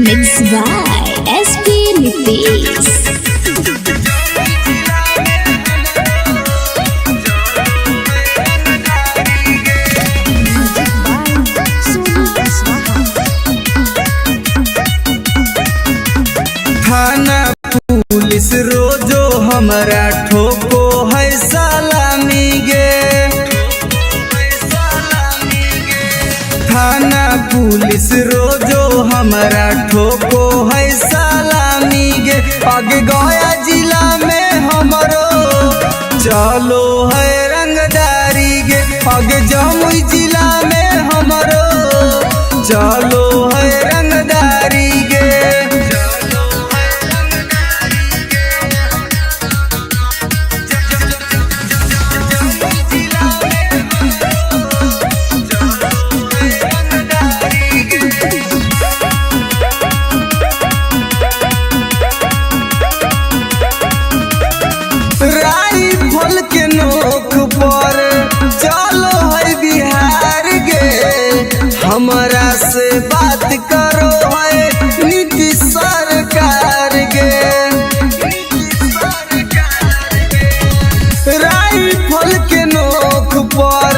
Mix by SP Nitish. Music by Sonu Kushwaha. थाना police रोजो हमरा ठोको है सलामी गे। थाना पुलिस रोजो हमरा ठोको है सलामी गे। अग गया जिला में हमरो चलो है रंगदारी गे। अग जमुई जिला में हमरो चलो है रंगदारी गे। राइफल के नोक पर चलो है बिहार गे। हमरा से बात करो है नीतीश सरकार गे। राइफल के नोक पर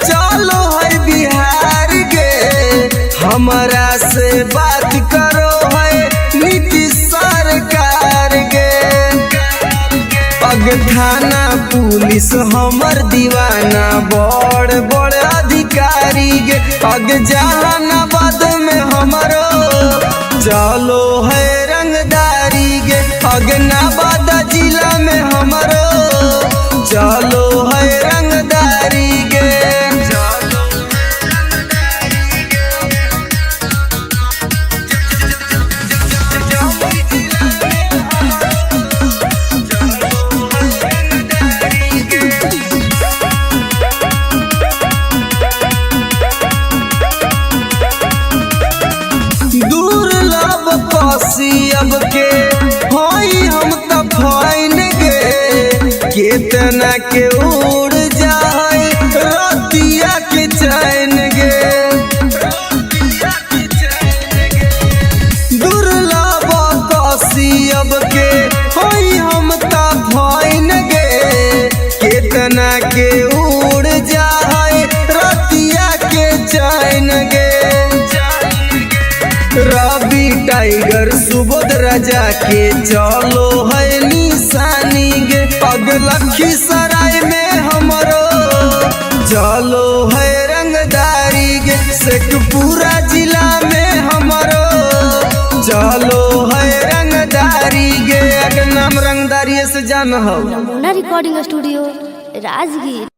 चलो है बिहार गे। हमरा से बात करो है नीतीश सरकार गे। अग थाना पुलिस हमर दीवाना बड़ बड़ अधिकारी गे। अग जहानाबाद में हमरो चलो है रंगदारी गे। अग नवादा जिला में हमरो चलो है रंगदारी गे। दुर्लभ पसी अब के होई हम त फाइन गे। केतना के उड़ जाए रतिया के चैन गे। दुर्लभ पसी अब के होई हम त फाइन गे। केतना के उड़ जाए रतिया के चैन गे। रवि टाइगर सुबोध राजा के चलो है निशानी गे। अग लखीसराय में हमरो चलो है रंगदारी गे। शेखपुरा जिला में हमरो चलो है रंगदारी गे। अग नाम रंगदारी से जान हो। Namuna recording studio Rajgir.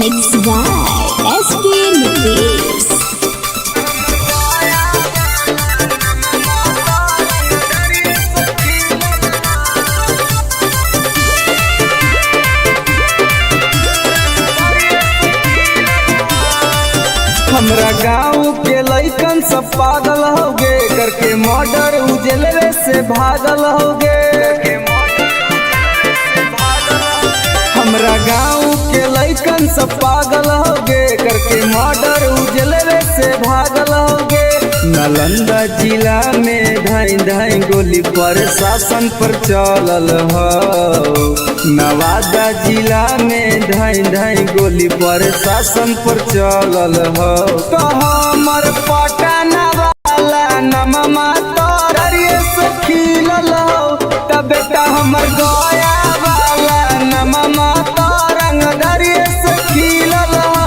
Mix by SP Nitish. हमरा गाँव के लइकन सब पागल हो गे, करके मर्डर उजलवे से भागल हो गे। हमरा गाँव के लइकन सब पागल हो गे, करके मर्डर उजलवे से भागल हो गे। नालंदा जिला में धाई धाई गोली पर शासन पर चलल हो। नवादा जिला में धाई धाई गोली पर शासन पर चलल हो। तो हमर पटना वाला नमा तोरिए से खिलल हो। त बेटा हमर गया वाला नमा तरंगदारिए से खिलल हो।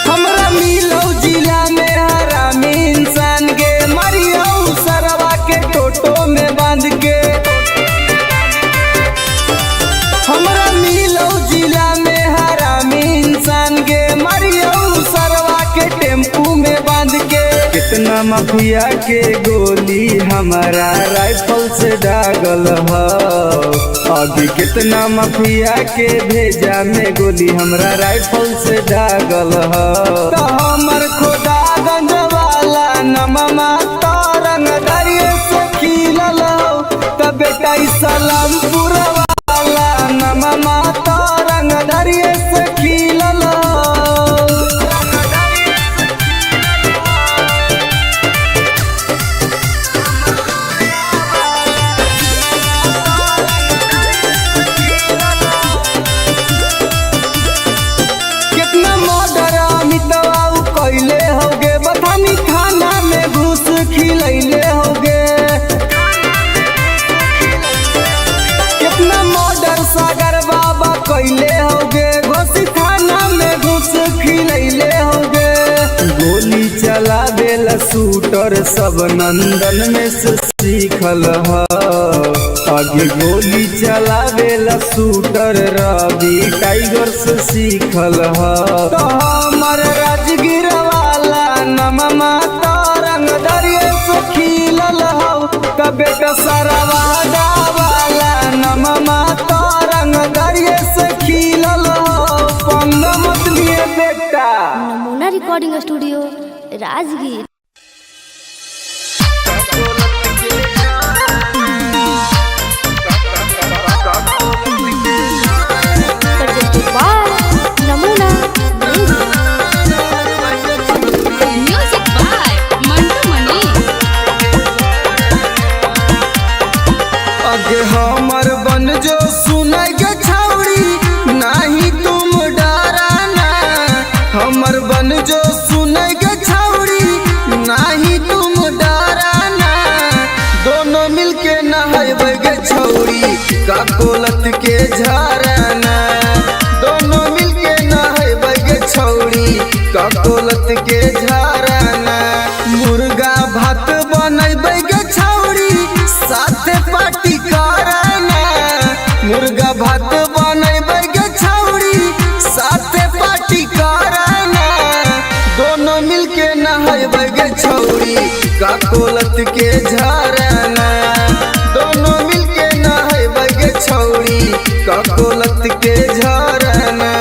हमरा मिलो जिला में हरामी इंसान के मरियो सरवा के टोटो में बांध के। हमरा मिलो जिला में हरामी इंसान के मरियो सरवा के टेम्पू में बांध के। कितना माफिया के गोली हमारा राइफल से दागल हो। अभी कितना माफिया के भेजा में गोली हमरा राइफल से दागल हो। तो हमर खुदागंज वाला नम नमा तारंग दरिये से खिलल हो। त बेटा इस्लामपुर वाला नमा तारंग दरिये से खिलल हो। कितना मर्डर अमितवा उ कैले होगे, बथानी थाना में घूस खिलैले होगे। कितना मर्डर सागर बाबा कैले होगे, घोसी थाना में घूस खिलैले होगे। गोली चला देल शूटर सब नंदन में से सीखल ह। आगे गोली चला देल शूटर रवि टाइगर से सीखल ह। तो हमर राजगीर वाला नमा तारंग दरिये से खिलल हौ। त बेटा सरवादा वाला नमा तारंग दरिये से खिलल हौ। पंगा मत लिए बेटा। नमूना recording studio Rajgir. Presented by Namuna Music. Music by Mantu Mani. अगे हमर बन जो सुनै गे छौड़ी, नाही तुम डराना। हमर बन जो सुनै गे छौड़ी, नाही तुम डराना। दोनों मिलके नहैबै गे छौड़ी, काकोलत के झरना। दोनों मिलके नहैबै गे छौड़ी, काकोलत के झरना। मुर्गा भात बनैबै गे छौड़ी, साथे पार्टी करना। मुर्गा भात बनैबै गे छौड़ी, साथे पार्टी करना। दोनों मिलके नहैबै गे छौड़ी, काकोलत के झरना। दोनों मिलके नहैबै गे छौड़ी, काकोलत के झरना।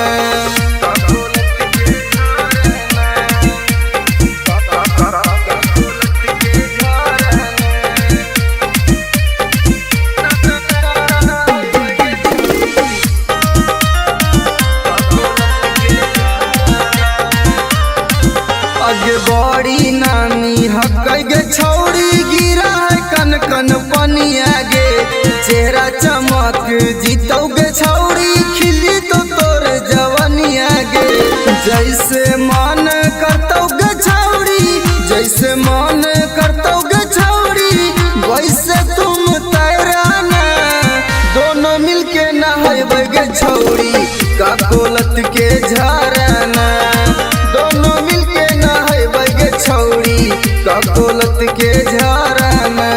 अगे बड़ी नानी हकै गे छौड़ी, गिरा है कन कन पनिया गे। चेहरा चमक जीतौ गे छौड़ी, खिली तो तोर जवनिया गे। जैसे मन करतौ गे छौड़ी, जैसे मन करतौ गे छौड़ी, वैसे तुम तैराना। दोनों मिलके नहैबै गे छौड़ी, काकोलत के झरना। दोनों मिलके नहैबै गे छौड़ी, काकोलत के झरना।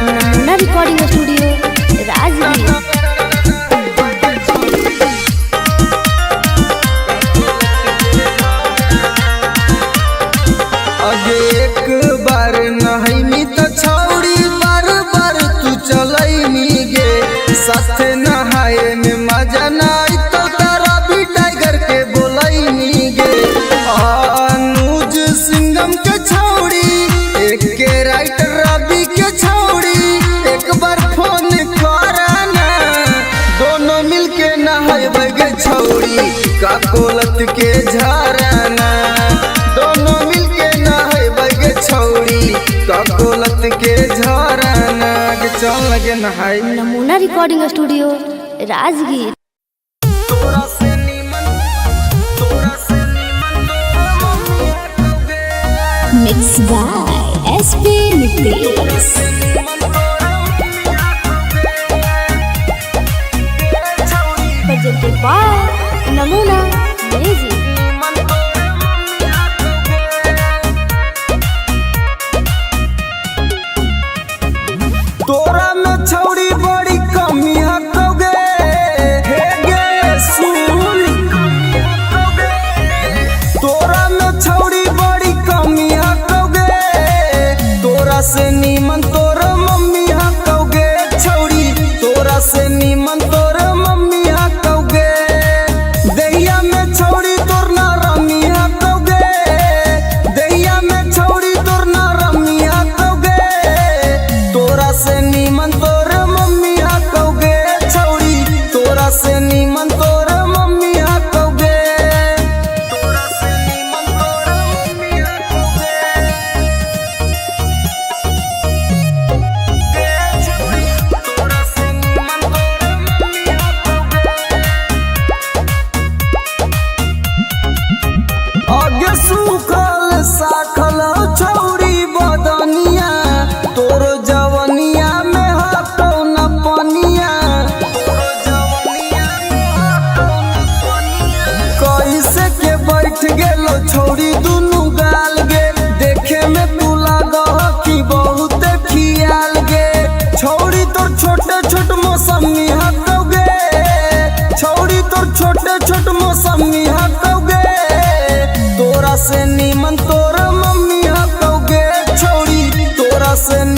नमूना रिकॉर्डिंग स्टूडियो राजगीर। अगे एक बार नहैनी त छौड़ी, बार बार तू चलैनी गे। साथे नहाए में मजा ना आई तो तारा भी टाइगर के बोलैनी गे। अनुज सिंघम के छौड़ी, एक के राइटर रवि के छौड़ी, एक बार फोन करना। दोनों मिलके नहैबै गे छौड़ी, काकोलत के झरना। दोनों मिलके नहैबै गे छौड़ी, काकोलत के झरना। गे चल लगे नहाई। नमूना रिकॉर्डिंग स्टूडियो राजगीर। तोरा से नीमन, तोरा से नीमन तोरा mummy हटोगे। Mix by SP Nitesh. Presented by Namuna Music. तोरा में छौड़ी बड़ी कमी हटोगे, हे गे सुन। तोरा में छौड़ी बड़ी कमी हटोगे, तोरा से नीमन तोर मम्मी हटोगे छौड़ी, तोरा से नीमन तोर मम्मी हटोगे।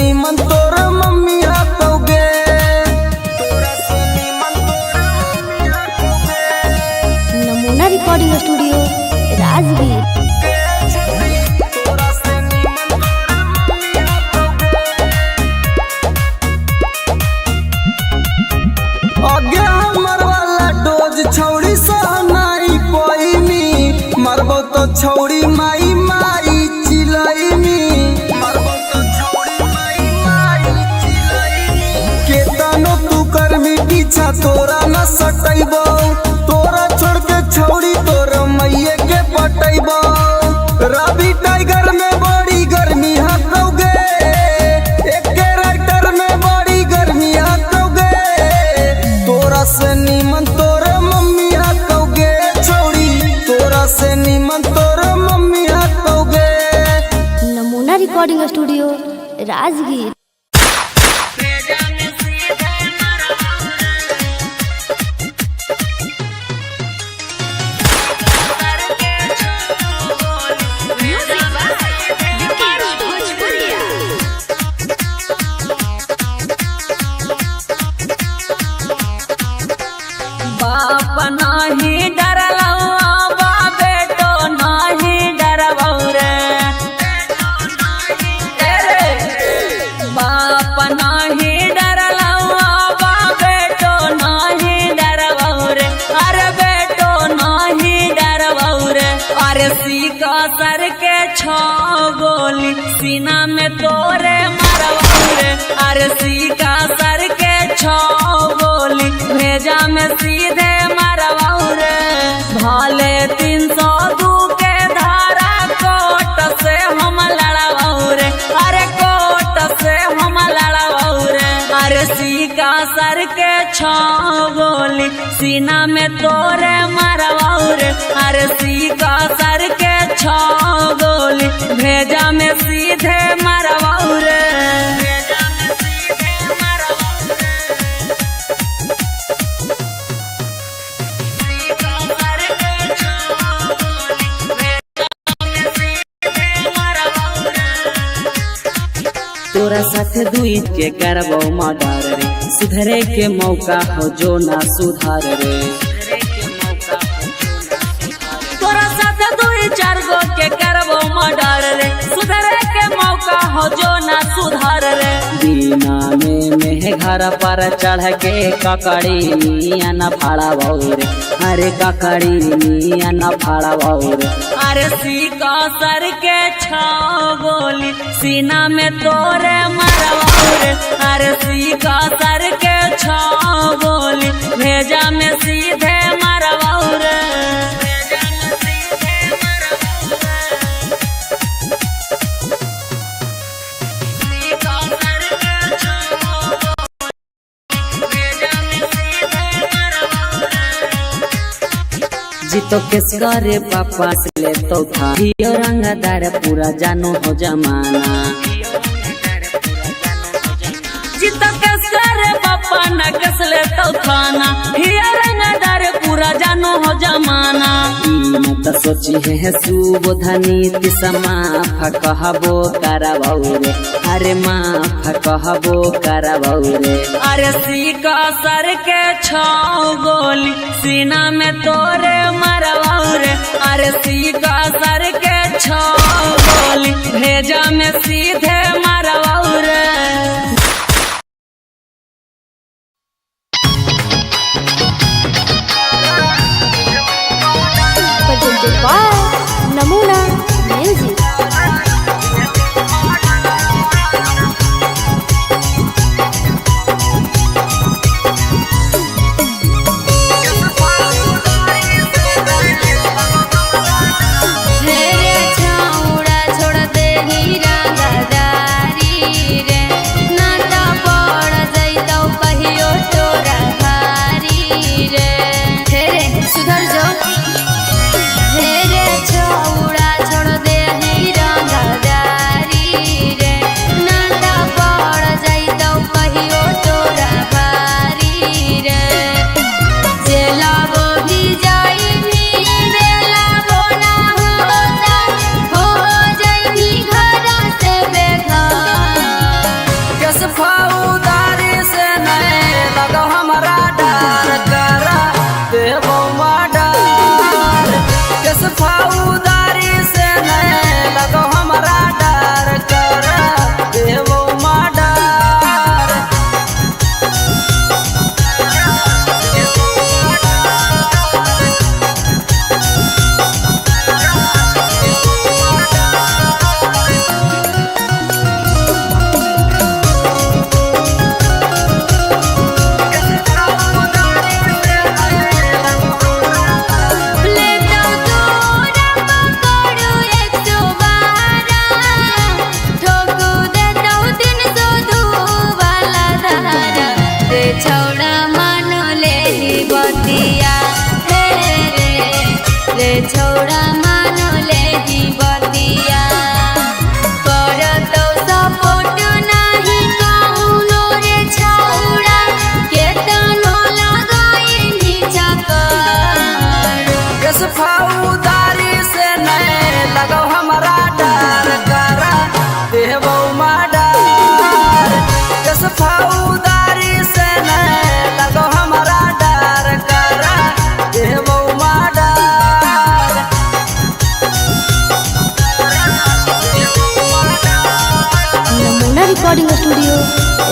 नीमन तोर मम्मी हतौगे। तोरा से नीमन तोर मम्मी हतौगे। नमूना रिकॉर्डिंग स्टूडियो राजगीर। तोरा से नीमन तोर मम्मी हतौगे। आगे हमर वाला डोज छौड़ी सहनाई पोइनी, मरबो तो छौड़ी माई माई चिलैनी, मरबो तो छौड़ी माई माई चिलैनी। केतनो तू करमी पीछा तोरा न सटैबो, तोरा छोड़ के छौड़ी तोर मैये के पटैबो। रवि टाइगर में बड़ी गर्मी हकौगे, एके राइटर में बड़ी गर्मी हकौगे। तोरा से नीमन तोर मम्मी हकौगे छौड़ी, तोरा से नीमन तोर मम्मी हकौगे। नमूना recording studio Rajgir. Music by Vikesh Bhojpuria. बाप नाही डरलौ बा बेटो नाही डरबौ रे। ए रे। बाप नाही डरलौ बा बेटो नाही डरबौ रे। अरे बेटो नाही डरबौ रे। अरे सीका सर के छो गोली सीना में तोरे मरबौ रे। अरे सीका सर के छो गोली भेजा में सीधे मरबौ रे। भाले 302 के धारा कोट से हम लड़बौ रे। अरे कोट से हम लड़बौ रे। अरे सीका सर के छो गोली सीना में तोरे मरबौ रे। अरे सीका सर के छो गोली भेजा में सीधे मरबौ रे। तोरा साथ दुई के करबो मर्डर रे, सुधरे के मौका हो जो ना सुधार रे। तोरा साथ दुई चार गो के करबो मर्डर रे, सुधरे के मौका हो जो ना सुधार रे। बिना में मेह घर पर चढ़ के ककड़ी नियन फाड़बौ रे। अरे ककड़ी नियन फाड़बौ रे। अरे सीका सर के छो गोली सीना में तोरे मरबौ रे। अरे सीका सर के छो गोली भेजा में सीधे मरबौ रे। जीतो केस करे पापा से ले तो था, हियो रंगदार पूरा जानो हो जमाना। जीतो केस करे पापा न कसले तो थाना, हिया रंगदार पूरा जानो हो जमाना। ई न त सोची है सुबोधनी माफ कहबो करबौ रे। अरे माफ कहबो करबौ रे। अरे सीका सर के छो गोली सीना में तोरे मरबौ रे। अरे सीका सर के छो गोली भेजा में सीधे मरबौ रे। Presented by Namuna Music. रे छौड़ा छोड़ दे हीरा गदारी रे।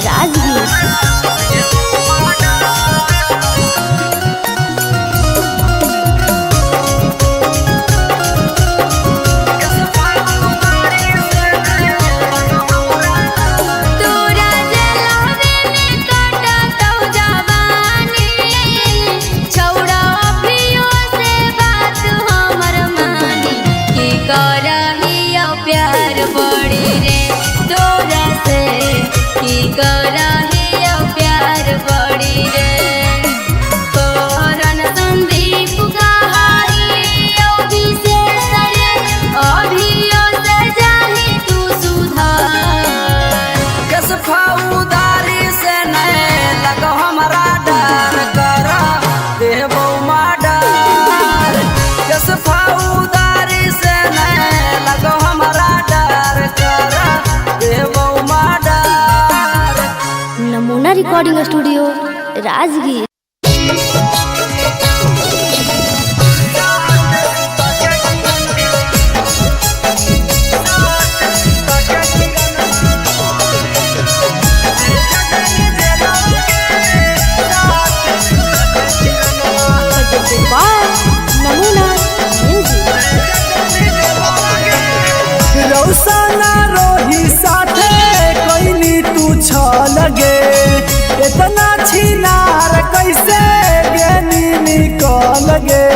Rajgir. तोरा जलावे में काटतौ जवानी, छौड़ा अभियो से बात हमर मानी, की करहियो प्यार बड़ी रे तोरा से, की करहियो प्यार बड़ी रे। करन संदीप कहारी अभिशेष रे, अभियो से जाही तू सुधार। कसफा उदारी से नहीं लगो हमरा डर कर देबो माडर। कसफा उदारी से नहीं लगो हमरा डर कर देबो माडर। नमूना recording studio Rajgir. Presented by Namuna Music. रौसना रोही साथे कैनी तू छल गे, इतना छिनार कैसे गेनी निकल गे।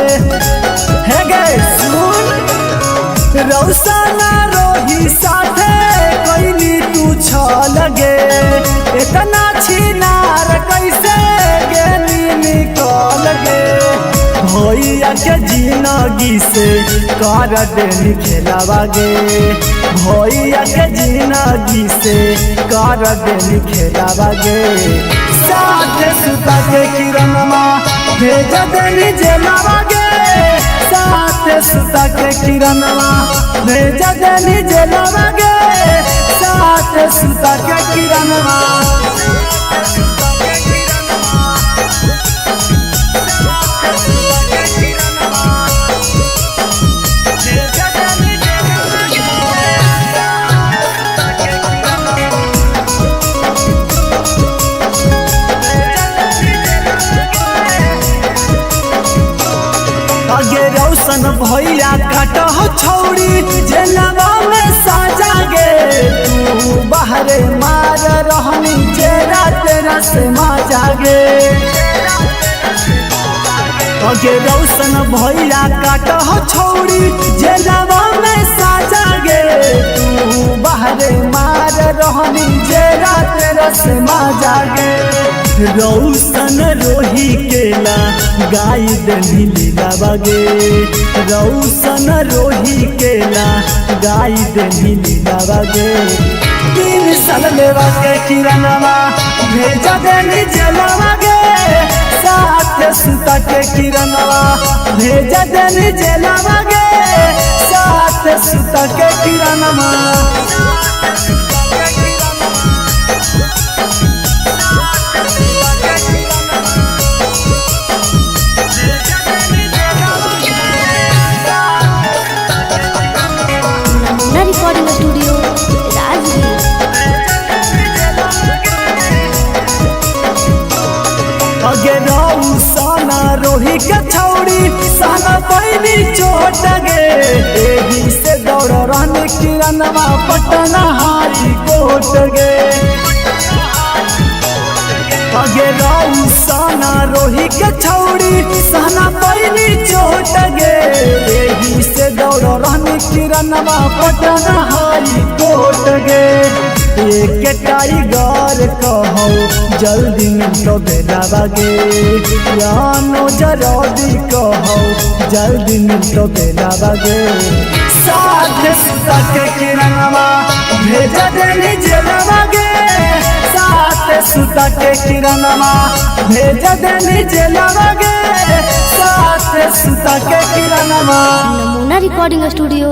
हे गे सुन, रौसना रोही साथे कैनी तू छल गे, इतना छिनार कैसे गेनी निकल गे। भैया के जिनगी से कर देनी खेलावा गे, भैया के जिनगी से कर देनी खेलावा गे। साथ सुता के किरणमा भेज देनी जेलावा गे, साथ सुता के किरणमा भेज देनी जेलावा गे, साथ सुता के किरणमा। आगे रौशन भैया काट हो छौड़ी जेलवा में साजा गे, तू बाहरे मार रहनी चेरा तेरा से माजा गे। आगे रौशन भैया काट हो छौड़ी जेलवा में साजा गे, तू बाहरे मार रहनी चेरा तेरा से माजा गे। रौशन रोही केला गाय दनी लीला बागे, रौशन रोही केला गाय दनी लीला बागे। 3 साल लेवा के किरणवा भेजा देनी जलवा गे, साथ सुता के किरणवा भेजा देनी जलवा गे, साथ सुता के किरणवा। नमूना रिकॉर्डिंग स्टूडियो राजगीर। अगे रौसना रोही के छौड़ी साना पैनी चोट गे, एही से दौड़ रहने किरणवा पटना हाई कोट गे। अगे रौसना रोही के छौड़ी साना पैनी चोट गे, एही से दौड़ रहने किरणवा पटना हाई कोट गे। एक टाइगर कहो जल्दी मिलो बेला बागे, यानो जरदी कहो जल्दी मिलो बेला बागे। साथ सुता के किरणवा भेज देनी जेलवा गे, साथ सुता के किरणवा भेज देनी जेलवा गे, साथ सुता के किरणवा। नमूना रिकॉर्डिंग स्टूडियो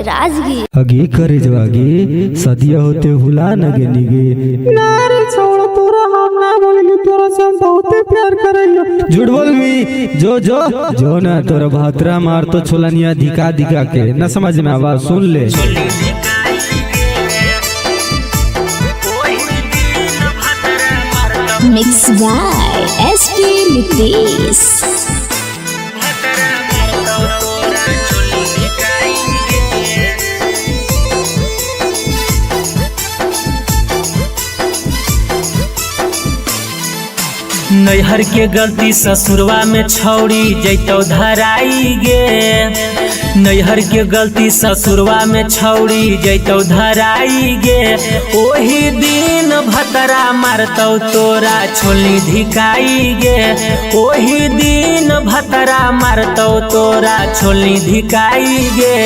राजगीर। अगे करे जवागे सदिया होते हुला नगे निगे ना रे छोड़ तोरा हम ना बोलेंगे, तोरा से हम बहुते प्यार करेंगे। झूठ बोल मी जो जो जो ना तोरा भातरा मार तो छोलनिया धिका धिका के न समझ में आवाज सुन ले। Mix by SP Nitesh. भतरा मारतौ तोरा चोली धिकाई गे। नैहर के गलती ससुरवा में छौड़ी जैतौ धराई गे। नैहर के गलती ससुरवा में छौड़ी जैतौ धराई गे। ओही दिन भतरा मारतौ तोरा छोली धिकाई गे। ओही दिन भतरा मारतौ तोरा छोली धिकाई गे।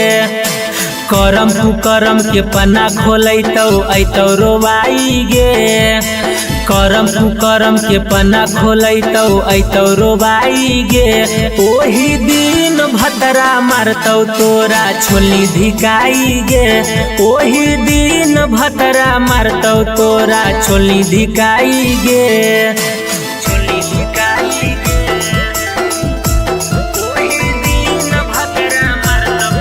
करम कुकरम के पन्ना खोलैतौ ऐतौ रोवाई गे। करम कुकरम के पन्ना खोलैतौ ऐतौ रोवाई गे। ओही दिन भतरा मारतौ तोरा छोली धिकाई गे। ओही दिन भतरा मारतौ तोरा छोली धिकाई गे। छोली धिकाई गे। ओही दिन भतरा मारतौ,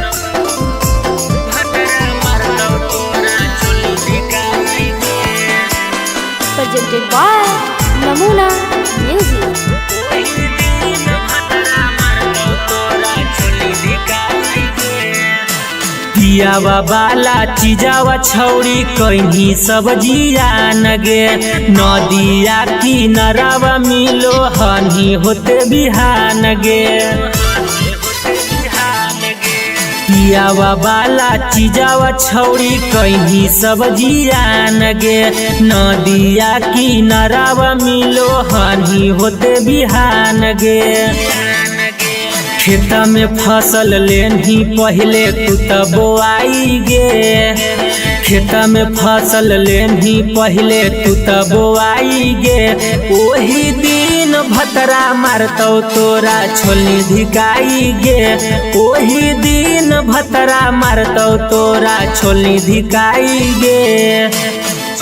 भतरा मारतौ तोरा छोली धिकाई गे। Presented by Namuna Music. ओही दिन भतरा मारतौ तोरा छोली धिकाई गे। पियावा बाला चिजावा छौरी कहीं सब जियान गे। नदिया किनारावा मिलो हनी होते बिहान गे। पियावा बाला चिजावा छौरी कहीं सब जियान गे। नदिया किनारावा मिलो हनी होते बिहान गे। खेत में फसल लेनी पहले तू त बोआई गे। खेत में फसल लेनी पहले तू त बोआई गे। ओही दिन भतरा मारतौ तोरा छोली धिकाई गे। ओही दिन भतरा मारतौ तोरा छोली धिकाई गे।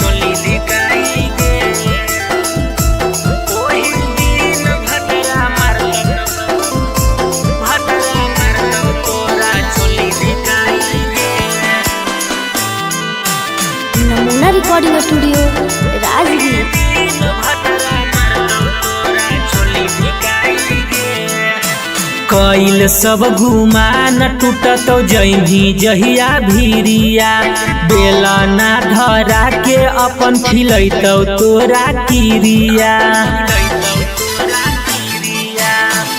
छोली धिकाई गे। ओही दिन भतरा मारतौ, भतरा मारतौ तोरा छोली धिकाई गे। Namuna Recording Studio, Rajgir. कैल सब घुमा न टूटतौ जैभी जहिया भीरिया। बेला ना धरा के अपन खिलैतौ तोरा किरिया।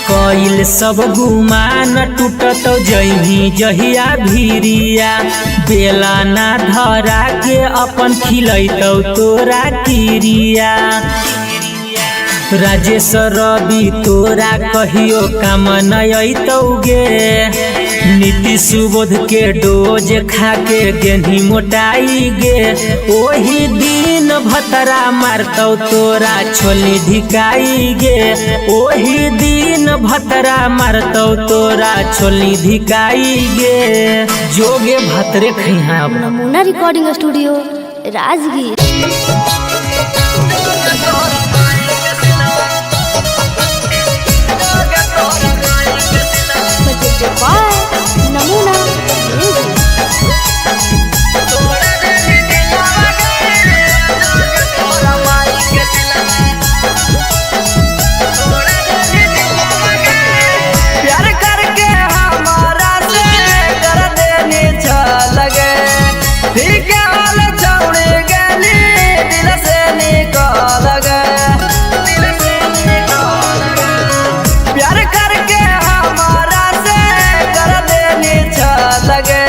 कैल सब गुमा न टूटतौ जैभी जहिया भीरिया। बेला ना धरा के अपन खिलैतौ तोरा किरिया। राजेश रवि तोरा कहियो काम न अयतौ गे। नीतीश सुबोध के डोज खा के गेन्ही मोटाई गे। ओही दिन भतरा मारतौ तोरा छोली धिकाई गे। ओही दिन भतरा मारतौ तोरा छोली धिकाई गे। जोगे भतरे खैहा। Namuna Recording Studio, Rajgir. Presented by Namuna Music. प्यार करके हमारा से कर देनी लगे, ठीक हाल छौड़ी गली दिल से निकल गए। प्यार करके हमारा से कर देनी लगे,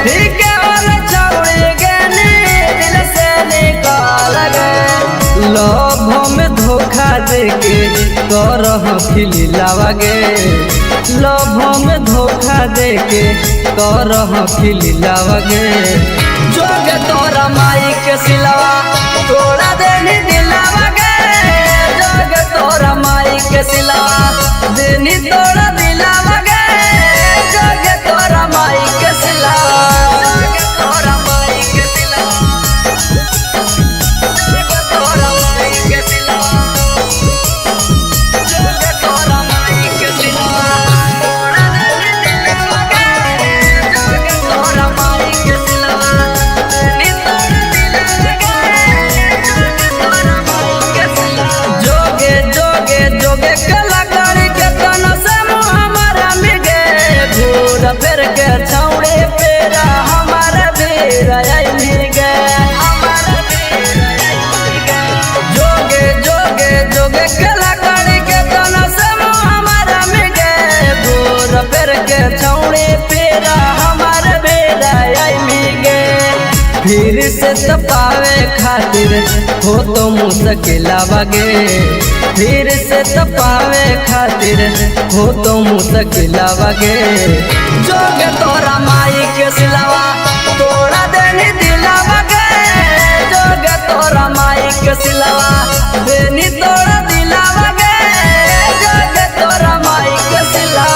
ठीक हाल छौड़ी गली दिल से निकल गए। लोभ में धोखा देके करह खिलावागे, लोभ में धोखा देके करह खिलावागे। जोगे तोरा माई के सिलवा तोड़ा देनी दिलावागे, जोगे तोरा माई के सिलवा देनी तोड़ा दिलावागे, जोगे तोरा माई के सिलवा, जोगे तोरा माई के सिलवा, जोगे तोरा माई के सिलवा, जोगे तोरा माई के सिलवा, तोड़ा देनी दिलावागे, जोगे तोरा माई के सिलवा देनी तोड़ा दिलावागे, जोगे तोरा माई के सिलवा। फिर से तपावे खातिर हो तो मुश्किलवा गे, फिर से तपावे खातिर हो तो मुश्किलवा गे। जोग तोरा माई के सिलवा तोड़ा देनी दिलवा गे, जोग तोरा माई के सिलवा देनी तोड़ा दिलवा गे, जोग तोरा माई के सिलवा।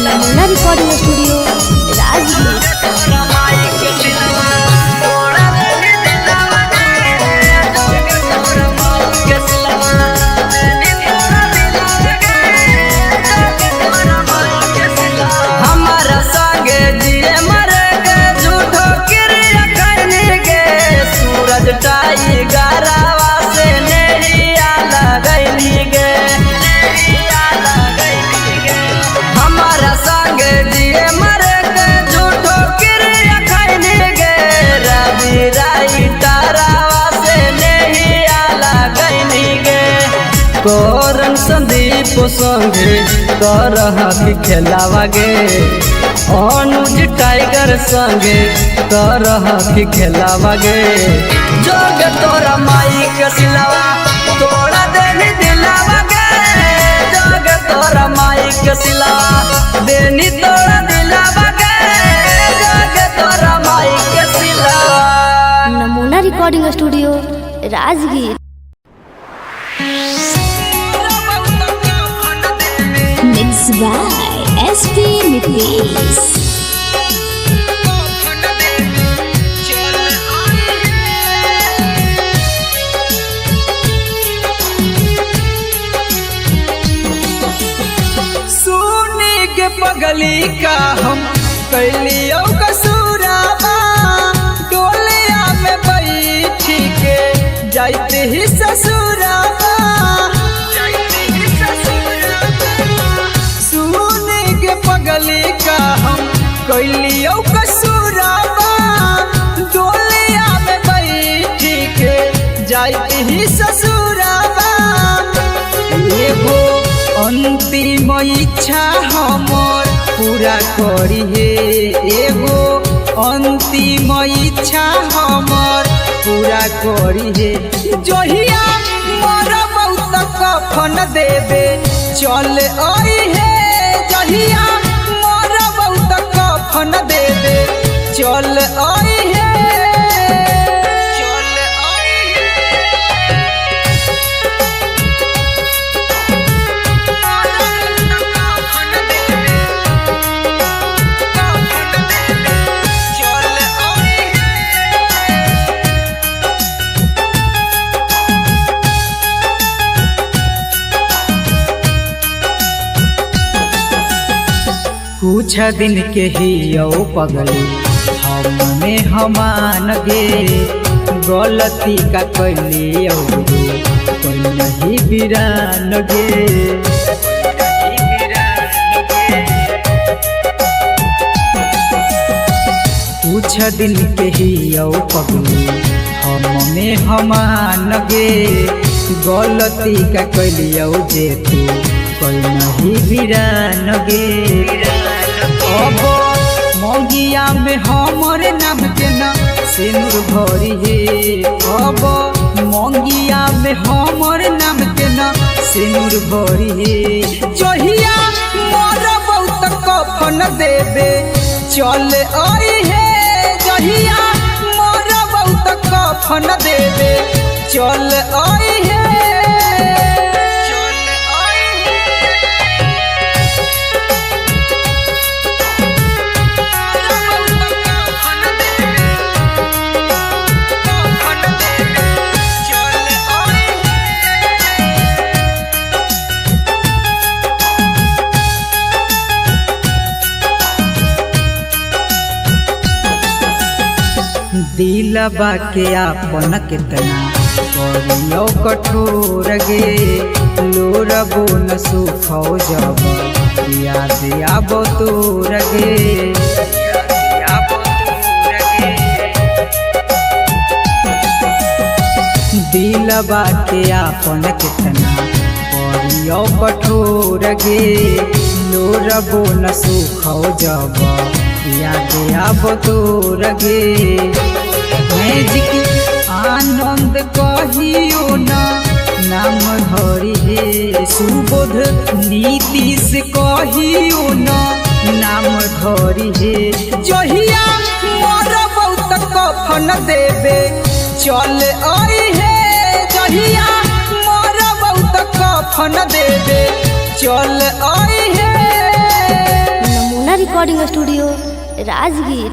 नमूना रिकॉर्डिंग स्टूडियो राजगीर। हमारा संगे जिए मरे के झूठो क्रिया करने के, सूरज टाइगरवा से नैया लगैली गे। हमारा संगे जिए मरे के झूठो क्रिया करने के, रवि राई तारावा से नैया लगैली गे। करन संदीप संगे कर हकी खेलावा गे, अनुज टाइगर संगे कर हकी खेलावा गे। जोग तोरा माई के सिलवा तोड़ा देनी दिलावा गे, जोग तोरा माई के सिलवा देनी तोड़ा दिलावा गे, जोग तोरा माई के सिलवा। नमूना recording studio Rajgir. Mix by SP Nitesh. सुनी के पगली का हम कैलियो कसूराबा, डोलिया में बैठी के जाते ही ससुराबा। सुनी के पगली का हम कैलियो कसूराबा, डोलिया में बैठी के जाते ही ससुराबा। एगो अंतिम इच्छा हमर पूरा करी हे, एगो अंतिम इच्छा हमर पूरा करी हे। जहिया मरबौ त कफन देबे चल आई हे, जहिया मरबौ त कफन देबे चल आई हे, चल आई हे। कुछ दिन के ही यो पगली हमने हमान गे, गलती का कैली कोई नहीं बिरान गे। कुछ दिन के ही यो पगली हमने हमान गे, गलती का कैली जे तू कोई नहीं बिरान गे। अब मौगिया में हमर नाम के न सिनुर भरी हे, अब मौगिया में हमर नाम के न सिनुर भरी हे। जहिया मरबौ त कफन देबे चल आई हे, जहिया मरबौ त कफन देबे चल आई हे, चल आई हे। दिलबा के आपन कितना करियो कठोर गे, लोरबो न सुखो जब याद आबो तोर गे। दिलबा के आपन कितना करियो कठोर गे, लोरबो न सुखो जब याद आब तोर गे। मैजिक आनंद कहियो न नाम धरी हे, सुबोध नीतीश कहियो न नाम धरी हे। जहिया मरबौ त कफन देबे चल आई हे, जहिया मरबौ त कफन देबे चल आई हे। नमूना recording studio Rajgir.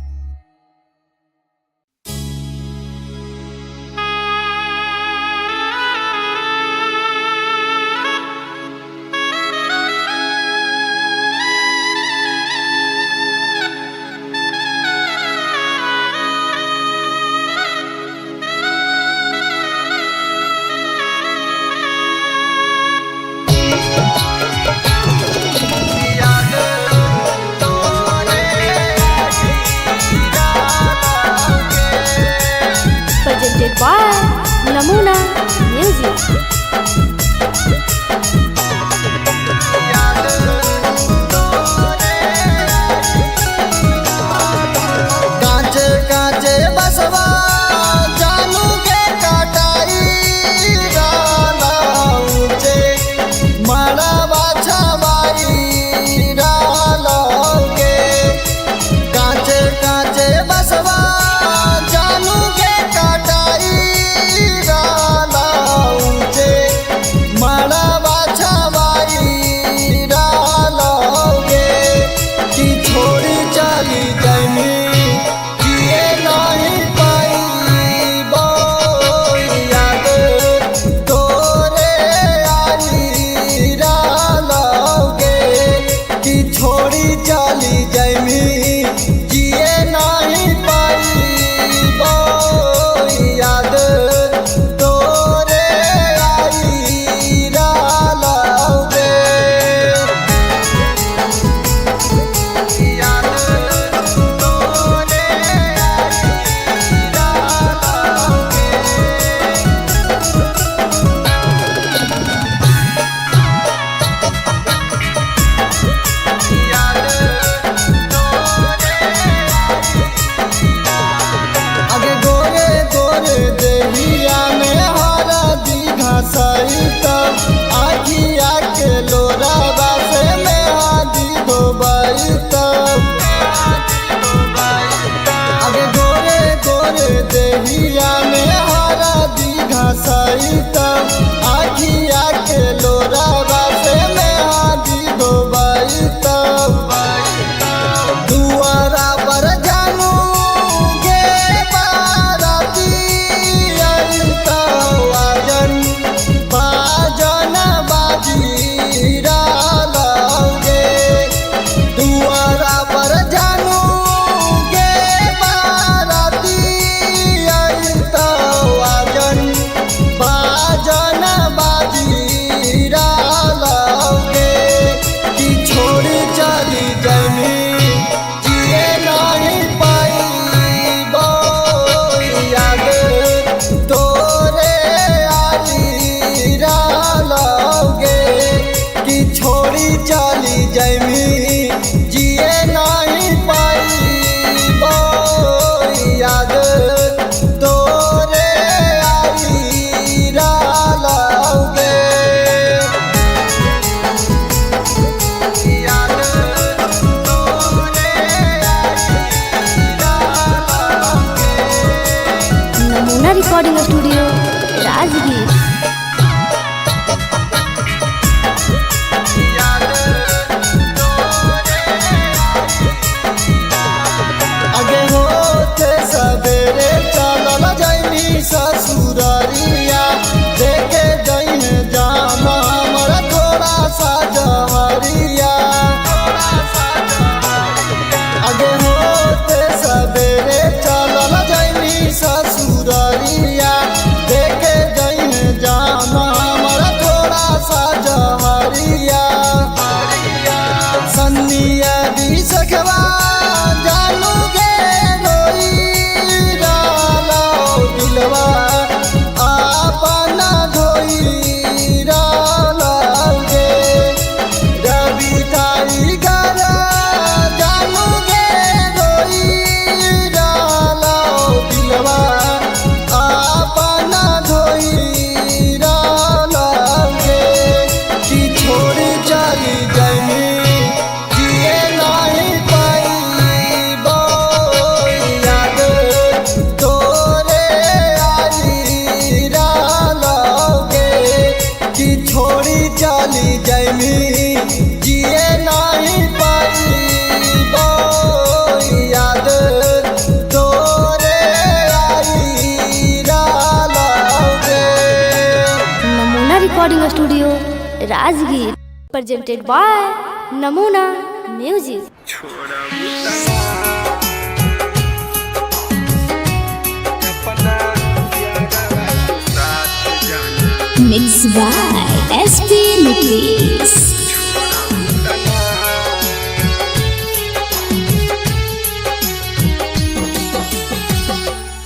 Presented by Namuna Music. कांचे कांचे बसवा जानू के कटाई राला ऊंचे मड़वा छवाई राला के। कांचे कांचे बसवा जानू के कटाई राला ऊंचे मड़वा छवाई राला के। कि छोड़ी चली जमी जिए नहीं पाई याद तोरे आई रालोगे। कि छोड़ी चली जमी जिए नहीं पाई याद तोरे आई रालोगे। अगे गोरे गोरे देहिया में हरा दीघा सही तब आखिया के लोराबा से में हादी धोबाई तब। अगे गोरे गोरे देहिया में हरा दीघा सही तब आखिया के लोराबा से में हादी धोबाई तब। दुआरा पर जानू गे बाराती आई तवाजन बाजन बाजी रालोगे। दुआरा पर जानू गे बाराती आई तवाजन बाजन बाजी रालोगे। कि छोड़ी चली जमी जिए नहीं पाई याद तोरे आई रालोगे। कि छोड़ी चली जमी जिए नहीं पाई याद तोरे आई रालोगे। नमूना रिकॉर्डिंग स्टूडियो राजगीर। अगे होते सवेरे चलल जैनी ससुररिया देखे जैन जामा हमर थोड़ा सा जहरिया। अगे होते सवेरे चलल जैनी ससुररिया देखे जैन studio Rajgir. Presented by Namuna music. Mix by SP Nitish.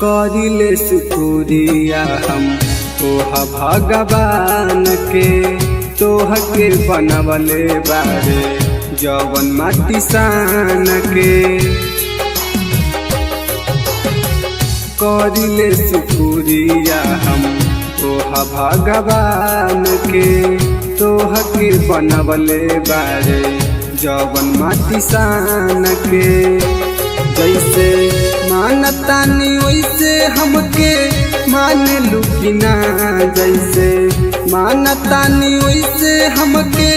करिले सुकुरिया हम तोहा भगवान के, तोह के बनवले बारे जवन माटी सान के। करिले सुकुरिया हम तोहा भगवान के, तोह के बनवले बारे जवन माटी सान के। जैसे मानतानी वैसे हमके मान लुकिना, जैसे मानतानी वैसे हमके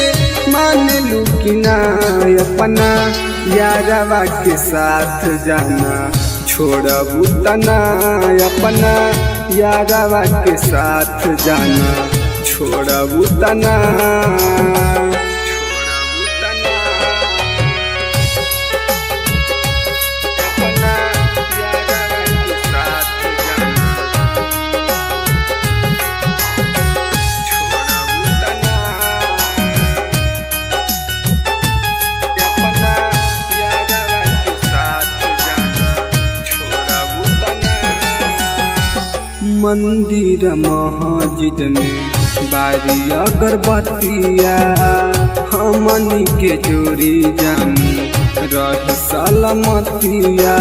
मान लुकिना। अपना यारवा के साथ जाना छोड़बू तना, अपना यारवा के साथ जाना छोड़बू तना। मंदिर मस्जिद में बारी अगरबत्तिया, हमनी के जोड़ी जान रह सलामतिया।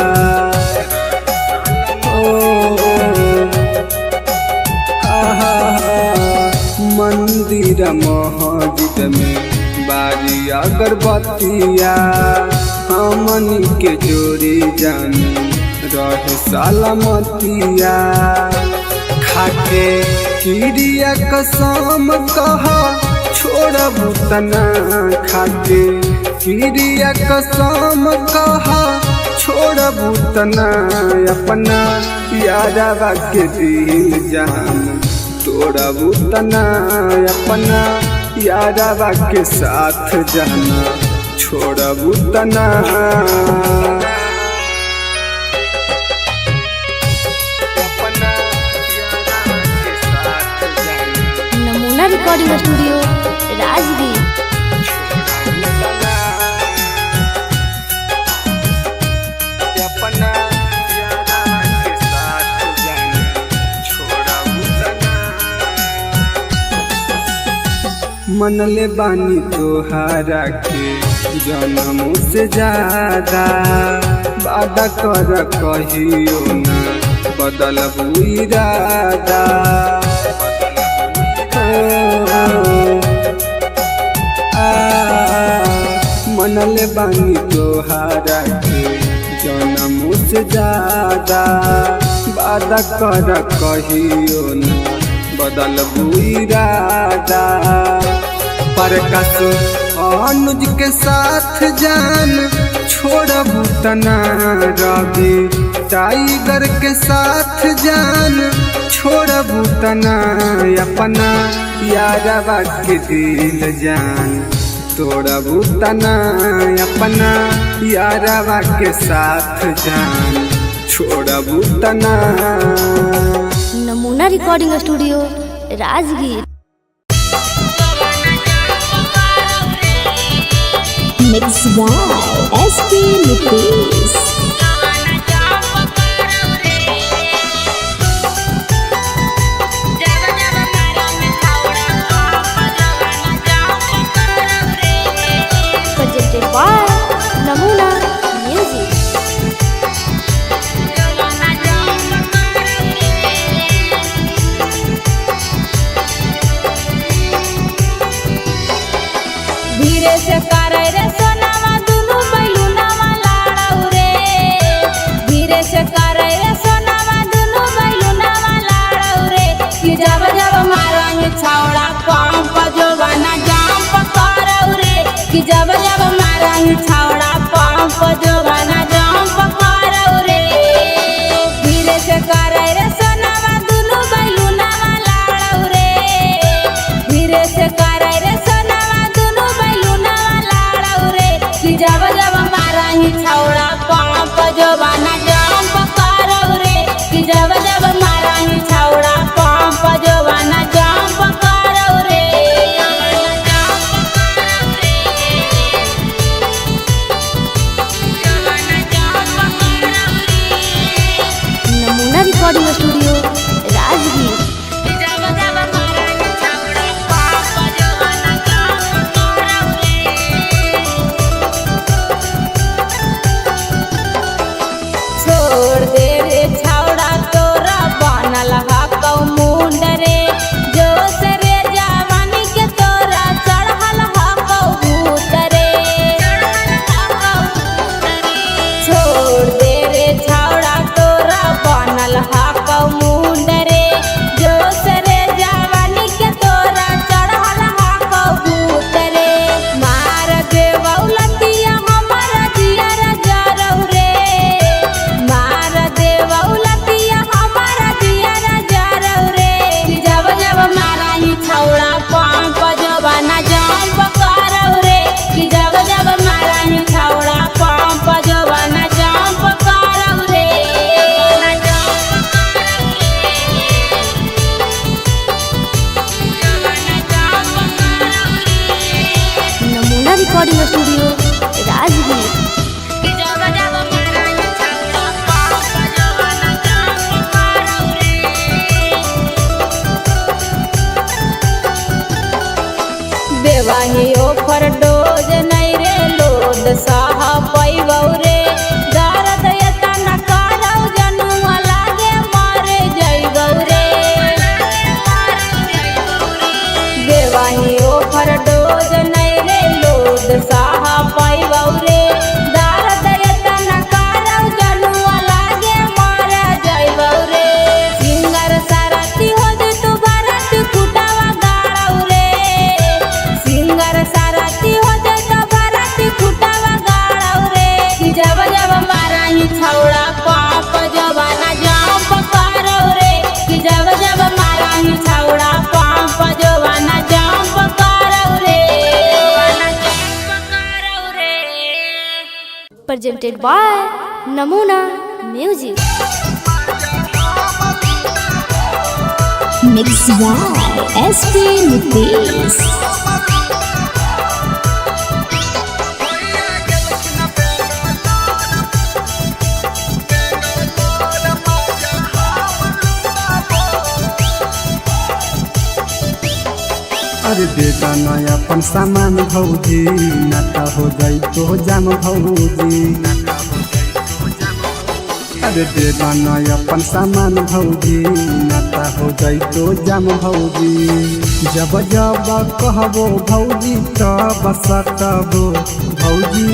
ओ आहा, मंदिर मस्जिद में बारी अगरबत्तिया, हमनी के जोड़ी जान रह सलामतिया। खाके किरिया कसम कह छोड़बू तना, खाके किरिया कसम कह छोड़बू तना। अपना यारवा के दिल जान तोड़बू तना, अपना यारवा के साथ जाना छोड़बू तना। नमूना रिकॉर्डिंग स्टूडियो राजगीर। मनले बानी तोहारा के जन्म से ज्यादा, वादा कर कहियो ना बदलबू इरादा। मनले बानी तोहारा के जन्म से ज्यादा, वादा कर कहियो ना बदलबू इरादा। परकस अनुज के साथ जान छोड़बू तना, रवि टाइगर के साथ जान छोड़बू तना। अपना यारवा के दिल जान तोड़बू तना, अपना यारवा के साथ जान छोड़बू तना। Namuna recording studio Rajgir. Mix by SP Nitish. Presented by Namuna music. धीरे से करे रे सोनावा दुनु बैलूनावा लाड़ौ रे, धीरे से करे रे सोनावा दुनु बैलूनावा लाड़ौ रे। कि जब जब मारंग छौड़ा पंप जोबाना जंप करौ रे, कि जब जब मारंग छौड़ा पंप जोबाना जंप करौ रे। धीरे से करे रे सोनावा दुनु बैलूनावा लाड़ौ रे, धीरे से recording studio Rajgir. छोड़ दे रे छौड़ा तोरा बनल हकौ मुंड रे, जोश रे जवानी के तोरा चढ़ल हकौ भूत रे। छोड़ दे रे छौड़ा तोरा बनल हकौ मुंड रे, जोश रे जवानी के तोरा चढ़ल हकौ भूत रे। मार देवौ लतिया हमर जियर जरौ रे, मार देवौ लतिया हमर जियर जरौ रे। जब जब माराही छौड़ा पंप जवाना जंप करौ रे, कि जब जब माराही छौड़ा पंप जवाना जंप करौ रे। नमूना रिकॉर्डिंग स्टूडियो राजगीर। देवाही ओफर डोज नहीं रे लोद सह पैबौ रे, दर्द एतना करौ जनुआ लागे मर जइबौ रे। देवाही ओफर डोज नहीं रे लोद सह पैबौ रे, दर्द एतना करौ जनुआ लागे मर जइबौ रे। सिंगर सारथी हो जे तू भरत कुटावा गाड़ौ रे, सिंगर सारथी हो जे तो भरत कुटावा गाड़ौ रे। कि जब जब माराही छौड़ा पाप जवाना जंप करौ रे, कि जब जब माराही छौड़ा पाप जवाना जंप करौ रे। Presented by Namuna music. Mix by SP Nitesh. अरे बेटा नया अपन सामान भौजी, नाता हो जाई तो जाम भौजी। अरे बेटा नया अपन सामान भौजी, नाता हो जाई तो जाम भौजी। जब जब कहबो भौजी तब सटबो भौजी,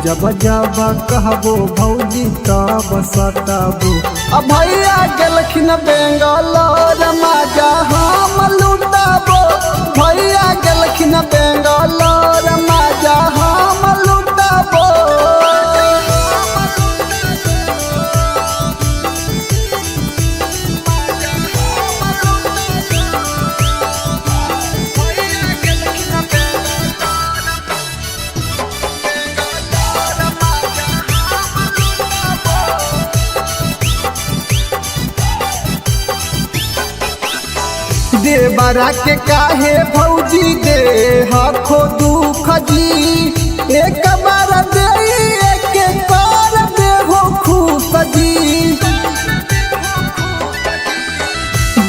जब जब कहबो भौजी तब सटबो। अब भैया गेलखिन बेंगलोर माजा हम लुटाबो, भैया गेलखिन बेंगलोर माजा हम लुटाबो। देवरा के काहे भौजी दे हखो दुख जी, एक बार दे एक कर देहो खुश जी।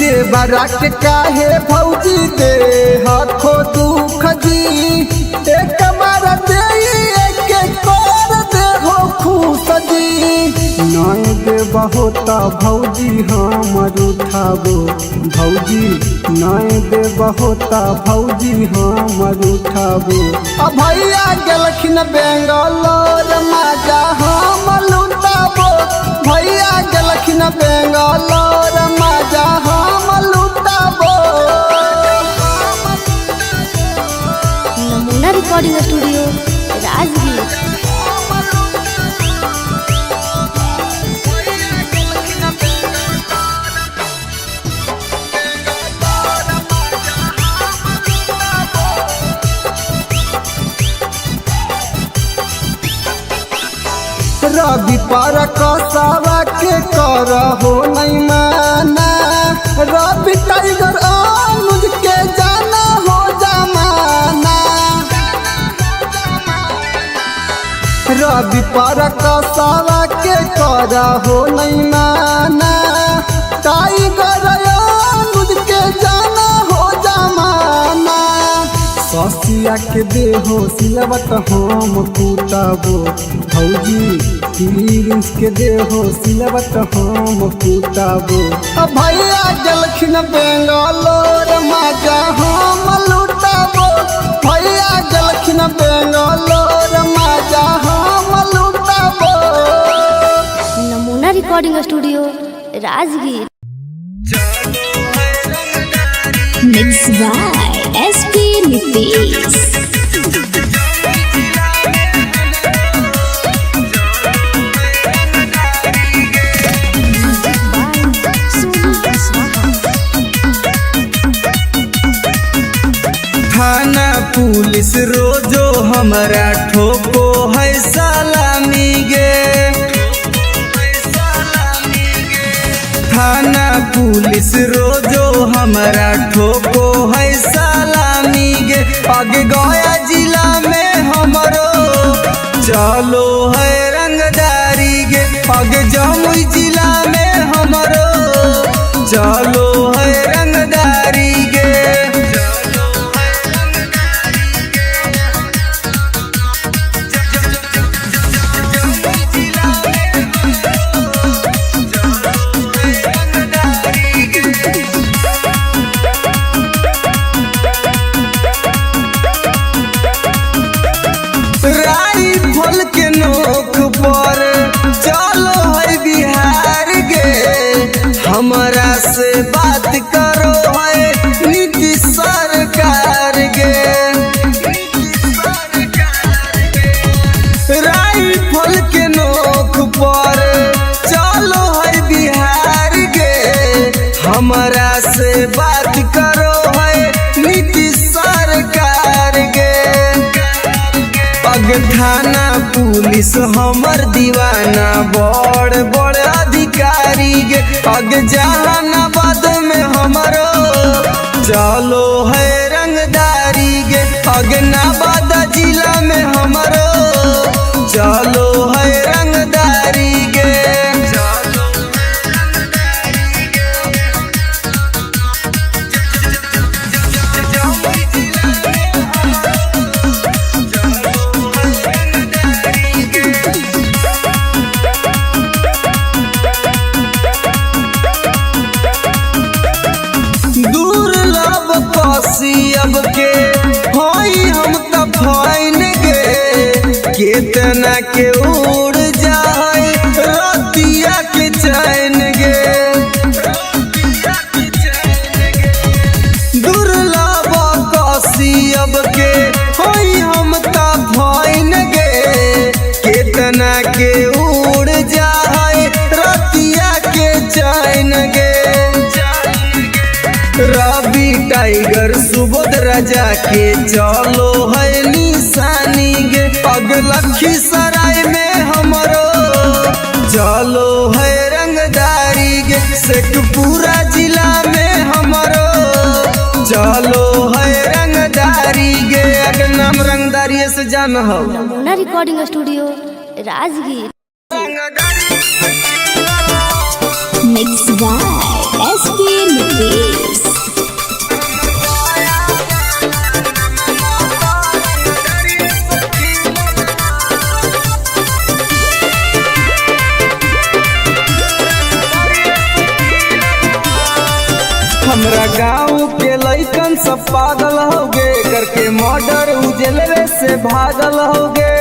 देवरा के काहे भौजी दे हखो दुख जी, एक बार दे एक कर देहो खुश जी। नय देबहो त भौजी हमर उठाबो भौजी, नय देबहो त भौजी हमर उठाबो। अब भैया गेलखिन बेंगलोर माजा हम लुटाबो, भैया गेलखिन बेंगलोर माजा हम लुटाबो। नमूना रिकॉर्डिंग स्टूडियो राजगीर। रवि पर कसावा के कर हो नहीं माना, रवि टाइगर अनुज के जाना हो जमाना। रवि पर कसावा के कर हो नहीं माना, भैया के देहो सिलवट हम कूटबो। भौजी प्रिंस के देहो सिलवट हम कूटबो। भैया गेलखिन बेंगलोर मजा हम लूटबो। भैया गेलखिन बेंगलोर मजा हम लूटबो। Namuna recording studio Rajgir. Mix by SP Nitesh. थाना पुलिस रोजो हमरा ठोको है सलामी गे। थाना पुलिस रोजो हमरा ठोको है सलामी गे। अग गया जिला में हमरो चलो है रंगदारी गे। अग जमुई जिला में हमरो चलो है रंगदारी गे। राइफल के नोक पर चलो है बिहार गे। हमरा से बात करो है नीतीश सरकार गे। राइफल के नोक पर चलो है बिहार गे। हमरा से बात करो है नीतीश सरकार गे। अग थाना पुलिस हमर दीवाना बड़ बड़ अधिकारी गे। अग जहानाबाद में हमरो चलो है रंगदारी गे। अग नवादा जिला में हमरो चलो है रंगदारी गे। अब के होई हम त फाइन गे। केतना के उड़ जाए रतिया के चैन गे। दुर्लभ कसी अब के होई हम त फाइन गे। केतना के उड़ जाए रतिया के चैन गे। रवि टाइगर सुबोध राजा के चलो है निशानी गे। अग लखीसराय में हमरो चलो है रंगदारी गे। शेखपुरा जिला में हमरो चलो है रंगदारी गे। अग नाम रंगदारी से जान हो। Namuna recording studio Rajgir. Mix by SP Nitesh. हमरा गाँव के लइकन सब पागल हो गे। करके मर्डर उजलवे से भागल हो गे।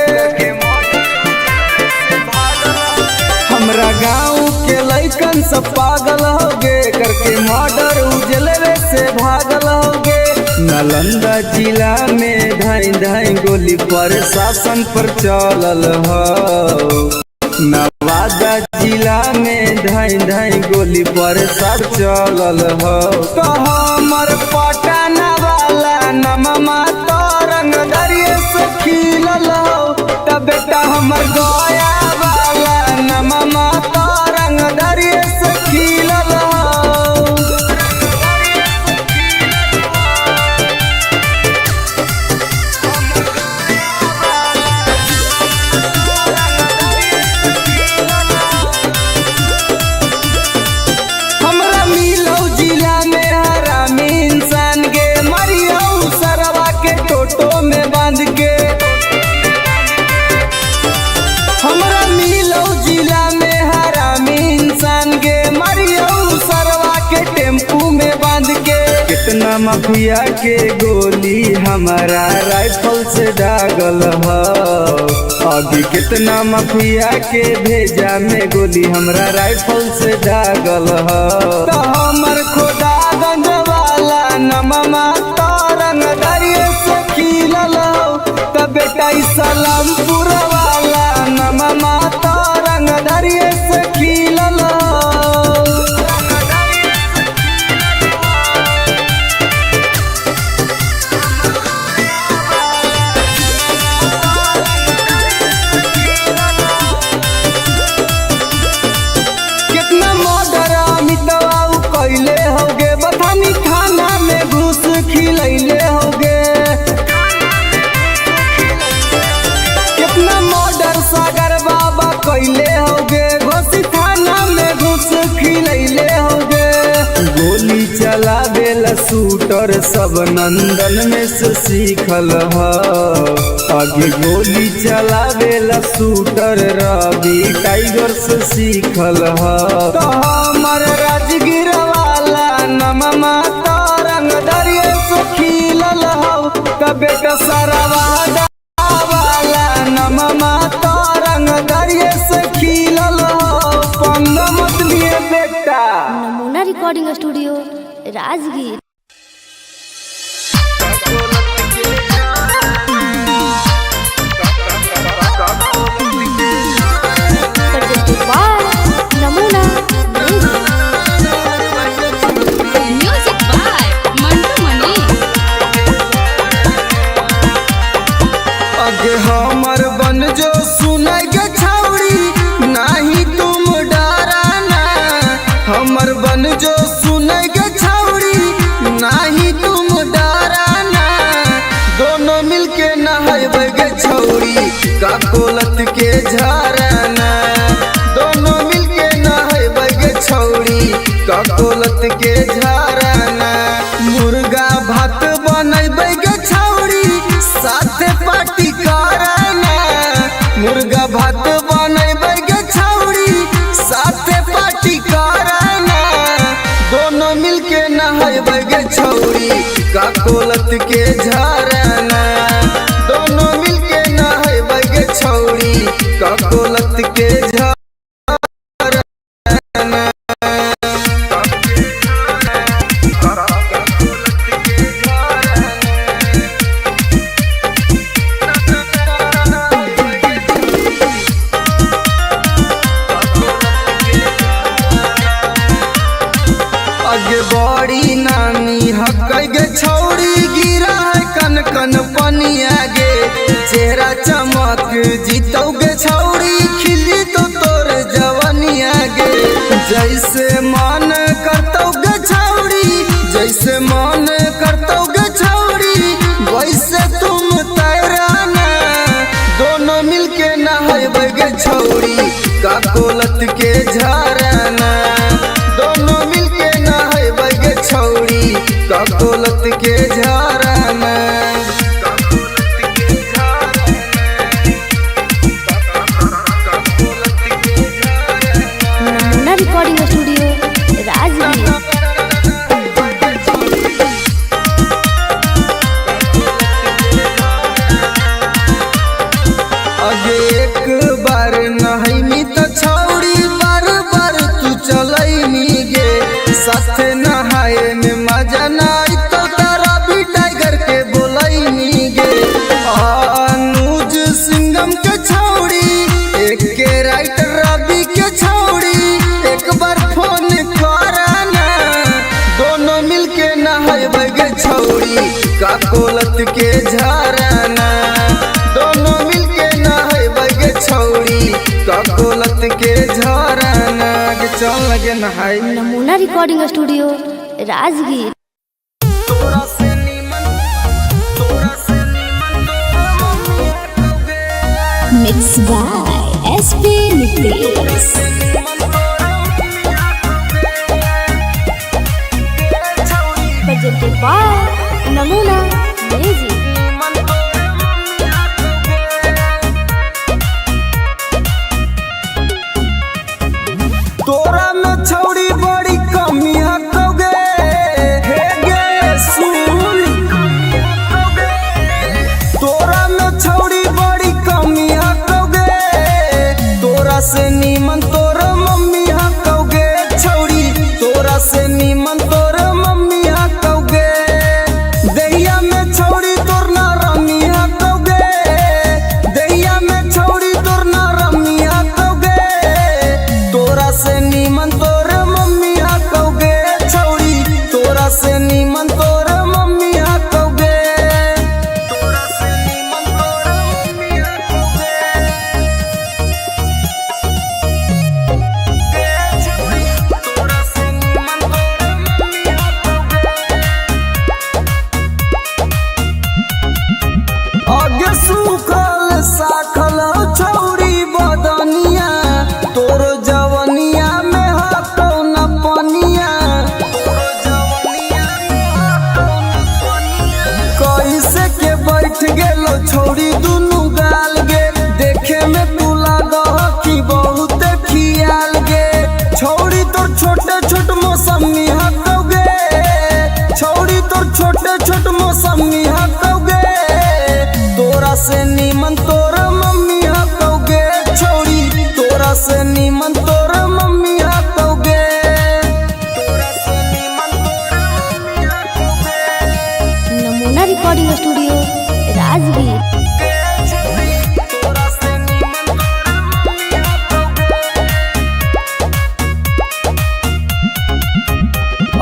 हमरा गाँव के लइकन सब पागल हो गे। करके मर्डर उजलवे से भागल हो गे। नालंदा जिला में धाई धाई गोली पर शासन पर चलल हो। नवादा जिला में धाई धाई गोली पर सब चलल हो। तो हमर पटना वाला नमा तरंगदारी से खिलल हो। तब बेटा हमर गया वाला नमा तरंगदारी से खिलल हो। जिला में हरामी इंसान गे। मरियो सरवा के टोटो में कितना माफिया के गोली हमारा राइफल से दागल ह। आगे कितना माफिया के भेजा में गोली हमरा राइफल से दागल ह। तो हमर खोदागंज वाला नममा तरंग दरिये से खिलल हो। त बेटा ई सलामपुर वाला नममा तरंग दरिये से खिलल हो। कितना मर्डर अमितवा उ कैले होगे, बथानी थाना में घूस खिलैले होगे। कितना मर्डर सागर बाबा कैले होगे, घोसी थाना में घूस खिलैले होगे। गोली चलावेला शूटर सब नंदन में से सीखल ह। आगे गोली चलावेला शूटर रवि टाइगर से सीखल ह। तो हमर राजगीर वाला नममा तरंग दरिये से खिलल हौ। त बेटा सरवा वाला नममा तरंग दरिये से खिलल हौ। पंगा मत लिए बेटा। नमूना recording studio Rajgir. Presented by Namuna Music. Music by Mantu Mani. अगे हमर बन जो सुनै गे छौड़ी नाही तुम डराना। हमर बन जो सुनै गे छौड़ी नाही तुम डराना। दोनों मिलके नहैबै गे छौड़ी ककोलत के झरना। दोनों मिलके नहैबै गे छौड़ी ककोलत के झरना। मुर्गा भात बनैबै गे छौड़ी साथे पार्टी करना। मुर्गा भात बनैबै गे छौड़ी साथे पार्टी करना। दोनों मिलके नहैबै गे छौड़ी ककोलत के झरना। दोनों मिलके नहैबै गे छौड़ी ककोलत के झरना। अगे बड़ी नानी हकै गे छौड़ी गिरा है कन कन पनिया गे। चेहरा चमक जीतौ गे छौड़ी खिली तो तोर जवनिया गे। जैसे मन करतौ गे छौड़ी, जैसे मन करतौ गे छौड़ी वैसे तुम तैराना। दोनों मिलके नहैबै गे छौड़ी ककोलत के झरना। दोनों मिलके नहैबै गे छौड़ी ककोलत के झरना। नमूना रिकॉर्डिंग स्टूडियो राजगीर। अगे एक बार नहैनी त छौड़ी बार बार तू चलैनी गे। साथे नहाए में मजा ना आई तो तारा भी टाइगर के बोलैनी गे। अनुज सिंघम के छौड़ी एक के राइटर रवि के छौड़ी एक बार फोन करना। दोनों मिलके नहैबै गे छौड़ी ककोलत के झरना। दोनों मिलके नहैबै गे छौड़ी ककोलत के झरना। गे चल लगे नहाई। नमूना रिकॉर्डिंग स्टूडियो राजगीर। तोरा से नीमन, तोरा से नीमन तोरा mummy हटौगे। Mix by SP Nitesh. Presented by Namuna Music. तोरा में छौड़ी बड़ी कमी हकौगे। हे गे से नीमन तोर मम्मी हकौगे छौरी, तोरा से नीमन तोर मम्मी हकौगे। दहिया में छौरी तोर ना रमी हकौगे, दहिया में छौरी तोर ना रमी हकौगे। तोरा से नीमन तोर मम्मी हकौगे छौरी, तोरा से नीमन तोर मम्मी हकौगे। तोरा से नीमन तोर मम्मी हकौगे। तोरा से नीमन तोर मम्मी हकौगे। आगे सूखल साखल छौरी बदनिया, तोर जवनिया में हकौ न पनिया। कैसे के बैठ गेलो छौरी दुनू गाल गे, देखे में तू लागह कि बहुत खियाल गे। छौरी तोर छोटे छोट मौसमी हकौगे, छौरी तोर छोटे छोट मौसमी हकौगे। तोरा से नीमन तोर मम्मी हकौगे छौरी, तोरा से नीमन तोर मम्मी हकौगे। तोरा से नीमन तोर मम्मी हकौगे। नमूना रिकॉर्डिंग स्टूडियो राजगीर। तोरा से नीमन तोर मम्मी हकौगे।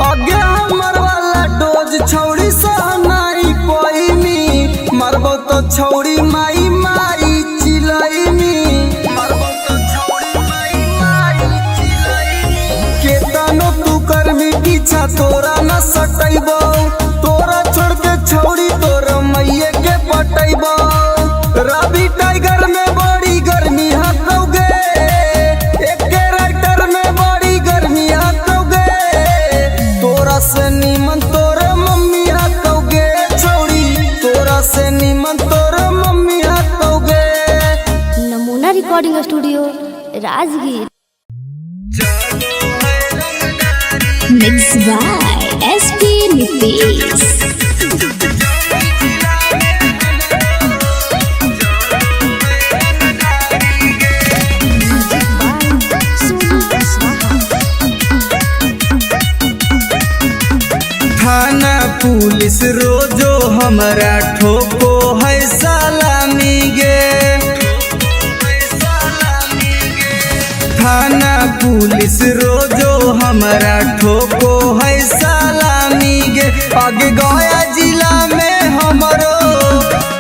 आगे हमर वाला डोज छौरी सहनाई पैमी, मरबो तो छौरी माई माई चिलैमी। मरबो तो छौरी माई माई चिलैमी। केतनो तू करमी पीछा तोरा न सटैबो, तोरा छोड़ के छौरी तोर मैये के पटैबो। रवि टाइगर में बड़ी गर्मी हकौगे, एके राइटर में बड़ी गर्मी हकौगे। तोरा से नीमन तोर मम्मी हकौगे छौरी, तोरा से नीमन तोर मम्मी हकौगे। नमूना recording studio Rajgir. Mix by SP Nitesh. थाना पुलिस रोजो हमरा ठोको है सलामी गे। थाना पुलिस रोजो हमरा ठोको है सलामी गे। आगे गया जिला में हमरो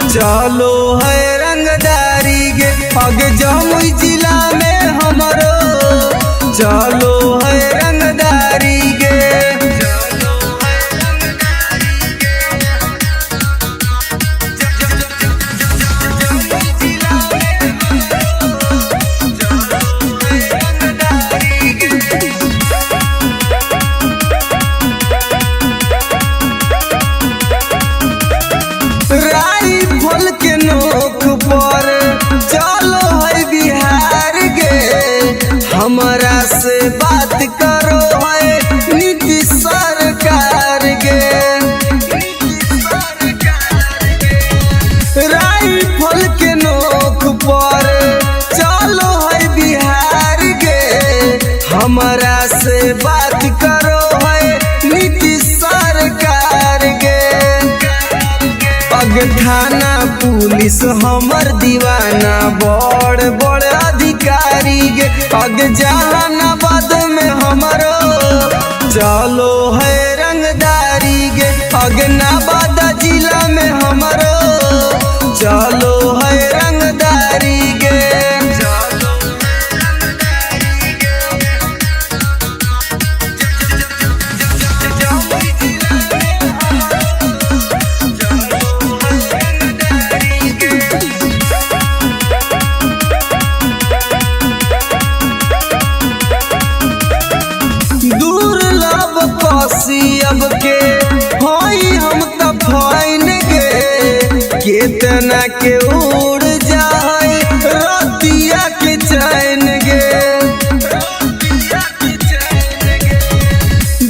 चलो है रंगदारी गे। आगे जमुई जिला में हमरो चलो है रंगदारी गे। राइफल के नोक पर चलो है बिहार गे। हमरा से बात करो है नीतीश सरकार गे। राइफल के नोक पर चलो है बिहार गे। हमरा से बात करो है नीतीश सरकार गे। अग थाना पुलिस हमर दीवाना बड़ बड़ अधिकारी गे। अग जहानाबाद में हमरो चलो है रंगदारी गे। अग नवादा जिला में हमरो चलो है रंगदारी गे। दुर्लभ कसियब के होई हम त फैन गे। केतना के उड़ जाए रतिया के चैन गे।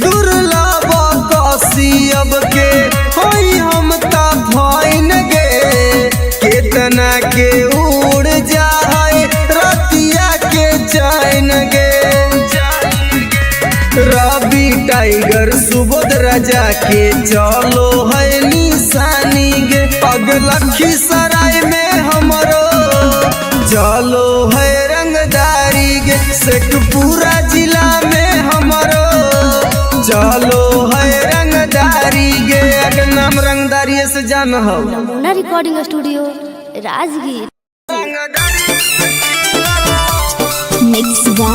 दुर्लभ कसियब के होई हम त फैन गे। केतना के उड़ जाए रतिया के चैन। रवि टाइगर सुबोध राजा के चलो है निशानी गे। अग लखीसराय में हमरो चलो है रंगदारी गे। शेखपुरा जिला में हमरो चलो है रंगदारी गे। अग नाम रंगदारी से जान हो। Namuna recording studio Rajgir. Mix by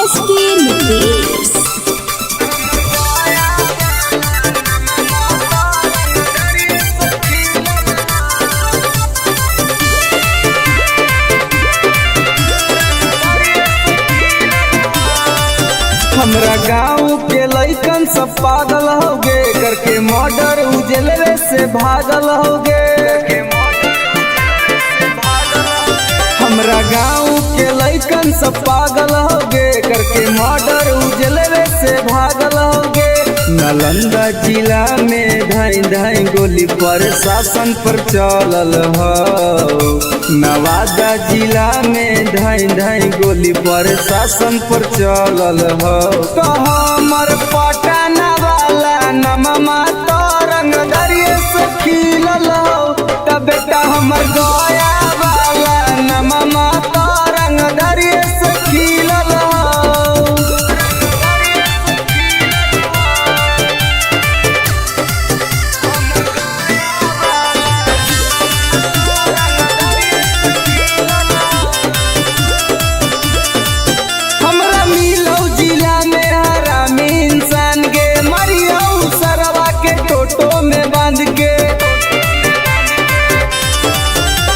SP Nitesh. हमरा गाँव के लइकन सब पागल हो गे, करके मर्डर उजलवे से भागल हो गे। हमरा गाँव के लइकन सब पागल हो गे, करके मर्डर उजलवे से भागल हो गे। नालंदा जिला में धाई धाई गोली पर शासन पर चलल हो। नवादा जिला में धाई धाई गोली पर शासन पर चलल हो। तो हमर पटना वाला नमा तरंग दरिये से खिलल हो। तब बेटा हमर गया वाला नमा तरंग दरिये से खिलल हो। हमरा मिलो जिला में हरामी इंसान के, मरियो सरवा के टोटो में बांध के।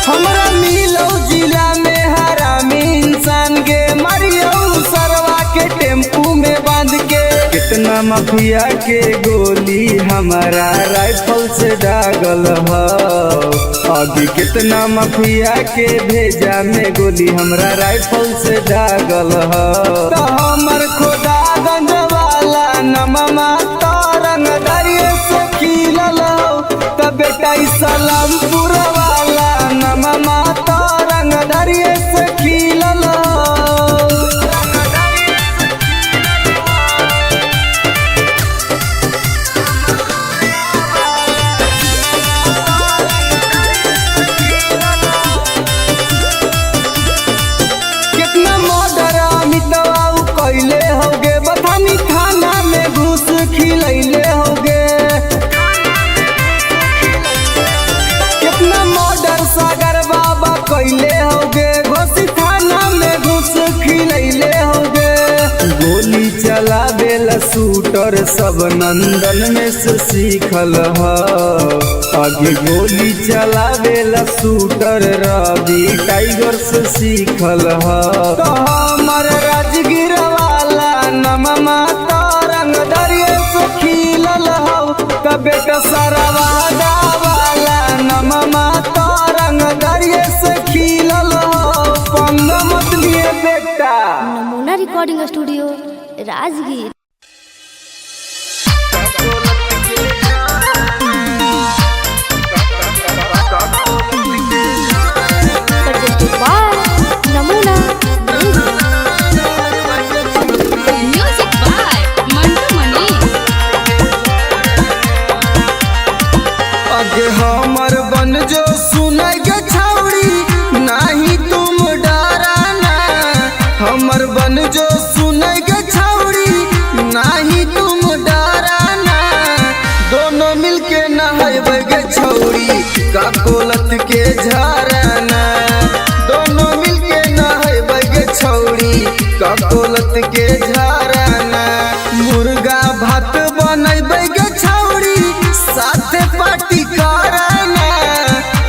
हमरा मिलो जिला में हरामी इंसान के, मरियो सरवा के टेम्पू में बांध के। कितना माफिया के गोली हमारा राइफल से दागल हो। अभी कितना माफिया के भेजा में गोली हमरा राइफल से दागल हो। तो हमर खोदागंज वाला नमा तरंग दरिये से खिलल हो। तब बेटा सलामपुर वाला नमा तरंग दरिये से खिलल हो। कितना मर्डर अमितवा कैले होगे, बथानी थाना में घूस खिलैले होगे। कितना मर्डर सागर बाबा कैले होगे, घोसी थाना में घूस खिलैले होगे। गोली चलावेला शूटर सब नंदन में से सीखल हो। आगे गोली चलावेला शूटर रवि टाइगर से सीखल हो। तो हमर राजगीर वाला नमा तरंग दरिये से खिलल हो। तब बेटा सरवादा वाला नमा तरंग दरिये से खिलल हो। पंगा मत लिए बेटा। Namuna recording studio Rajgir. Presented by Namuna Music. Music by Mantu Mani. अगे हमर बन जो सुनै गे छौड़ी, नाही तुम डराना। हमर बन जो सुनै गे छौड़ी, नाही तुम डराना। दोनों मिलके नहैबै गे छौड़ी ककोलत के झरना। दोनों मिलके नहैबै गे छौड़ी ककोलत के झरना। मुर्गा भात बनैबै गे छौड़ी साथे पार्टी करना।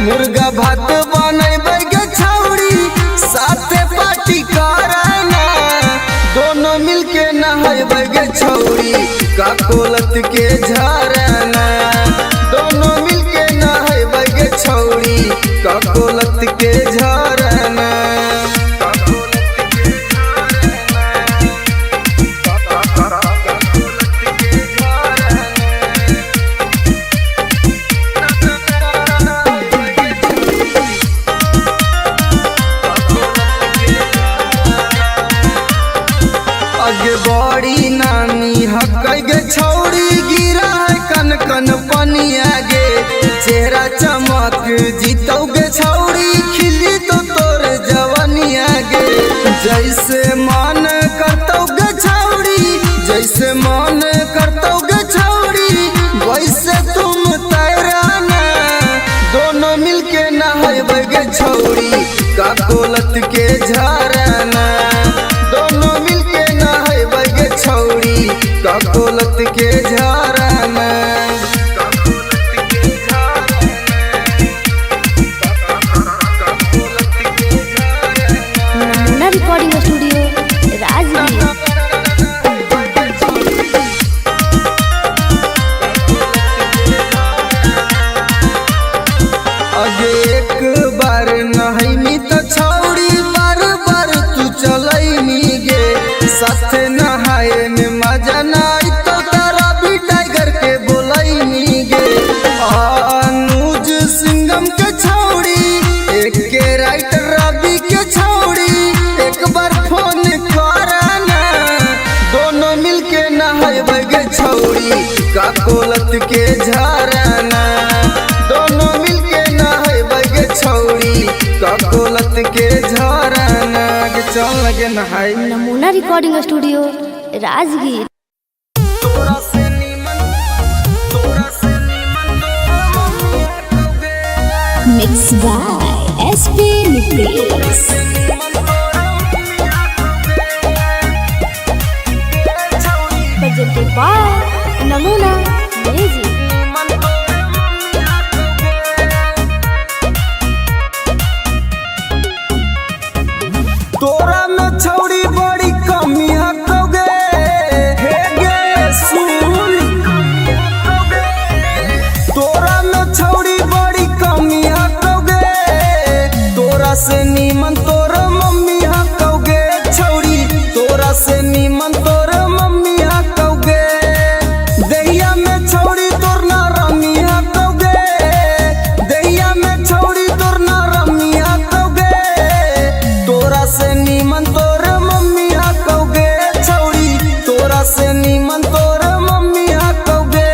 मुर्गा भात बनैबै गे छौड़ी साथे पार्टी करना। दोनों मिलके नहैबै गे छौड़ी ककोलत के झरना। दोनों मिलके नहैबै गे छौड़ी ककोलत के झरना। अगे बड़ी नामी जैसे मन करतोगे छौड़ी वैसे तुम तैराना, दोनों मिलके नहाएबे छौड़ी काकोलत के झरना, दोनों मिलके नहाएबे छौड़ी काकोलत के झरना। नमूना रिकॉर्डिंग स्टूडियो राजगीर। अगे एक बार नहैनी त छौड़ी बार बार तू चलैनी गे, साथ नहाए में मजा ना आई तो तारा भी टाइगर के बोलैनी गे। अनुज सिंघम के छौड़ी एक के राइटर रवि के छौड़ी, एक बार फोन कराना, दोनों मिलके नहाएबे गे छौड़ी काकोलत के झरना, दोनों मिलके नहाएबे गे छौड़ी काकोलत के झरना। गे चल लगे नहाए। नमूना रिकॉर्डिंग स्टूडियो राजगीर। तोरा से नीमन, तोरा से नीमन mummy हटोगे। Mix by SP Nitesh. Presented by Namuna music. तोरा में छौड़ी बड़ी कमी हटोगे, हे गे सुन, तोरा में छौड़ी बड़ी कमी हटोगे, तोरा से नीमन तोर मम्मी हटोगे छौड़ी, तोरा से नीमन तोर मम्मी हटोगे, दहिया में छौड़ी तोर ना रमी हटोगे, दहिया में छौड़ी तोर ना रमी हटोगे, तोरा से नीमन तोर मम्मी हटोगे छौड़ी, तोरा से नीमन तोर मम्मी हटोगे,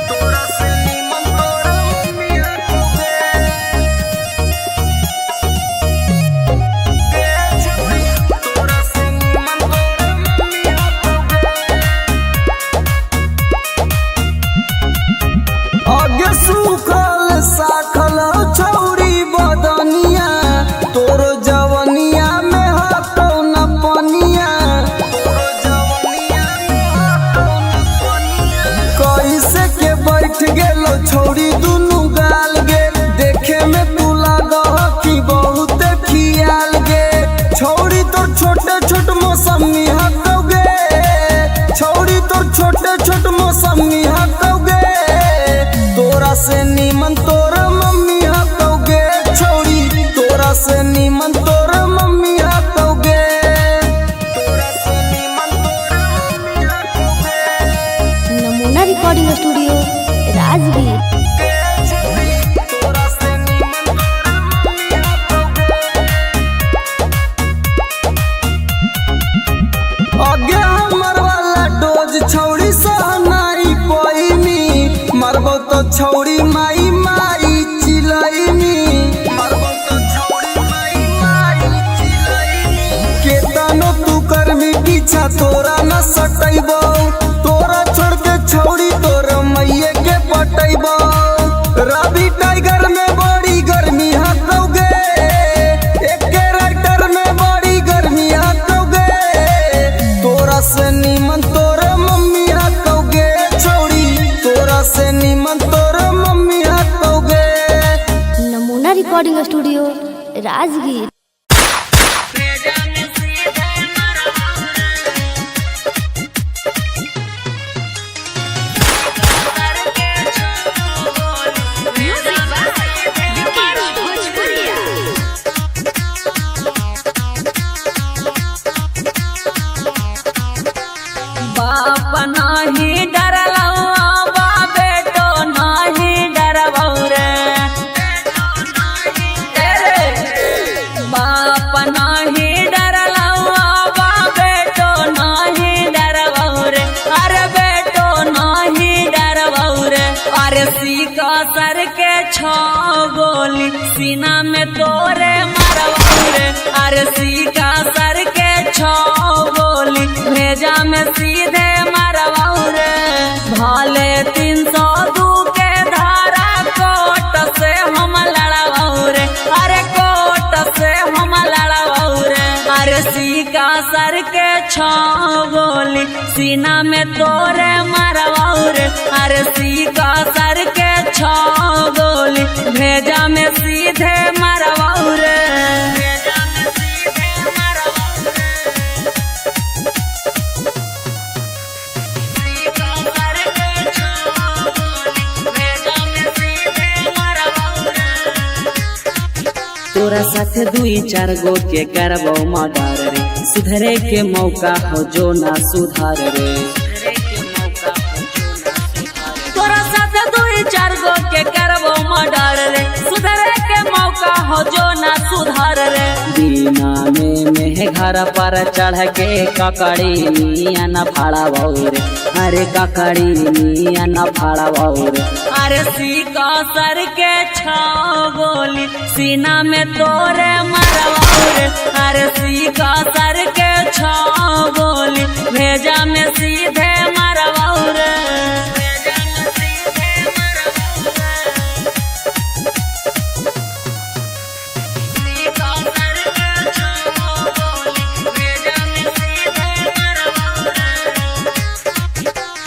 तोरा से नीमन तोर मम्मी हटोगे, तोरा से नीमन तोर मम्मी हटोगे। आगे सूखल साखल छौड़ी बदनिया, तोर जवनिया में हटौ न पनिया, कैसे के बैठ गेलो छौड़ी दुनू गाल गे, देखे में तू लागह कि बहुत खियाल गे, छौड़ी तोर छोटे छोट मौसमी हटौगे, छौड़ी तोर छोटे छोट मौसमी हटौगे, तोरा से नीमन तोर मम्मी हटौगे छौड़ी, तोरा से नीमन तोर मम्मी हटौगे, तोरा से नीमन तोर मम्मी हटौगे। नमूना रिकॉर्डिंग स्टूडियो राजगीर। तोरा से नीमन तोर मम्मी हटौगे। आगे हमर वाला डोज छौड़ी सहनाई पैनी, मरबो तो छौड़ी माई माई चिलैनी, मरबो तो छौड़ी माई माई चिलैनी, केतनो तू करमी पीछा तोरा न सटैबो, तोरा छोड़ के छौड़ी तोर मैये के पटैबो, रवि टाइगर में बड़ी गर्मी हटौगे, एके राइटर में बड़ी गर्मी हटौगे, तोरा से नीमन तोर मम्मी हटौगे छौड़ी, तोरा से नीमन तोर मम्मी हटौगे। नमूना रिकॉर्डिंग स्टूडियो राजगीर। बाप नाही डरलौ बा बेटो नाही डरबौ रे, बाप नाही डरलौ बा बेटो नाही डरबौ रे, अरे बेटो नाही डरबौ रे, अरे सीका सर के छो गोली सीना में तोरे मरबौ रे, अरे सीका सर के छो गोली। भेजा में सीधे मरवाऊ रे। भले 302 के धारा कोट से हम लड़वाऊ रे, अरे कोट से हम लड़वाऊ रे। अरे सीका सर के 6 गोली सीना में तोरे मरवाऊ रे, अरे सीका सर के 6 गोली भेजा में सीधे मरवाऊ रे। तोरा साथ 2-4 गो के करबो मर्डर रे, सुधरे के मौका हो जो ना सुधार रे। तोरा साथ 2-4 गो के करबो मर्डर रे, सुधरे के मौका हो जो ना सुधार रे। दीना में मेह घर पर चढ़ के ककड़ी मिया न फाड़ावो रे, अरे ककड़ी मिया न फाड़ावो रे। अरे सीका सर के 6 गोली सीना में तोरे मरवाऊ रे, अरे सीका सर के 6 गोली भेजा में सीधे मरवाऊ रे।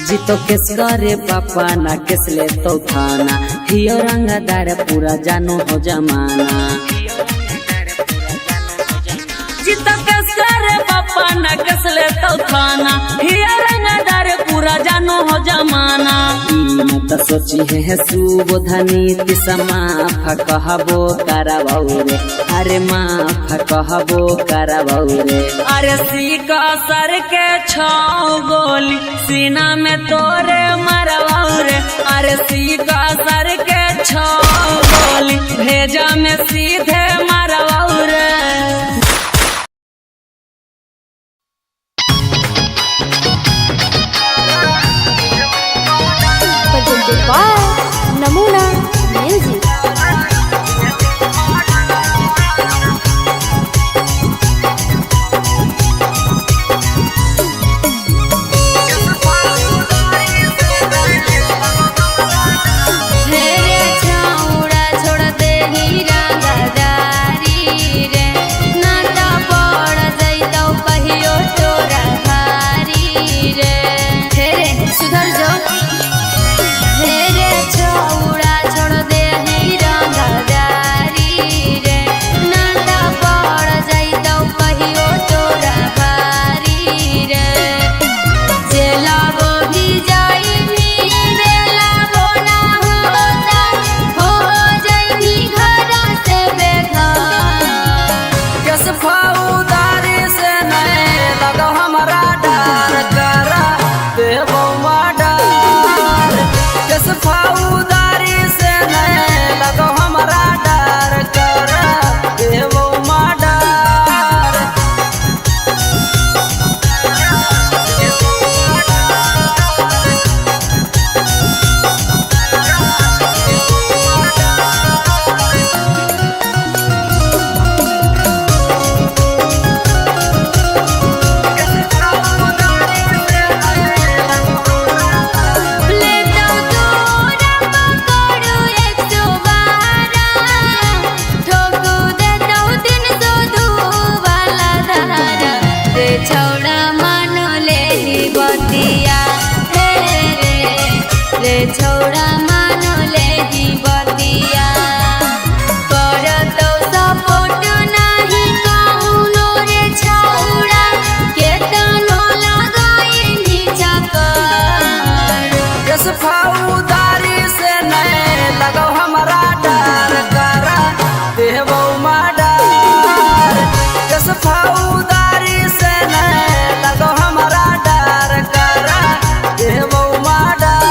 जीतो केस करे पापा ना केस ले तो थाना, हियो रंगदार पूरा जानो हो जमाना। जीतो केस करे पापा ना केस ले तो थाना, हियो रंगदार पूरा जानो हो जमाना। मत सोची है सुबोधनी माफ कहबो करबो रे, अरे माफ कहबो करबो रे। अरे सीका सर के 6 गोली सीना में तोरे मरवाऊ रे, अरे सीका सर के 6 गोली भेजा में सीधे मरवाऊ रे। नमूना म्यूजिक। सुधर जो हे रे छौड़ा छोड़ दे लगो हमारा डर करा देबो murder.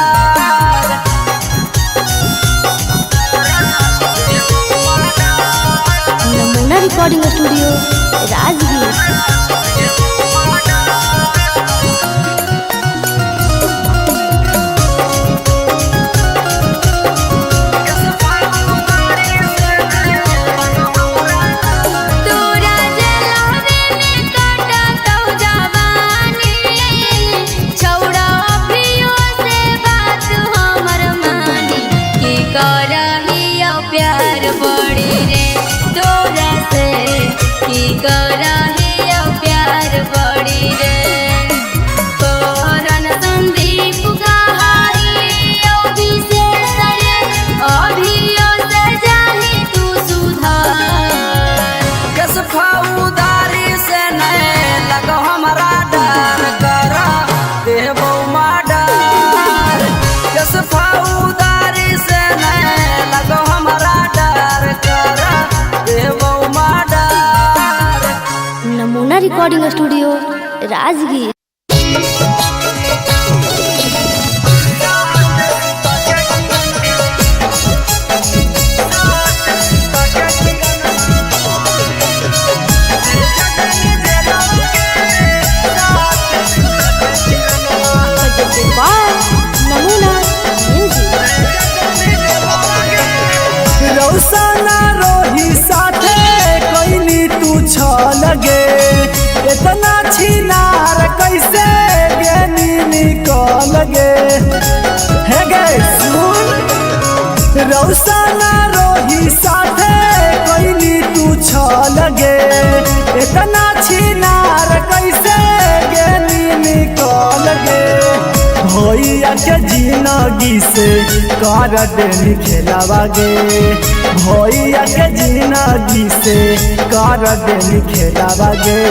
Recording studio Rajgir. Namuna music. रौसना रोही साथे कैली तू छल गे, इतना छिनार कैसे गेनी निकल गे। हे गे सुन, रौसना रोही साथे कैली तू छल गे, इतना छिनार कैसे गेनी निकल गे। भैया के जिंदगी से कर देनी खेलावा गे, भैया के जिंदगी से कर देनी खेलावा गे।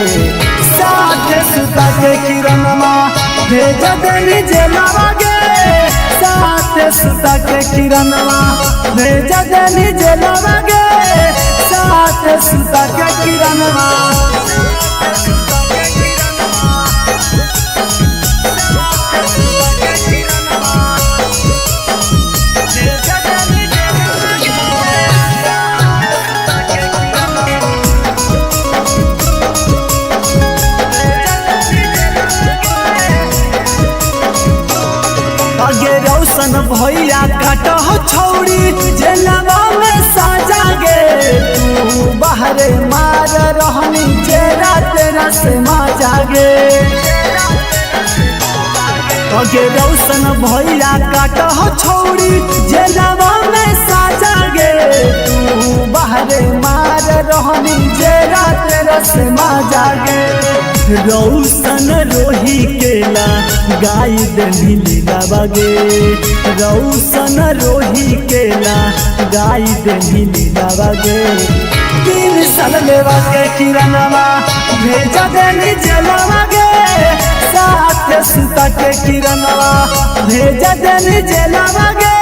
साथ सुता के किरणमा भेज देनी जेलावा गे, साथ सुता के किरणमा भेज देनी जेलावा गे, साथ सुता के किरणमा। आगे रौशन भैया काट हो छौड़ी जेलवा में साजा गे, तू बाहरे मार रहनी चेरा तेरा से माजा गे। आगे रौशन भैया काट हो छौड़ी जेलवा में साजा गे, तू बाहरे मार रहनी चेरा तेरा से माजा गे। रौशन रोही केला गाय देनी लीला बागे, रौशन रोही केला गाय देनी लीला बागे। 3 साल लेवा के किरणवा भेजा देनी जेलवा गे, साथ सुता के किरणवा भेजा देनी जेलवा गे,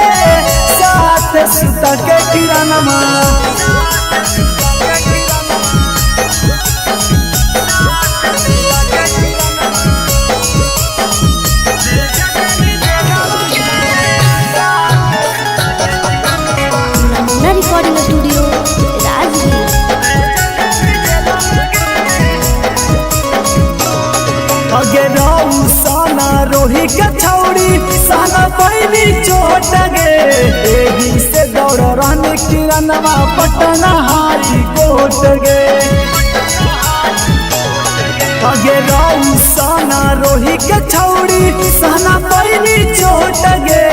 साथ सुता के किरणवा। नमूना रिकॉर्डिंग स्टूडियो राजगीर। अगे रौसना रोही के छौड़ी साना पैनी चोट गे, एही से दौड़ रहने किरणवा पटना हाई कोट गे। अगे रौसना रोही के छौड़ी साना पैनी चोट गे,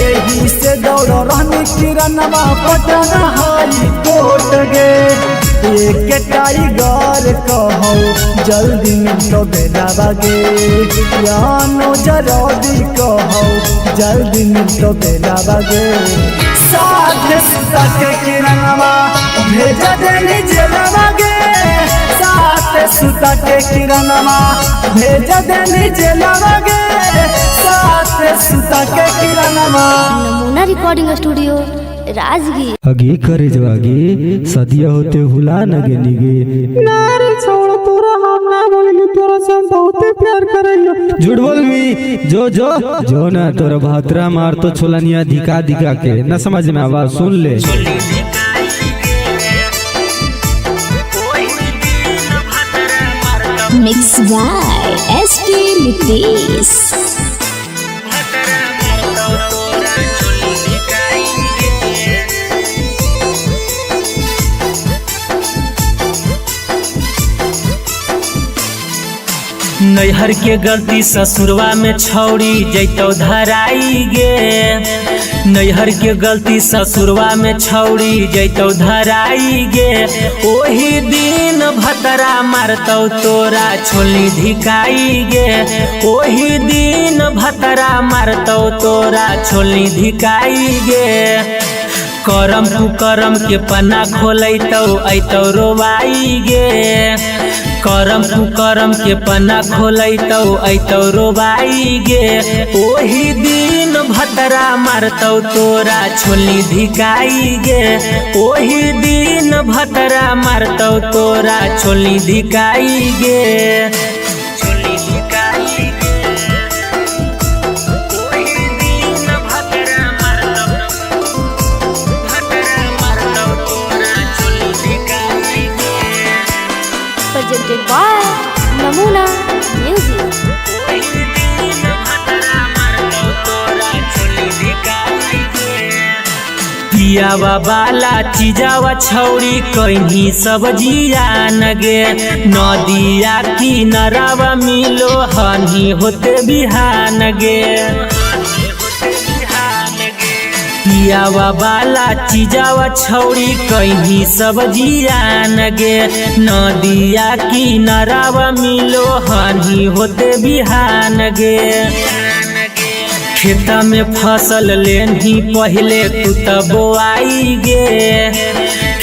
एही से दौड़ रहने किरणवा पटना हाई कोट गे। एक टाइगर कहो जल्दी मिलो बेला बागे, यानो जरदी कहो जल्दी मिलो बेला बागे। साथ सुता के किरणवा भेजा देनी जेलवा गे, साथ सुता के किरणवा भेजा देनी जेलवा गे, साथ सुता के किरणवा। नमूना रिकॉर्डिंग स्टूडियो राजगीर। अगे करे जवागे सदिया होते हुला नगे निगे। ना रे छोड़ तोरा हम ना बोलियो, तोरा से हम बहुते प्यार करइयो। झूठ बोलबी जो जो जो ना तोरा भातरा मार तो छोलनिया धिका धिका के न समझ में आवाज सुन ले। Mix by SP Nitesh. नैहर के गलती ससुरवा में छौड़ी जैतौ धराई गे, नैहर के गलती ससुरवा में छौड़ी जैतौ धराई गे। ओही दिन भतरा मारतौ तोरा छोली धिकाई गे, ओही दिन भतरा मारतौ तोरा छोली धिकाई गे। करम कुकरम के पन्ना खोलैतौ ऐतौ रोवाई गे, करम कुकरम के पन्ना खोलैतौ ऐतौ रोबाई गे। ओही दिन भतरा मारतौ तोरा छोलनी धिकाई गे। ओही दिन भतरा मारतौ तोरा छोलनी धिकाई गे। छोलनी धिकाई गे। ओही दिन भतरा मारतौ, भतरा मारतौ तोरा छोलनी धिकाई गे। Presented by Namuna Music. ओही दिन भतरा मारतौ तोरा छोलनी धिकाई गे। पियावा बाला चीजावा छौरी कहीं सब जियान गे। नदिया किनारावा मिलो हनी होते बिहान गे। पियावा बाला चीजावा छौरी कहीं सब जियान गे। नदिया किनारावा मिलो हनी होते बिहान गे। खेत में फसल लेनी पहले तू त बोआई गे।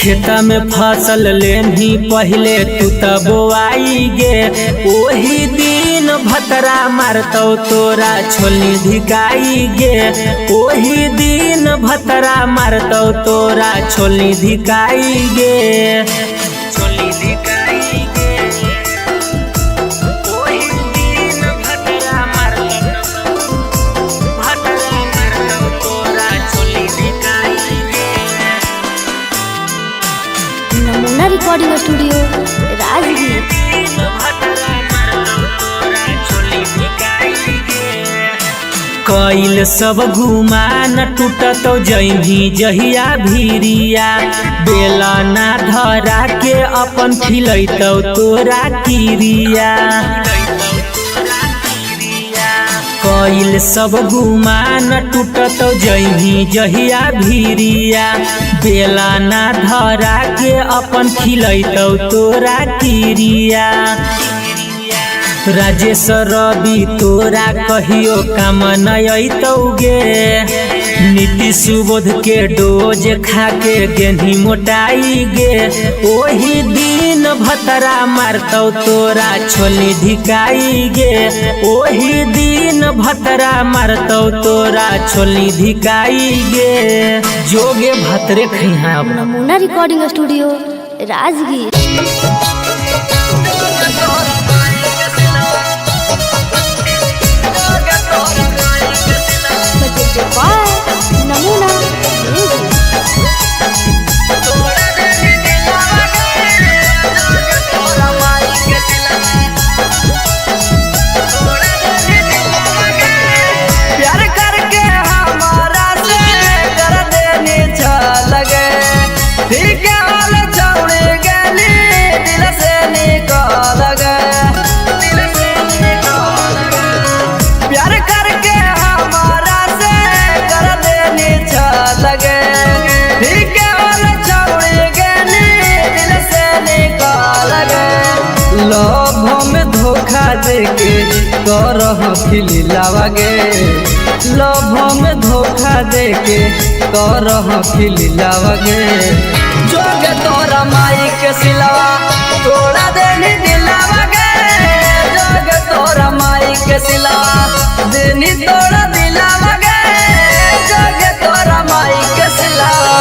खेत में फसल लेनी पहले तू त बोआई गे। ओही दिन भतरा मारतौ तोरा छोलनी धिकाई गे। ओही दिन भतरा मारतौ तोरा छोलनी धिकाई गे। छोलनी धिकाई गे। ओही दिन भतरा मारतौ, भतरा मारतौ तोरा छोलनी धिकाई गे। Namuna Recording Studio, Rajgir. कैल सब घुमा न टूटतौ जैही जहिया भीरिया। बेला ना धरा के अपन खिलैतौ तोरा किरिया। कैल सब घुमा न टूटतौ जैही जहिया भीरिया। बेला ना धरा के अपन खिलैतौ तोरा किरिया। राजेश रवि तोरा कहियो काम न अयतौ गे। नीतीश सुबोध के डोज खा के गेन्ही मोटाई गे। ओही दिन भतरा मारतौ तोरा छोलनी धिकाई गे। ओही दिन भतरा मारतौ तोरा छोलनी धिकाई गे। जोगे भतरे खैहा। Namuna Recording Studio, Rajgir. Presented by Namuna Music. प्यार करके हमारा से कर देनी छल गे। ठीक हाल छौड़ी गेली दिल से निकल गे। प्यार करके हमारा से कर देनी छल गे। ठीक हाल छौड़ी गेली दिल से निकल गे। लोभ में धोखा देके करह खिलावागे। लोभ में धोखा देके करह खिलावागे। जोगे तोरा माई के सिलवा तोड़ा देनी दिलावागे। जोगे तोरा माई के सिलवा देनी तोड़ा दिलावागे। जोगे तोरा माई के सिलवा,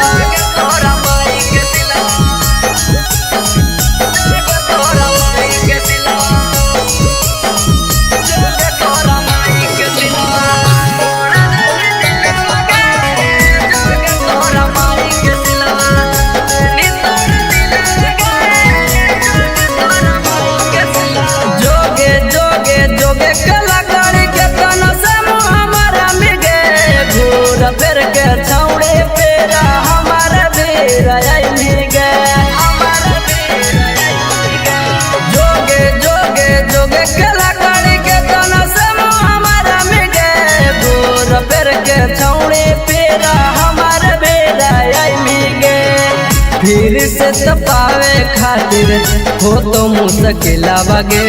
जोगे तोरा माई के सिलवा, जोगे तोरा माई के सिलवा, जोगे तोरा माई के सिलवा, तोड़ा देनी दिलावागे। जोगे तोरा माई के सिलवा देनी तोड़ा दिलावागे। जोगे तोरा माई के सिलवा। जोगे जोगे जोगे कलाकारी के तना से हमारा मिगे। घूर फिर के छौड़े पेरा हमारा बेरा आई मिगे। जोगे जोगे जोगे कलाकारी के तना से हमारा मिगे। घूर फिर के छौड़े पेरा हमारा बेरा आई मिगे। फिर से तपावे खातिर हो तो मुश्किल आवागे।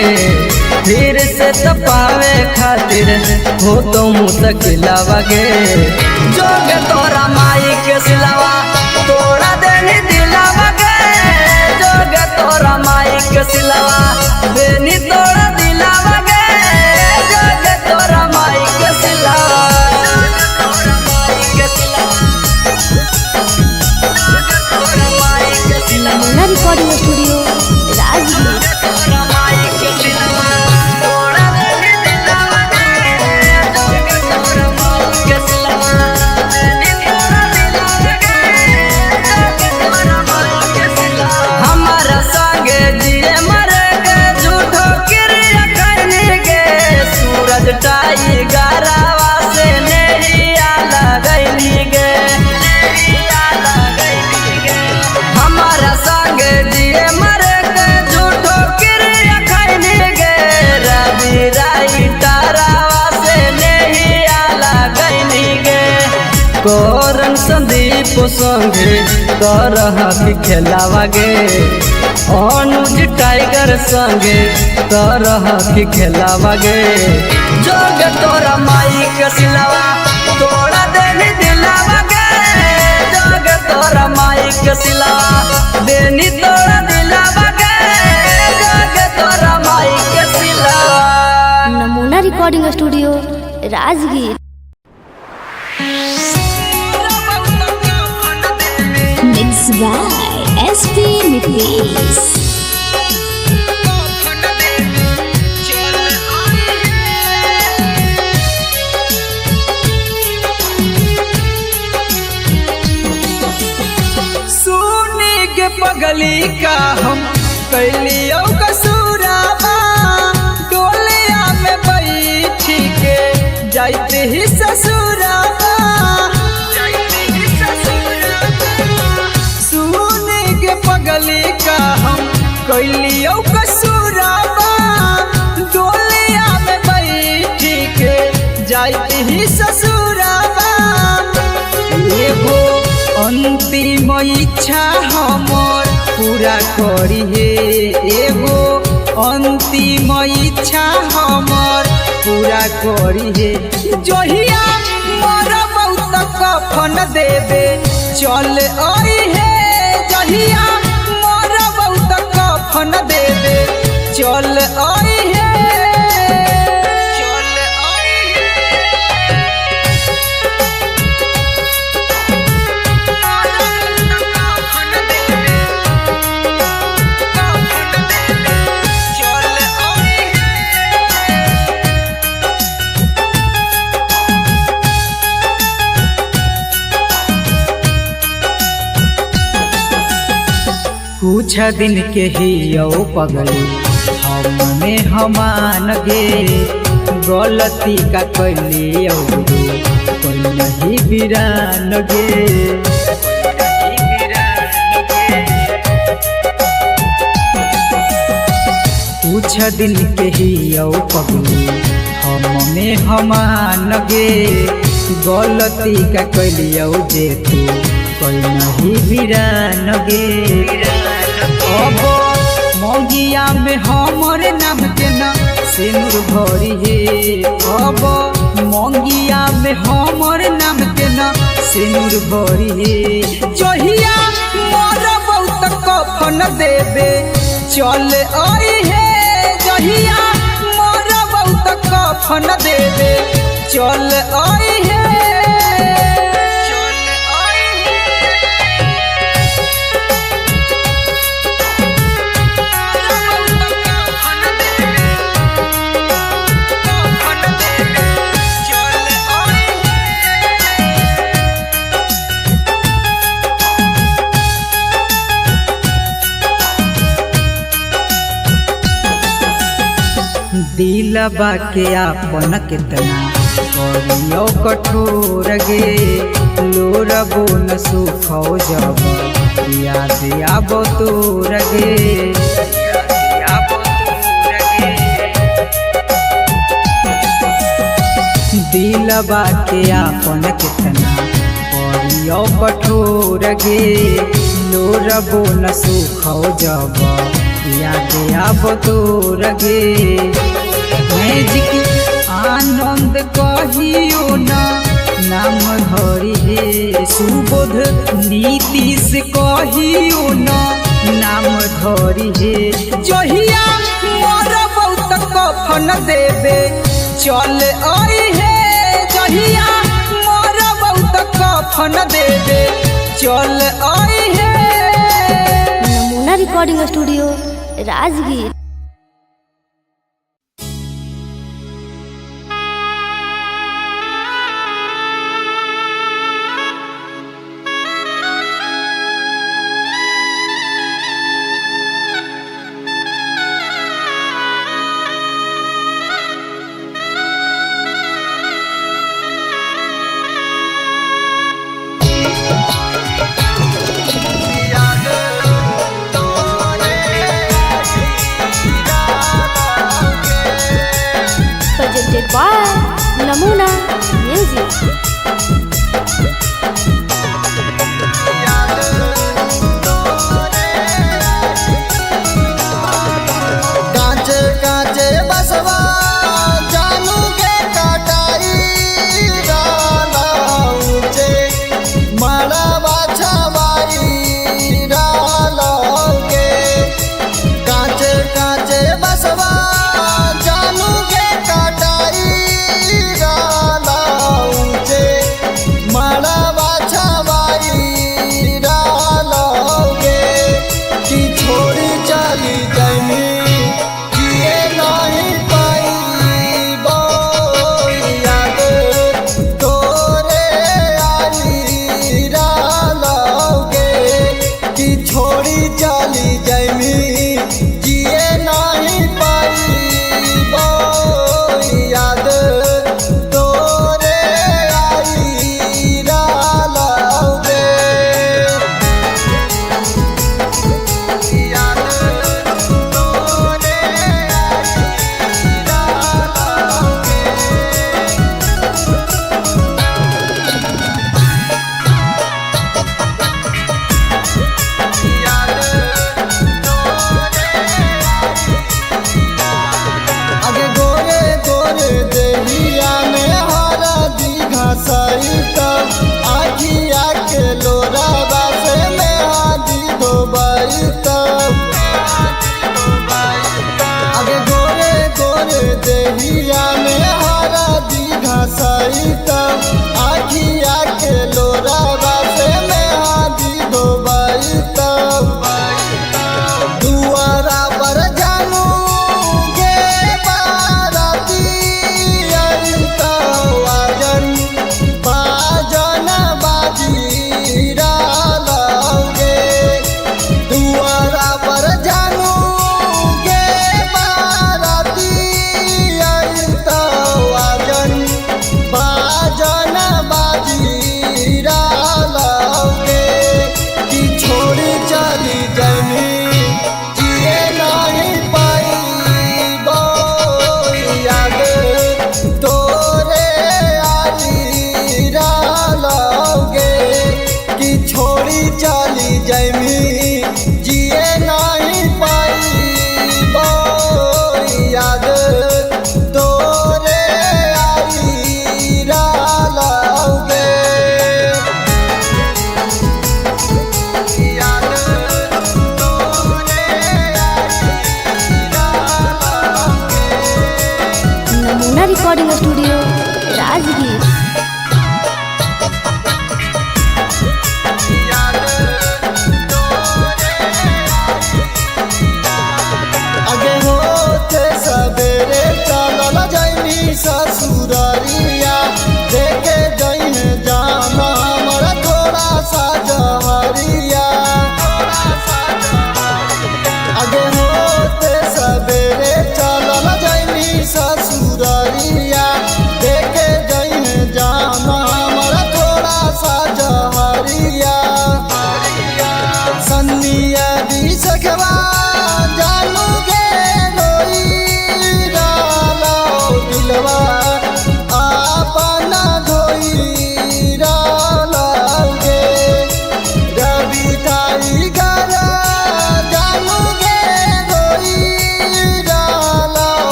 फिर से तपावे खातिर हो तो मुश्किल आवागे। जोगे तोरा माई के सिलवा तोड़ा देनी दिलावागे। जोगे तोरा तोरा माई के सिलवा देनी तोरा दिलावा गे, जोगे तोरा माई के सिलवा, तोरा माई के सिलवा, तोरा माई के सिलवा। नमूना रिकॉर्डिंग स्टूडियो राजगीर। तोरा माई के सिलवा तोरा देनी दिलावा गे, जोगे तोरा माई के सिलवा देनी तोरा दिलावा गे, जोगे तोरा माई के सिलवा। हमारा संगे जिए मरे के झूठो क्रिया करने के, सूरज टाइगरवा से नैया लगैली गे, नैया लगैली गे। हमारा संगे जिए मरे के झूठो क्रिया खैनी गे, रवि राई तारावा से नैया लगैली गे। कोरन संदीप संगे करह की खेलावा गे, अनुज टाइगर संगे करह की खेलावा गे, जोग तोरा माई के सिलवा तोरा देनी दिलावा गे, जोग तोरा माई के सिलवा देनी तोरा दिलावा गे, जोग तोरा माई के सिलवा। नमूना recording studio Rajgir. Mix by SP Nitish. सुनी के पगली का हम कैलियो कसूराबा, डोलिया में बैठी के जाते ही ससुराबा, सुनी के पगली का हम कैलियो कसूराबा, डोलिया में बैठी के जाते ही ससुराबा। एगो अंतिम इच्छा हमर पूरा करी हे, एगो अंतिम इच्छा हमर पूरा करी हे, जहिया मरबौ त कफन देबे चल आई हे, जहिया मरबौ त कफन देबे चल आई हे, चल आई हे। कुछ दिन के ही यो पगली हमने हमान गे, गलती का कैली कोई नहीं बिरान गे। कुछ दिन के ही यो पगली हमने हमान गे, गलती का कैलियो जे तू कोई नहीं बिरान गे। अब मौगिया में हमर नाम के न सिनुर भरी हे, अब मौगिया में हमर नाम के न सिनुर भरी हे, जहिया मरबौ त कफन देबे चल आई हे, जहिया मरबौ त कफन देबे चल आई हे, चल आई हे। दिलबा के आपन कितना करियो कठोर गे, लोरबो न सुखो जब याद आबो तोर गे, दिलबा के आपन कितना करियो कठोर गे, लोरबो न सुखो जब याद आबो तोर गे। मैजिक आनंद कहियो न नाम धरी हे, सुबोध नीतीश कहियो न नाम धरी हे। जहिया मरबौ त कफन देबे चल आई हे, जहिया मरबौ त कफन देबे चल आई हे। नमूना recording studio Rajgir. Presented by Namuna Music. कांचे कांचे बसवा जानू के कटाई राला ऊंचे मड़वा छवाई राला के। कांचे कांचे बसवा जानू के कटाई राला ऊंचे मड़वा छवाई राला के। की छोड़ी चली जमी किए नहीं पाई याद तोरे आई रालोगे। की छोड़ी चली जमी किए नहीं पाई याद तोरे आई रालोगे। अगे गोरे गोरे देहिया में हरा दीघा सहित आखिया के लोराबा से में हादी धोबई तब। अगे गोरे गोरे देहिया में हरा दीघा सहित आखिया के लोराबा से में हादी धोबई तब। दुआरा पर जानू गे बाराती आई तो आजन बाजन बाजी रालोगे। दुआरा पर जानू गे बाराती आई तो आजन बाजन बाजी रालोगे। की छोड़ी चली जमी जिए नहीं पाई याद तोरे आई रालोगे। की छोड़ी चली जमी जिए नहीं पाई याद तोरे आई रालोगे। नमूना रिकॉर्डिंग स्टूडियो राजगीर। अगे होते सवेरे चलल जैनी ससुररिया देखे जैन जाना हमर थोड़ा सा जहरिया। अगे होते सवेरे चलल जैनी ससुररिया देखे जैन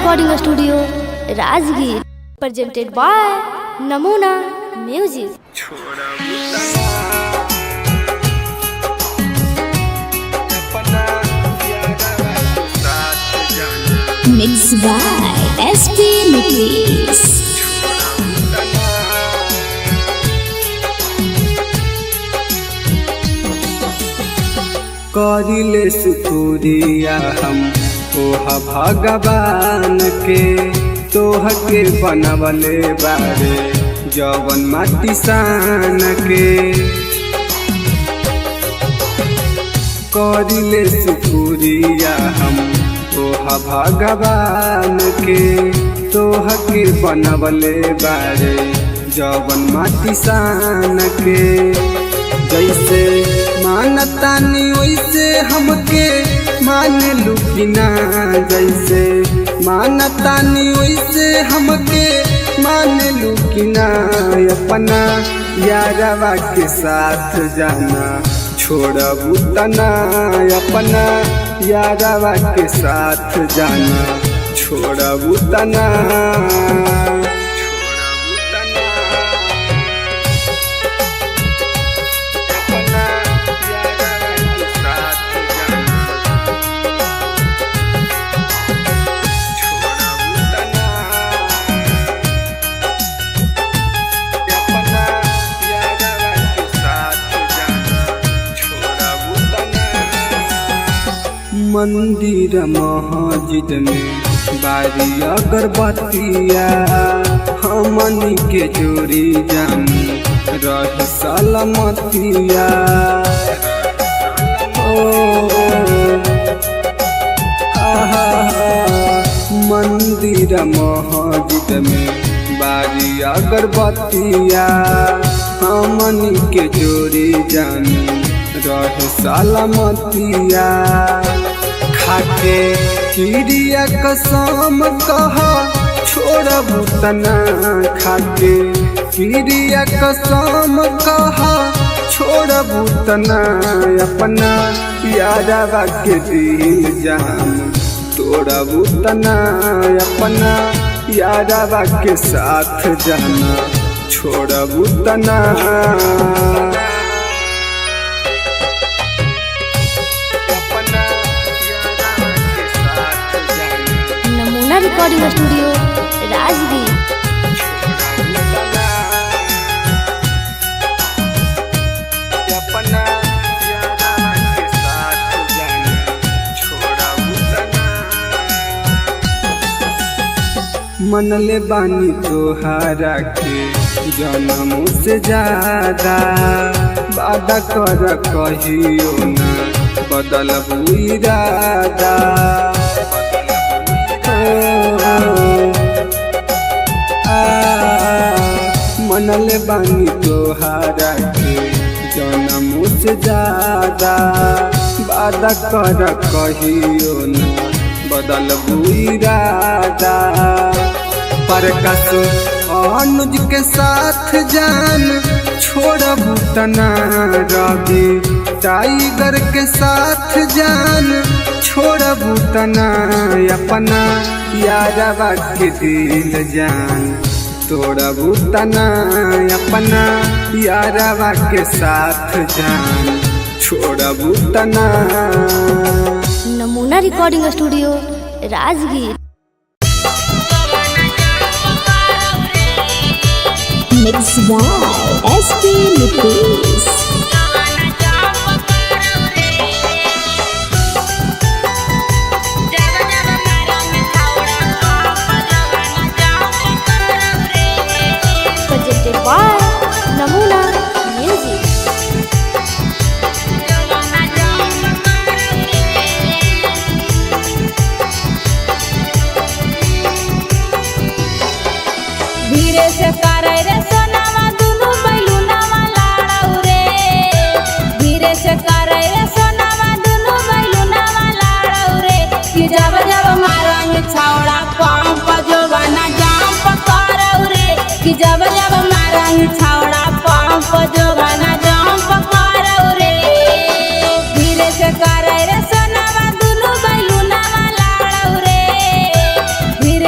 Recording studio Rajgir. Presented by Namuna music. Mix by SP Nitish. करिले सुकुरिया हम ओह भगवान के, तोह के बनवले बारे जवन माटी सान के। करिले सुकुरिया हम ओह भगवान के, तोह के बनवले बारे जवन माटी सान के। जैसे मानतानी वैसे हमके मान लुकिना, जैसे मानतानी वैसे हमके मान लुकिना। अपना यारवा के साथ जाना छोड़बू तना, अपना यारवा के साथ जाना छोड़बू तना। मंदिर मस्जिद में बारी अगरबत्तिया, हमनी के जोड़ी जानी रह सलामतिया। ओ आहा, मंदिर मस्जिद में बारी अगरबत्तिया, हमनी के जोड़ी जानी रह सलामतिया। खाके किरिया कसम कह छोड़बू तना, खाके किरिया कसम कह छोड़बू तना। अपना यारवा के दिल जान तोड़बू तना, अपना यारवा के साथ जाना छोड़बू तना। Namuna recording studio Rajgir. मनले बानी तोहारा के जन्म से ज्यादा, वादा कर कहियो ना बदलबू इरादा। मनले बानी तोहारा के जन्म से ज्यादा, वादा कर कहियो ना बदलबू इरादा। परकस अनुज के साथ जान छोड़बू तना, रवि टाइगर के साथ जान छोड़बू तना। अपना यारवा के दिल जान तोड़बू तना, अपना यारवा के साथ जान छोड़बू तना। Namuna recording studio Rajgir. Mix by SP Nitish. Presented by Namuna music. धीरे से करे रे सोनावा दुनु बैलूनावा लाड़ौ रे, धीरे से करे रे सोनावा दुनु बैलूनावा लाड़ौ रे। कि जब जब मारंग छौड़ा पंप जोबाना जंप करौ रे, कि जब जब मारंग छौड़ा पंप जोबाना जंप करौ रे। धीरे से करे रे सोनावा दुनु बैलूनावा लाड़ौ रे, धीरे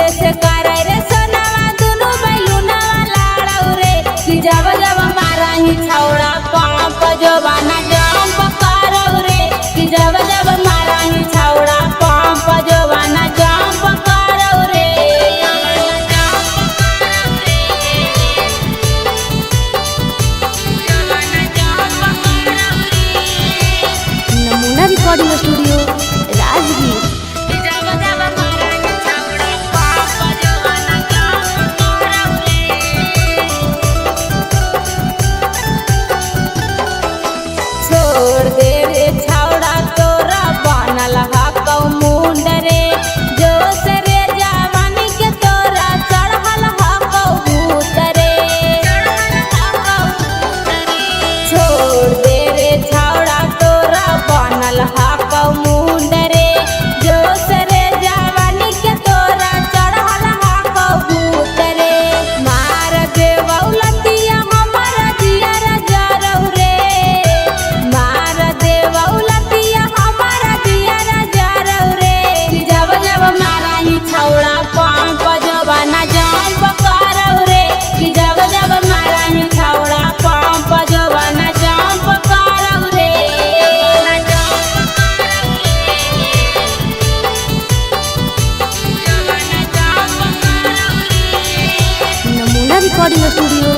recording studio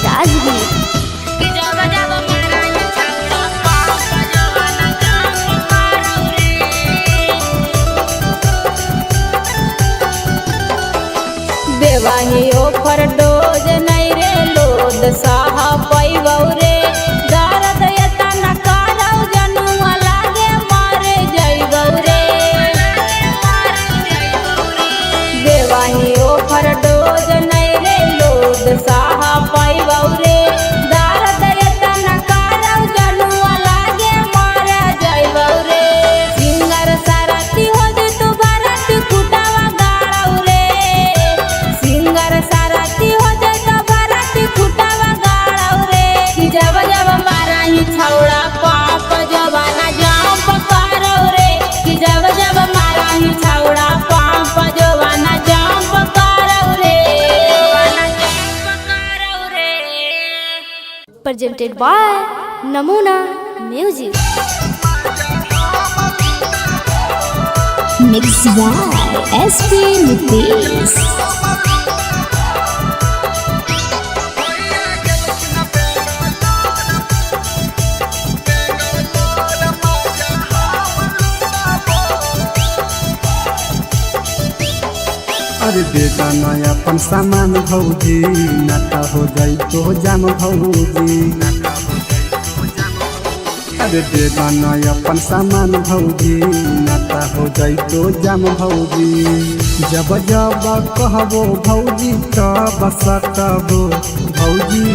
Rajgir. देवाही ओफर डोज नहीं रे लोद साहा पैबौ रे दर्द एतना करौ जनुआ लागे मारे जइबौ रे। देवाही ओफर डोज नहीं रे लोद साहा पैबौ रे दर्द एतना करौ जनुआ लागे मारे जइबौ रे। सिंगर सारथी हो जे तू बाराती कुटावा गाड़ौ रे। सिंगर सारथी हो जे तो बाराती कुटावा गाड़ौ रे। कि जब जब माराही छौड़ा पाप जवाना जाम करौ रे। कि जब जब माराही छौड़ा पाप जवाना जाम करौ रे। Presented by Namuna Music. Mix by SP Nitesh. अरे बेटा नया अपन सामान भौजी, नाता हो जाई तो जाम भौजी। अरे बेटा नया अपन सामान भौजी, नाता हो जाई तो जाम भौजी। जब जब कहबो भौजी तब सतबो भौजी,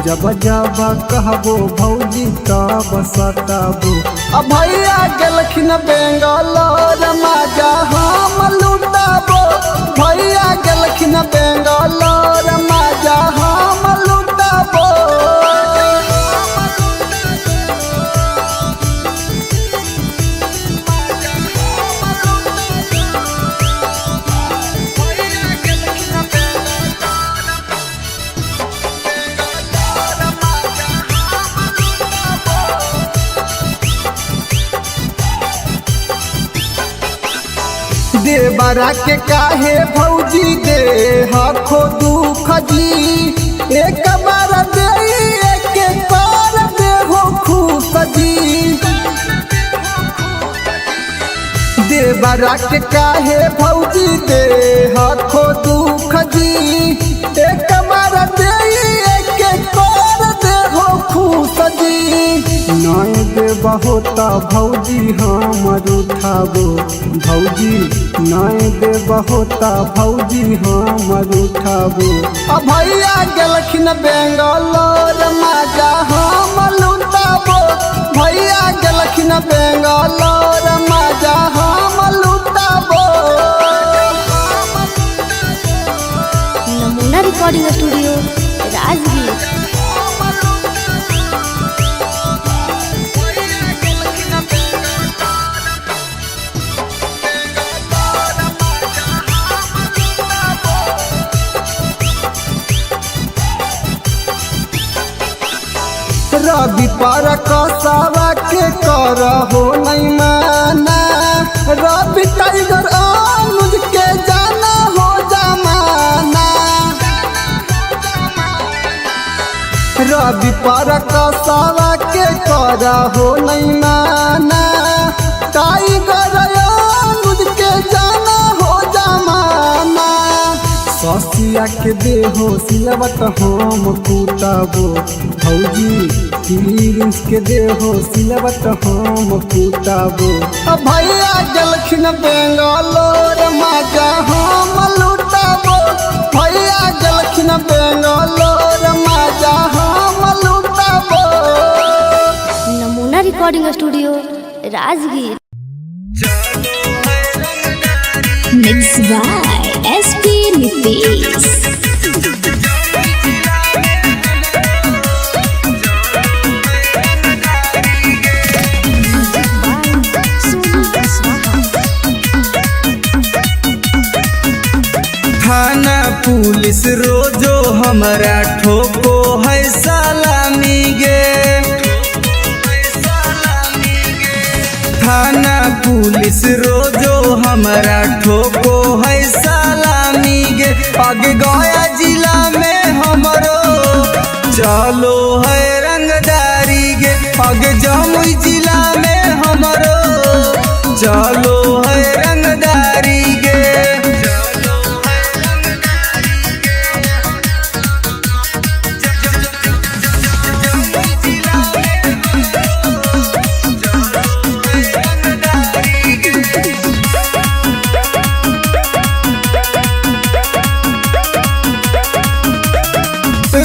जब जब कहबो भौजी तब सतबो। अब भैया गेलखिन बेंगलोर माजा हम लुटाबो। भैया गेलखिन बेंगलोर माजा हम लुटाबो। देवरा के काहे भौजी दे हखो दुख जी, एक बार दे एक कर देहो खुश जी। देवरा के काहे भौजी दे हखो दुख जी, एक बार दे एक कर देहो खुश जी। नय देबहो त भौजी हमर उठाबो भौजी, नय देबहो त भौजी हमर उठाबो। अब भैया गेलखिन बेंगलोर माजा हम लुटाबो। भैया गेलखिन बेंगलोर माजा हम लुटाबो। Namuna recording studio Rajgir. रवि पर कसावा के कर हो नहीं माना, रवि टाइगर अनुज के जाना हो जमाना। रवि पर कसावा के कर हो नहीं माना, टाइगर अनुज के जाना हो जमाना। ससिया के देहो सिलवट हम कुटबो भौजी, प्रिंस के देहो सिलवट हम कुटबो। अब भैया गेलखिन बेंगलोर माजा हम लुटाबो। भैया गेलखिन बेंगलोर माजा हम लुटाबो। Namuna recording studio Rajgir. Mix by SP Nitesh. थाना पुलिस रोजो हमरा ठोको है सलामी गे। थाना पुलिस रोजो हमरा ठोको है सलामी गे। आगे गया जिला में हमर चलो है रंगदारी गे। अग जमुई जिला में हमरो चलो है रंगदारी गे।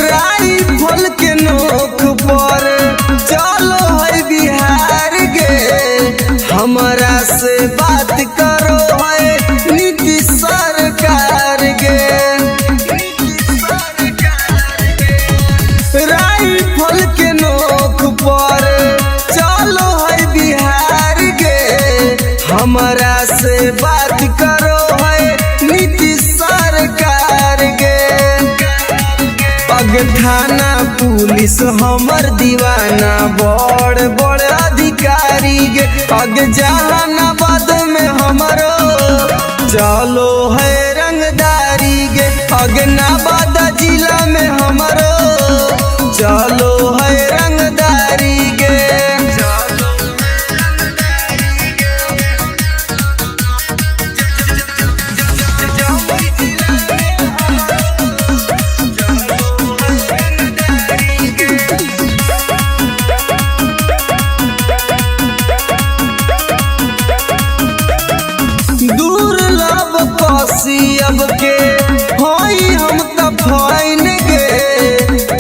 राइफल के नोक पर चलो है बिहार गे। हमरा से बात करो है नीतीश सरकार गे। राइफल के नोक पर चलो है बिहार गे। हमरा से बात करो है नीतीश सरकार गे। अग थाना पुलिस हमर दीवाना बड़ बड़ अधिकारी गे। अग जहानाबाद में हमरो चलो है रंगदारी गे। अग नवादा जिला में हमरो चलो है रंगदारी गे। दुर्लभ अब के होई हम त फाइन गे।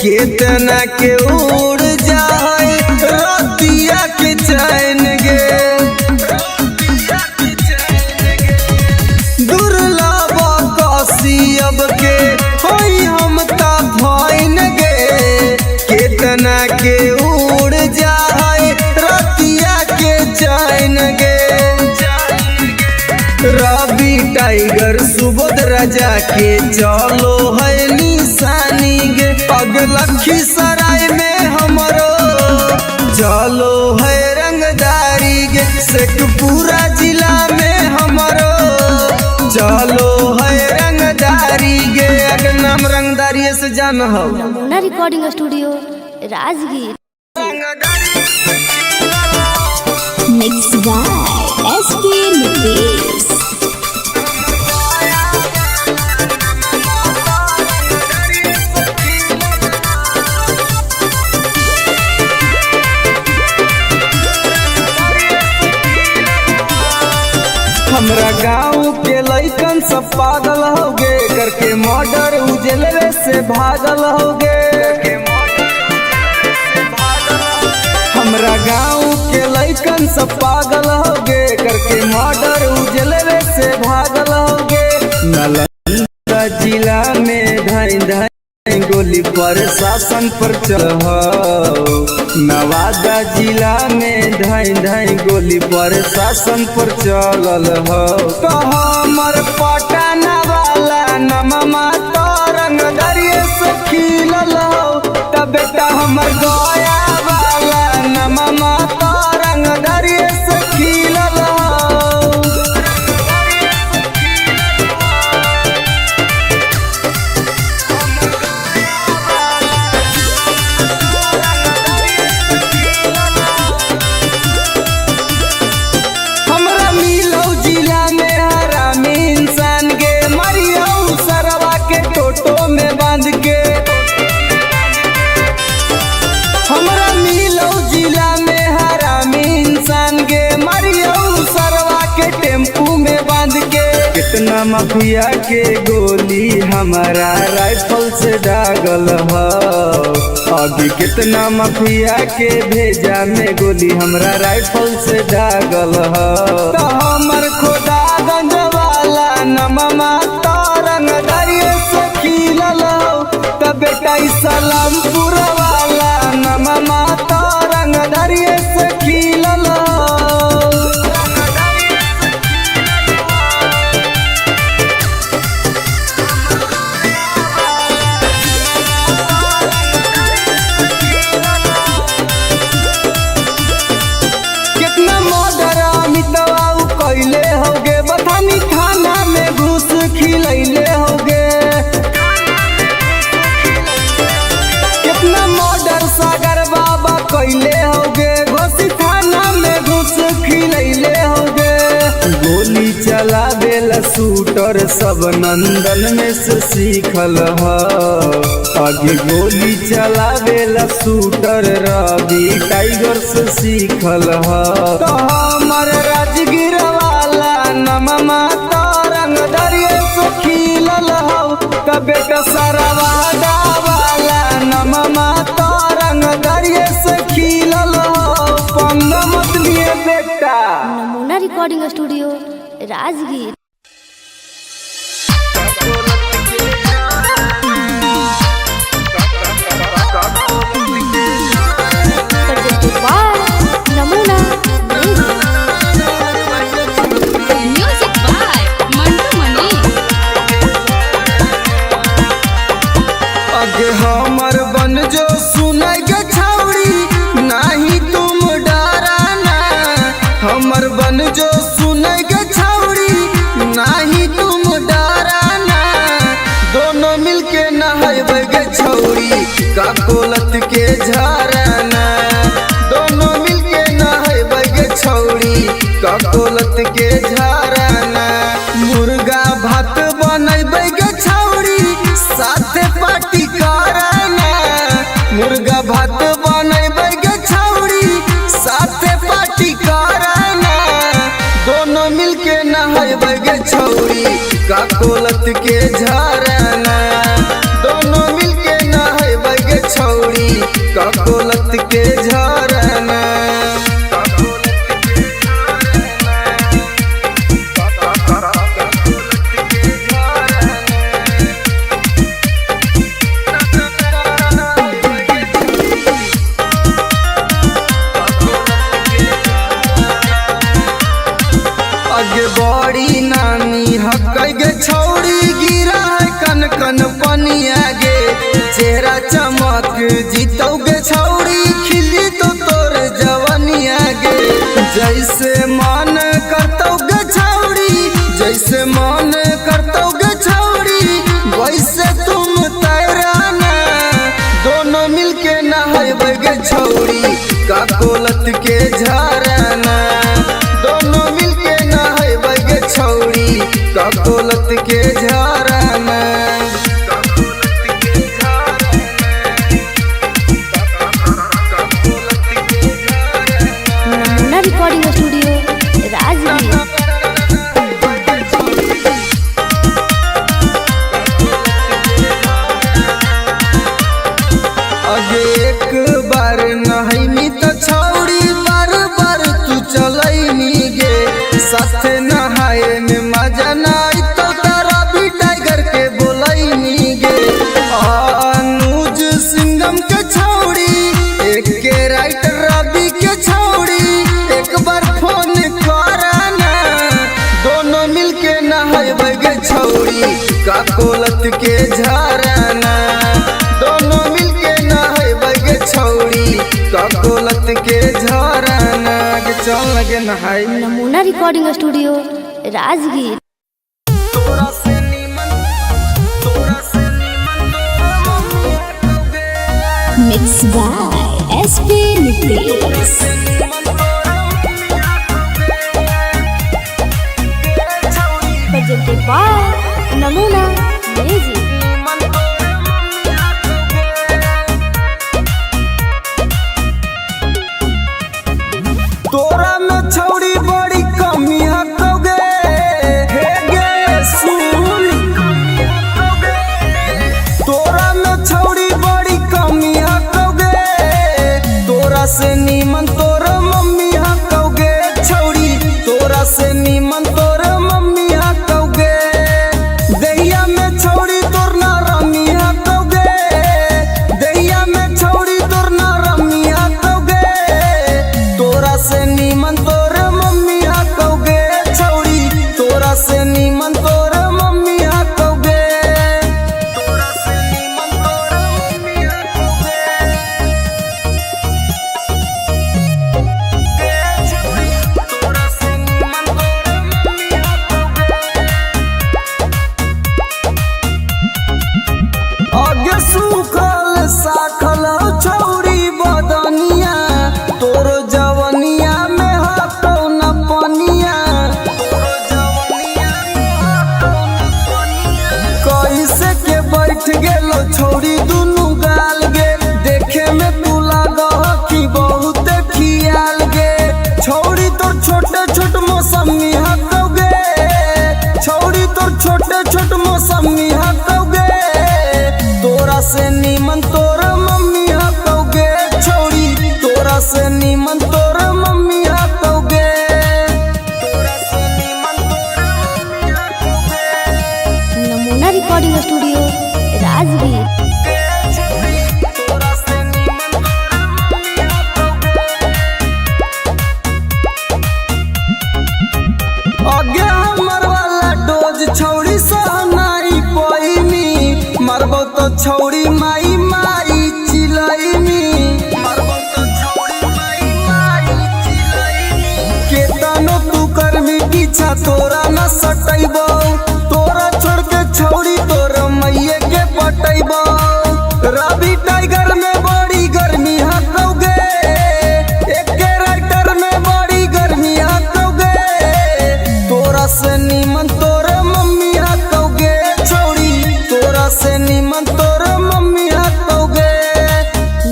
केतना के उड़ जाए रतिया के चैन गे। दुर्लभ अब के होई हम त फाइन गे। केतना के उड़ जाए रतिया के चैन गे। रवि टाइगर सुबोध राजा के चलो है निशानी गे। पग लखीसराय में हमरो चलो है रंगदारी गे। शेखपुरा जिला में हमरो चलो है रंगदारी गे। अगर नाम रंगदारी से जान हो। Namuna recording studio Rajgir. Mix by SP Nitesh. हमरा गाँव के लइकन सब पागल हो गे। करके मर्डर उजलवे से भागल हो गे। हमरा गाँव के लइकन सब पागल हो गे। करके मर्डर उजलवे से भागल हो गे। नालंदा जिला में धाई धाई गोली पर शासन पर चल हो। नवादा जिला में धाई धाई गोली पर शासन पर चलल हो। तो हमर पटना वाला नमा तो रंगदारी से खिलल हो। तब बेटा हमर गया वाला नमा तो रंगदारी से खिलल हो। में बांध के हमरा मिलो जिला में हरामी इंसान गे। मरियो सरवा के टेम्पू में बांध के। कितना माफिया के गोली हमारा राइफल से दागल हो। अभी कितना माफिया के भेजा में गोली हमरा राइफल से दागल हो। तो हमर खोदागंज वाला नमा तो रंगदारी से खिलल हो। तब बेटा सलामपुर वाला नमा तो रंगदारी से खिलल हो। कितना मर्डर अमितवा कैले होगे। बथानी थाना में घूस खिलैले होगे। कितना शूटर सब नंदन में से सीखल ह। आगे गोली चलावेला शूटर रवि टाइगर से सीखल ह। तो हमर राजगीर वाला नमा तरंग दरिये से खिलल हौ। त बेटा सरवादा वाला नमा तरंग दरिये से खिलल हौ। पंगा मत लिए बेटा। नमूना recording studio Rajgir. Presented by Namuna Music. Music by Mantu Mani. अगे हमर बन जो सुनै गे छौड़ी नाही तुम डराना। हमर बन जो सुनै गे छौड़ी नाही तुम डराना। दोनों मिलके नहाइबै गे छौड़ी काकोलत के झरना। दोनों मिलके नहाइबै गे छौड़ी काकोलत के झरना। मुर्गा भात बनैबै गे छौड़ी साथे पार्टी करना। मुर्गा भात बनैबै गे छौड़ी साथे पार्टी करना। दोनों मिलके नहाइबै गे छौड़ी काकोलत के झरना। दोनों मिलके नहाइबै गे छौड़ी काकोलत के झरना। अगे बड़ी नानी हकै गे छौड़ी गिरा है कन कन पनिया गे। चेहरा चमक जीतौ गे छौड़ी खिली तो तोर जवनिया गे। जैसे मन करतौ गे छौड़ी जैसे मन करतौ गे छौड़ी वैसे तुम तैराना। दोनों मिलके नहाइबै गे छौड़ी काकोलत के झरना। दोनों मिलके नहाइबै गे छौड़ी काकोलत के झरना। नमूना रिकॉर्डिंग स्टूडियो राजगीर। अगे एक बार नहैनी त छौड़ी बार बार तू चलैनी गे। साथे नहाए में मजा ना आई तो तारा भी टाइगर के बोलैनी गे। अनुज सिंघम के छौड़ी एक के राइटर रवि के छौड़ी एक बार फोन करना। दोनों मिलके नहाइबै गे छौड़ी काकोलत के झरना। दोनों मिलके नहाइबै गे छौड़ी काकोलत के झरना। गे चल लगे नहाई। नमूना recording studio Rajgir. Mix by SP Nitesh. Presented by Namuna Music. तोरा में छौड़ी बड़ी कमी हकौ गे। हे गे सुन तोरा में छौड़ी बड़ी कमी हकौ गे। तोरा से नीमन तोर मम्मी हकौ गे छौड़ी। तोरा से नीमन तोर मम्मी हकौ गे। दहिया में छौड़ी तोर ना रमी हकौ गे। दहिया में छौड़ी तोर ना रमी हकौ गे। तोरा से नीमन तोर मम्मी हकौ गे छौड़ी। तोरा से नीमन तोर मम्मी हकौ गे। तोरा से नीमन तोर मम्मी हकौ गे। तोरा से नीमन तोर मम्मी हकौ गे। आगे सूखल साखल छौड़ी बदनिया तोर जवनिया में हकौ न पनिया। छोट मौसमी हकौगे। तोरा से नीमन तोर मम्मी हकौगे छौड़ी, तोरा से नीमन तोर मम्मी हकौगे। तोरा से नीमन तोर मम्मी हकौगे। नमूना रिकॉर्डिंग स्टूडियो राजगीर। तोरा से नीमन तोर मम्मी हकौगे। आगे हमर वाला डोज छौड़ी सहनाई पैमी, मरबो तो छौड़ी माई माई चिलैमी, मरबो तो छौड़ी माई माई चिलैमी। केतनो तू करमी पीछा तोरा न सटैबो, तोरा छोड़ के छौड़ी तोर मैये के पटैबो। रवि टाइगर में बड़ी गर्मी हकौगे, एके राइटर में बड़ी गर्मी हकौगे। तोरा से नीमन तोर मम्मी हकौगे छौड़ी, तोरा से नीमन तोर मम्मी हकौगे।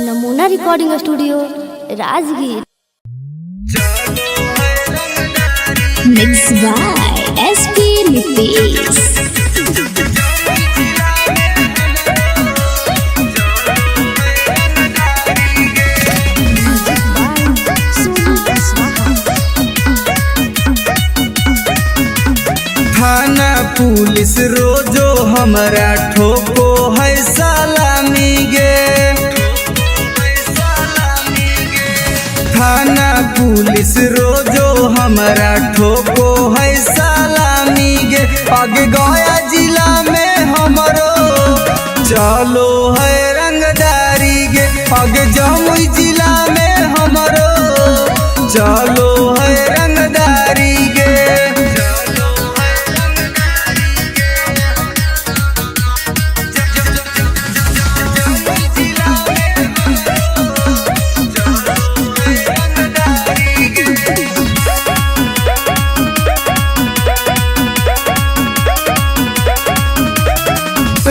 नमूना recording studio Rajgir. Mix by SP Nitesh. थाना पुलिस रोजो हमरा ठोको है सलामी गे। थाना पुलिस रोजो हमरा ठोको है सलामी गे। अग गया जिला में हमरो चलो है रंगदारी गे। अग जमुई जिला में हमरो चलो है रंगदारी गे।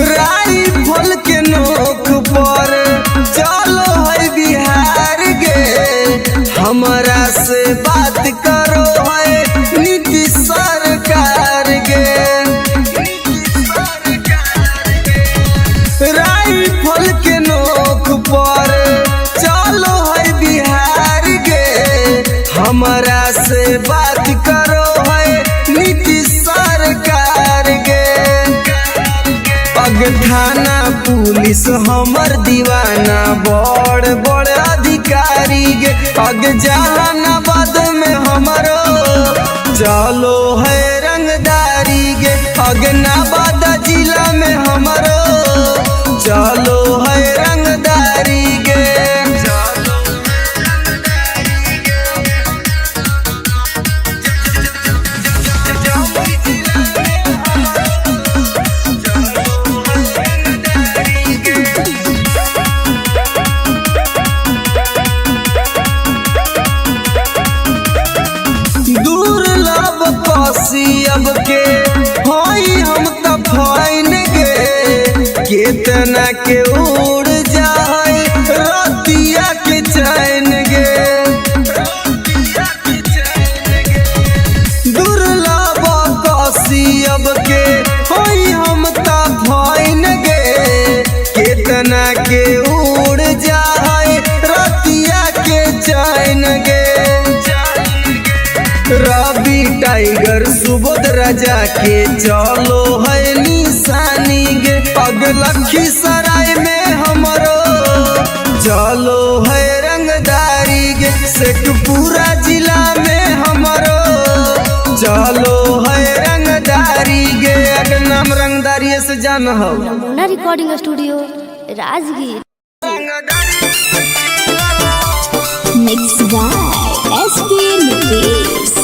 राइफल के नोक पर चलो है बिहार गे। हमरा से बात करो है नीतीश सरकार गे। राइफल के नोक पर चलो है बिहार गे। हमरा से बात करो है नीतीश सरकार गे। पग थाना पुलिस हमर दीवाना बड़ बड़ अधिकारी गे। पग जहानाबाद में हमरो चलो है रंगदारी गे। पग नवादा जिला में हमरो चलो है रंगदारी गे। दुर्लभ अब के होई हम त फाइन गे। केतना के उड़ जाए रतिया के चैन गे। दुर्लभ अब के होई हम त फाइन गे। केतना के उड़ जाए रतिया के चैन गे। रवि टाइगर सुबोध राजा के चलो है निशानी गे। पग लखीसराय में हमरो चलो है रंगदारी गे। शेखपुरा जिला में हमरो चलो है रंगदारी गे। अगर नाम रंगदारी से जान हो। नमूना recording studio Rajgir. Mix by SP Nitesh.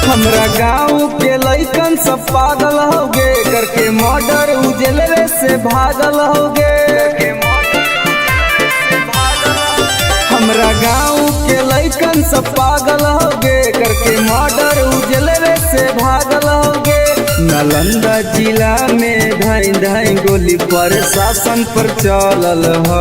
हमरा गाँव के लइकन सब पागल हो गे, करके मर्डर उजलवे से भागल हो गे। हमरा गाँव के लइकन सब पागल हो गे, करके मर्डर उजलवे से भागल हो गे। नालंदा जिला में धाई धाई गोली पर शासन पर चलल हो।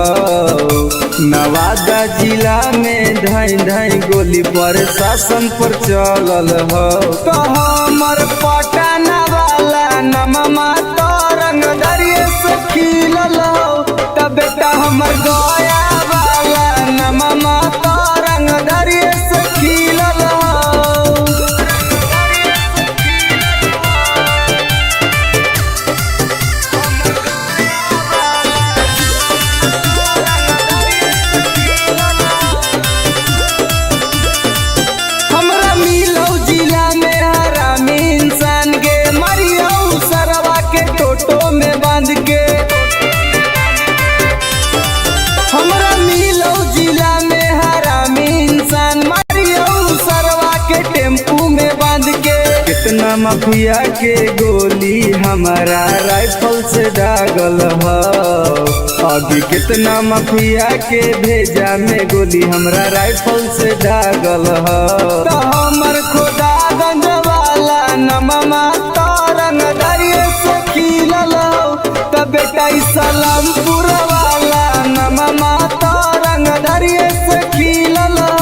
नवादा जिला में धाई धाई गोली पर शासन पर चलल हो। तो हमर पटना वाला नमा तो रंग दरिये से खिलल हो। तब बेटा हमर गया वाला नमा तो रंग दरिये से खिलल हो। हमरा मिलौ जिला में हरामी इंसान के, मरियौ सरवा के टोटो में बांध के। हमरा मिलौ जिला में हरामी इंसान, मरियौ सरवा के टेम्पू में बांध के। कितना माफिया के गोली हमारा राइफल से दागल हो। अभी कितना माफिया के भेजा में गोली हमरा राइफल से दागल हो। तो हमर खुदागंज वाला नमा तो रंग दरिये से खिलल हो। तब बेटा इस्लामपुर वाला नमा तो रंग दरिये से खिलल हो।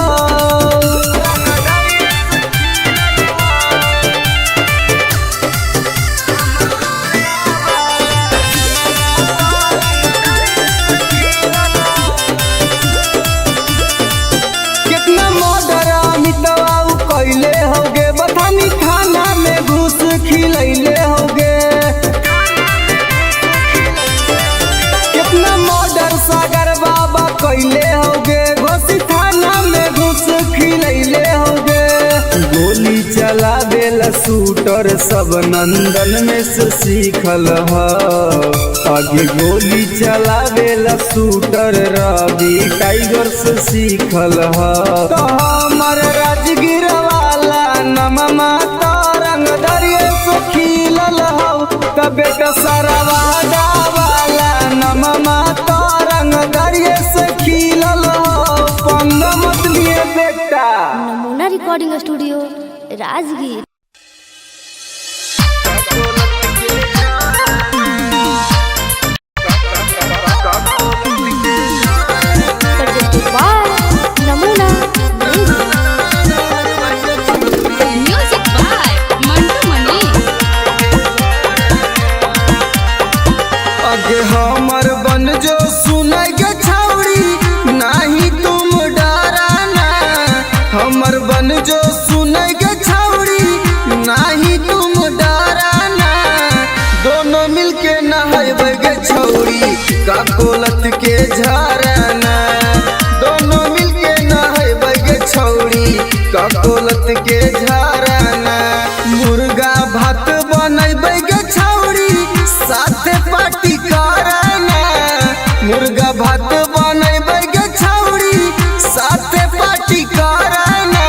कितना मर्डर अमितवा उ कैले होगे, बथानी खाना में घूस खिलैले होगे। कितना मर्डर सागर बाबा कैले होगे, घोसी थाना में घूस खिलैले होगे। गोली चलावेला शूटर सब नंदन में से सीखल हो। आगे गोली चलावेला शूटर रवि टाइगर से सीखल हो। तो हमर राजगीर वाला नमा तो रंग दरिये से खिलल हो। तब बेटा सरवादा वाला नमा तो रंग दरिये से खिलल हो। पंगा मत लिए बेटा। नमूना recording studio Rajgir. Presented by Namuna Music. Music by Mantu Mani. अगे हमर बन जो सुनै गे छौड़ी, नाही तुम डराना। हमर बन जो सुनै गे छौड़ी, नाही तुम डराना। दोनों मिलके नहैबै गे छौड़ी, ककोलत के झरना। दोनों मिलके नहैबै गे छौड़ी, ककोलत के झरना। मुर्गा भात बनैबै गे छौड़ी, साथे पार्टी करना। मुर्गा भात बनैबै गे छौड़ी, साथे पार्टी करना।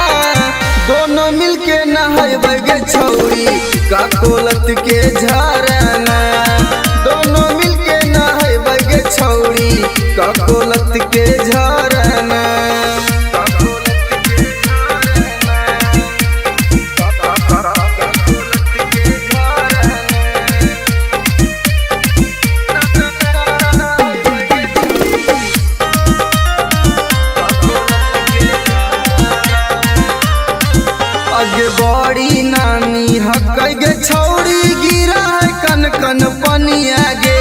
दोनों मिलके नहैबै गे छौड़ी, ककोलत के झरना। दोनों मिलके नहैबै गे छौड़ी, ककोलत के झरना। अगे बड़ी नानी हकै गे छौड़ी, गिरा है कन कन पनिया गे।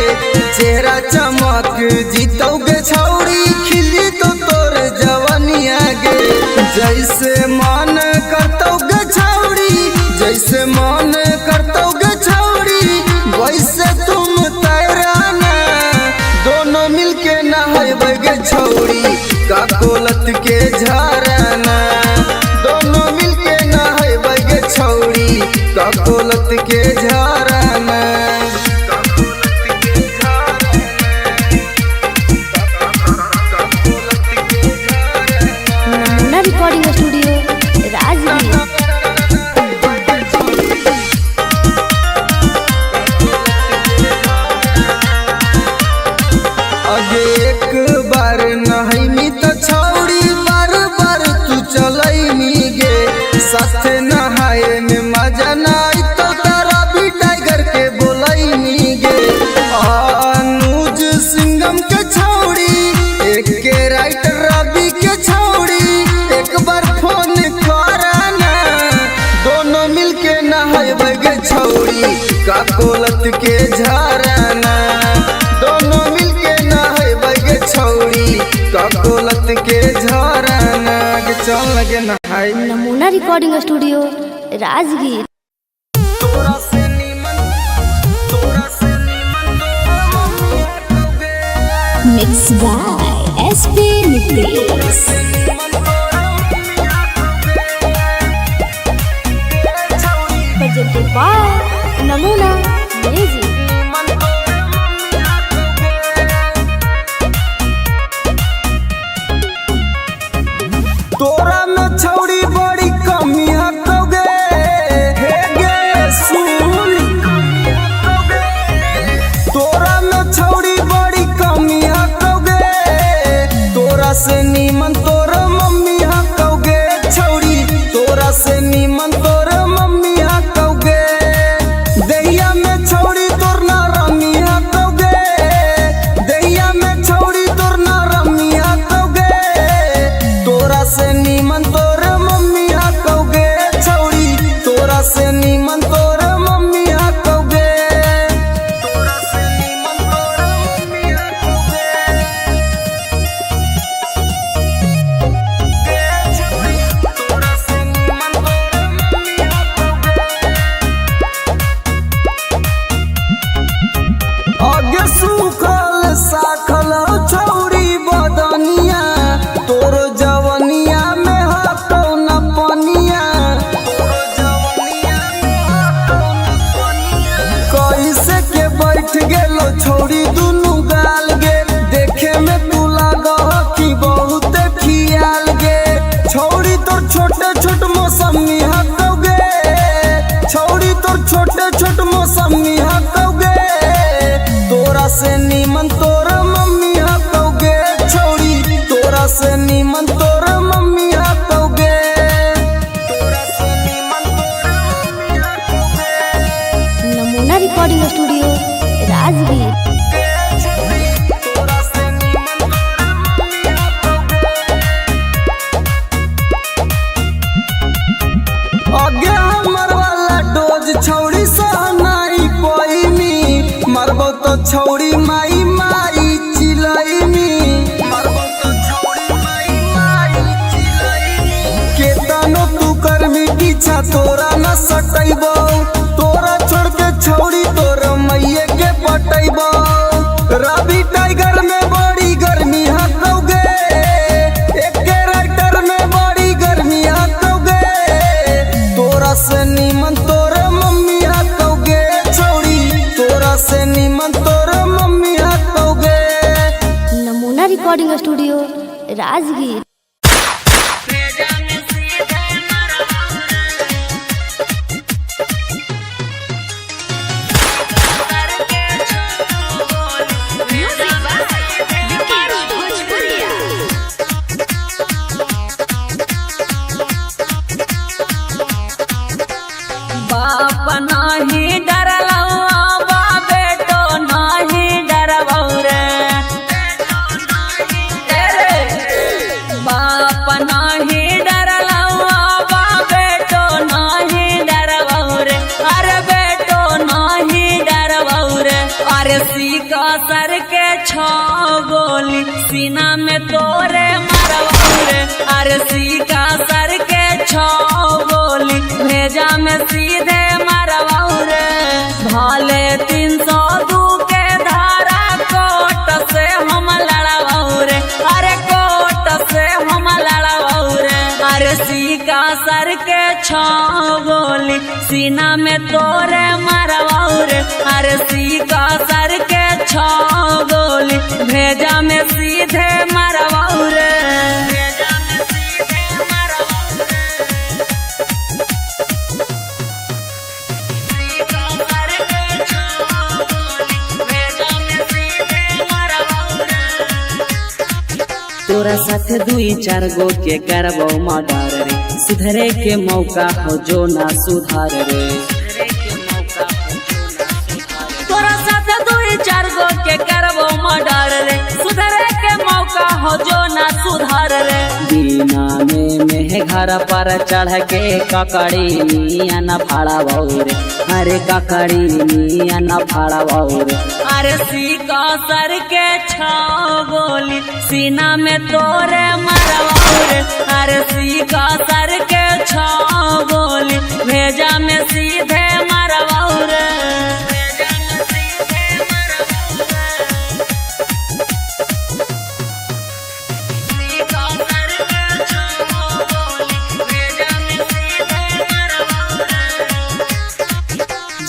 चेहरा चमक जीतौ गे छौड़ी, खिली तो तोर जवनिया गे। जैसे मन करतौ गे छौड़ी, जैसे मन करतौ गे छौड़ी, वैसे तुम तैराना। दोनों मिलके नहैबै गे छौड़ी, ककोलत के झरना। दोनों मिलके नहैबै गे छौड़ी, ककोलत के झरना। नमूना रिकॉर्डिंग स्टूडियो राजगीर। अगे एक बार नहैमी त छौड़ी, बार बार ककोलत के झरना। दोनों मिलके नहैबै गे छौड़ी ककोलत के झरना। गे चल गे नहाई। नमूना रिकॉर्डिंग स्टूडियो राजगीर। तोरा से नीमन, तोरा से नीमन mummy हटोगे। Mix by SP Nitesh. Presented by Namuna music. तोरा में छौड़ी बड़ी कमी हटोगे, हे गे सुन। तोरा में छौड़ी बड़ी कमी हटोगे, तोरा से नीमन तोर मम्मी हटोगे छौड़ी, तोरा से नीमन तोर मम्मी हटोगे। दहिया में छौड़ी तोर ना रमी हटोगे, दहिया में छौड़ी तोर ना रमी हटोगे। तोरा से नीमन तोर मम्मी हटोगे छौड़ी, तोरा से नीमन तोर मम्मी हटोगे। तोरा से नीमन तोर मम्मी हटोगे। तोरा से नीमन तोर मम्मी हटोगे। आगे सूखल साखल छौड़ी बदनिया, तोर जवनिया में हटौ न पनिया। कैसे के बैठ गेलो छौड़ी दुनू गाल गे, देखे में तू लागह कि बहुत खियाल गे। छौड़ी तोर छोटे छोट मौसमी हटौगे, छौड़ी तोर छोटे छोट मौसमी हटौगे। तोरा से नीमन तोर मम्मी हटौगे छौड़ी, तोरा से नीमन तोर मम्मी हटौगे। तोरा से नीमन तोर मम्मी हटौगे। नमूना रिकॉर्डिंग स्टूडियो राजगीर। तोरा से नीमन तोर मम्मी हटौगे। आगे हमर वाला डोज छौड़ी सहनाई पैमी, मरबो तो छौड़ी माई माई चिलैमी। मरबो तो छौड़ी माई माई चिलैमी। केतनो तू करमी पीछा तोरा न सटैबो, तोरा छोड़ के छौड़ी तोर मैये के पटैबो। रवि टाइगर में बड़ी गर्मी हटौगे, एके राइटर में बड़ी गर्मी हटौगे। तोरा से नीमन तोर मम्मी हटौगे छौड़ी, तोरा से नीमन तोर मम्मी हटौगे। नमूना रिकॉर्डिंग स्टूडियो राजगीर। बाप नाही डरलौ बा बेटो नाही डरबौ रे। बाप नाही डरलौ बा बेटो नाही डरबौ रे। अरे बेटो नाही डरबौ रे। अरे सीका सर के छो गोली सीना में तोरे मरबौ रे। अरे सीका सर के छो गोली भेजा में सीधे मरबौ रे। भाले 302 के धारा कोट से हम लड़बौ रे। अरे कोट से हम लड़बौ रे। अरे सीका सर के छो गोली सीना में तोरे मरबौ रे। अरे सीका सर के छो गोली भेजा में सीधे मरबौ रे। तोरा साथ दुई चार गो के करबो मर्डर रे, सुधरे के मौका हो जो ना सुधार रे। तोरा साथ दुई चार गो के करबो मर्डर रे, सुधरे के मौका हो जो ना सुधार रे। बिना में मेघ घर पर चढ़ के ककड़ी नियन फाड़बौ रे, अरे ककड़ी नियन फाड़बौ रे। अरे सीका सर के छाओ गोली सीना में तोरे मरवाओ रे। अरे सीका सर के छाओ गोली भेजा में सीधे मरवाओ रे।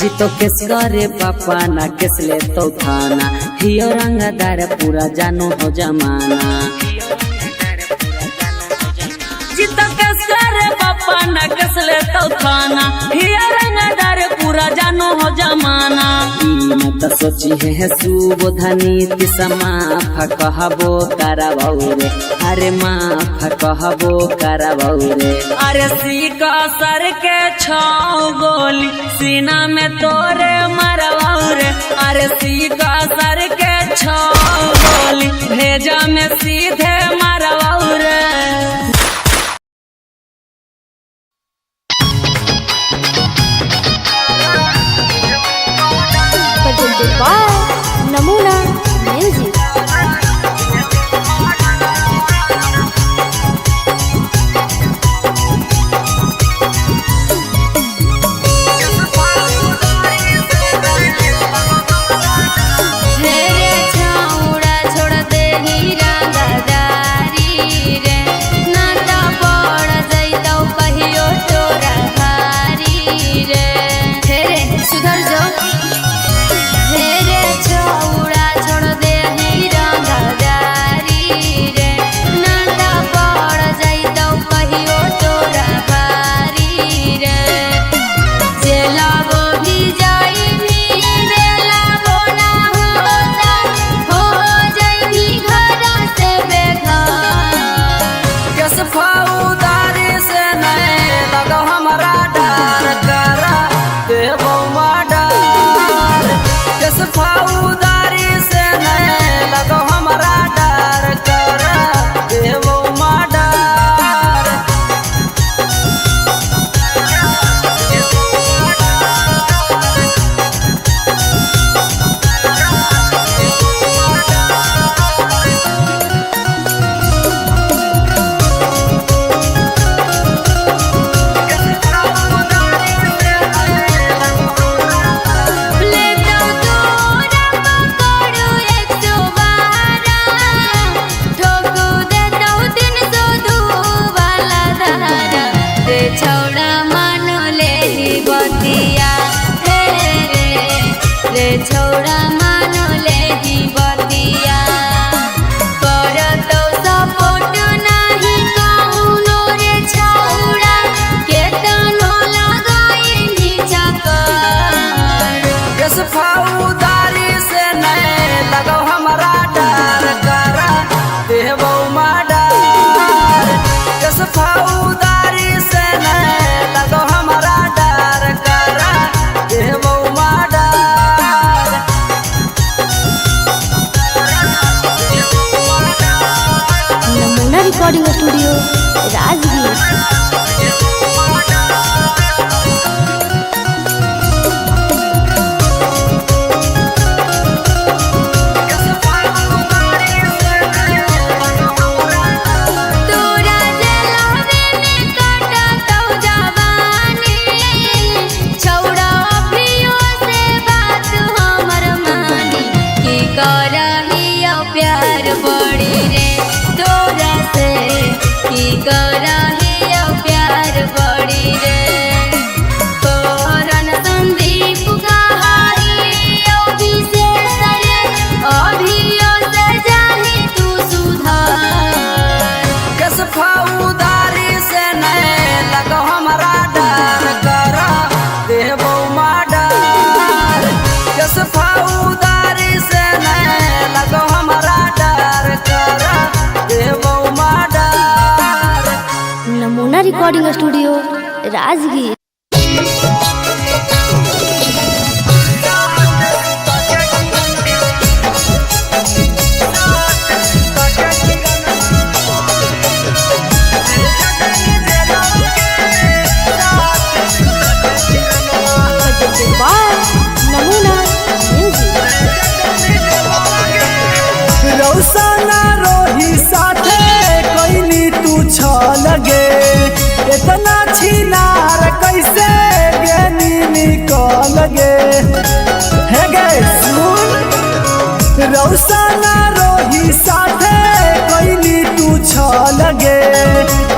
जीतो केस करे पापा ना केस ले तो थाना, हियो रंगदार पूरा जानो हो जमाना। जीतो केस करे पापा ना केस ले तो थाना, हियो रंगदार पूरा जानो हो जमाना। ई न त सोची है सुबोधनी तिसा माफ कहबो करबौ रे, अरे माफ कहबो करबौ रे। अरे सीका सर के छाओ गोली सीना में तोरे मरवाओ रे। अरे सीका सर के छाओ गोली भेजा में सीधे मरवाओ रे। Presented by Namuna Music. Namuna recording studio Rajgir. Namuna recording studio Rajgir. रौसना रोही साथे कैनी तू छल गे, इतना छिनार कैसे गेनी निकल गे। हे गे सुन, रौसना रोही साथे कैनी तू छल गे,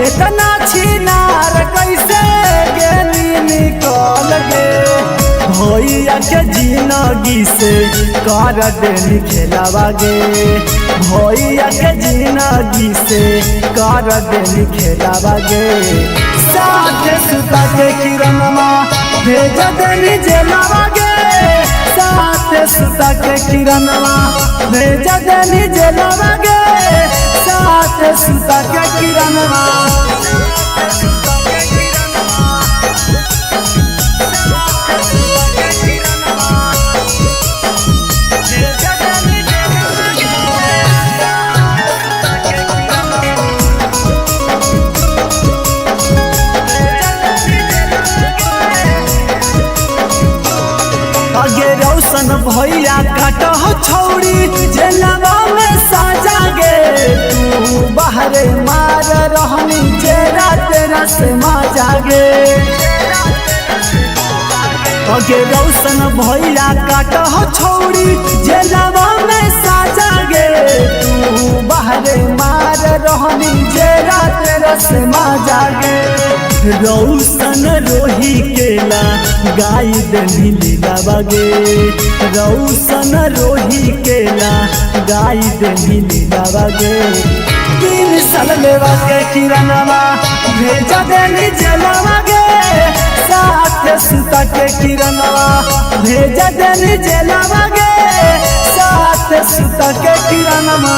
इतना छिनार कैसे गेनी निकल गे। भैया के जिंदगी से कर देनी खेलावा गे, भैया के जिंदगी से कर देनी खेलावा गे। साथ सुता के किरणवा भेज देनी जेलावा गे, साथ सुता के किरणवा भेज देनी जेलावा गे, साथ सुता के किरणवा। अगे रौशन भैया काटह छौरी जेलवा में साजा गे, तू बाहरे मार रहनी जेरा तेरा से माजा गे। अगे रौशन भैया काटह छौरी जेलवा में साजा गे, तू बाहरे मार रहनी जेरा तेरा से माजा गे। रौशन रोही केला गाय देनी लीला बागे, रौशन रोही केला गाय देनी लीला बागे। 3 साल लेवा के किरणवा भेजा देनी जेलवा गे, साथ सुता के किरणवा भेजा देनी जेलवा गे, साथ सुता के किरणवा।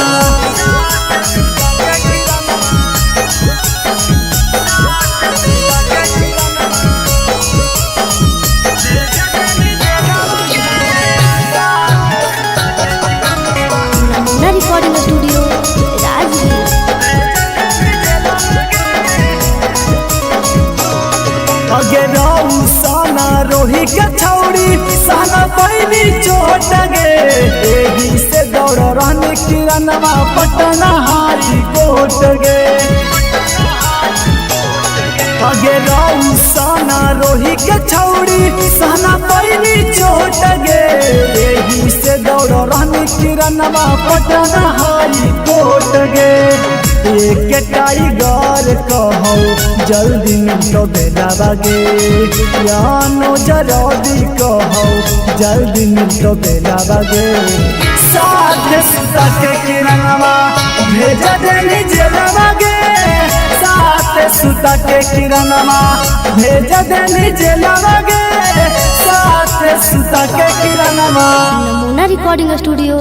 नमूना रिकॉर्डिंग स्टूडियो राजगीर। अगे रौसना रोही के छौरी साना पैनी चोट गे, एही से दौड़ रहनी किरणवा पटना हारी कोट गे। अगे रौसना रोही के छौरी साना पैनी चोट गे, एही से दौड़ रहनी किरणवा पटना हारी कोट गे। एक टाइगर कहो जल्दी मिलो बेलावा गे, यानो जरदी कहो जल्दी मिलो बेलावा गे। साथ सुता के किरणवा भेज देनी जेलवा गे, साथ सुता के किरणवा भेज देनी जेलवा गे, साथ सुता के किरणवा। नमूना रिकॉर्डिंग स्टूडियो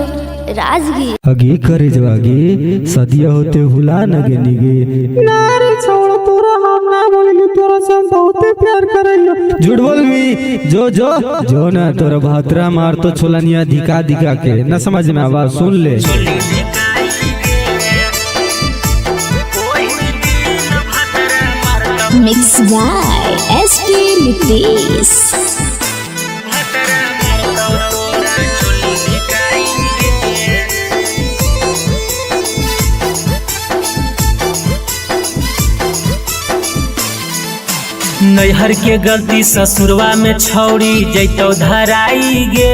राजगीर। अगे करे जवागे सदिया होते हुला नगे निगे। ना रे छोड़ तोरा हम ना बोलियो, तोरा से हम बहुते प्यार करइयो। झूठ बोलबी जो जो जो ना तोरा भातरा मार तो छोलनिया धिका धिका के न समझ में आवाज सुन ले। Mix by SP Nitesh. नैहर के गलती ससुरवा में छौरी जैतौ धराई गे,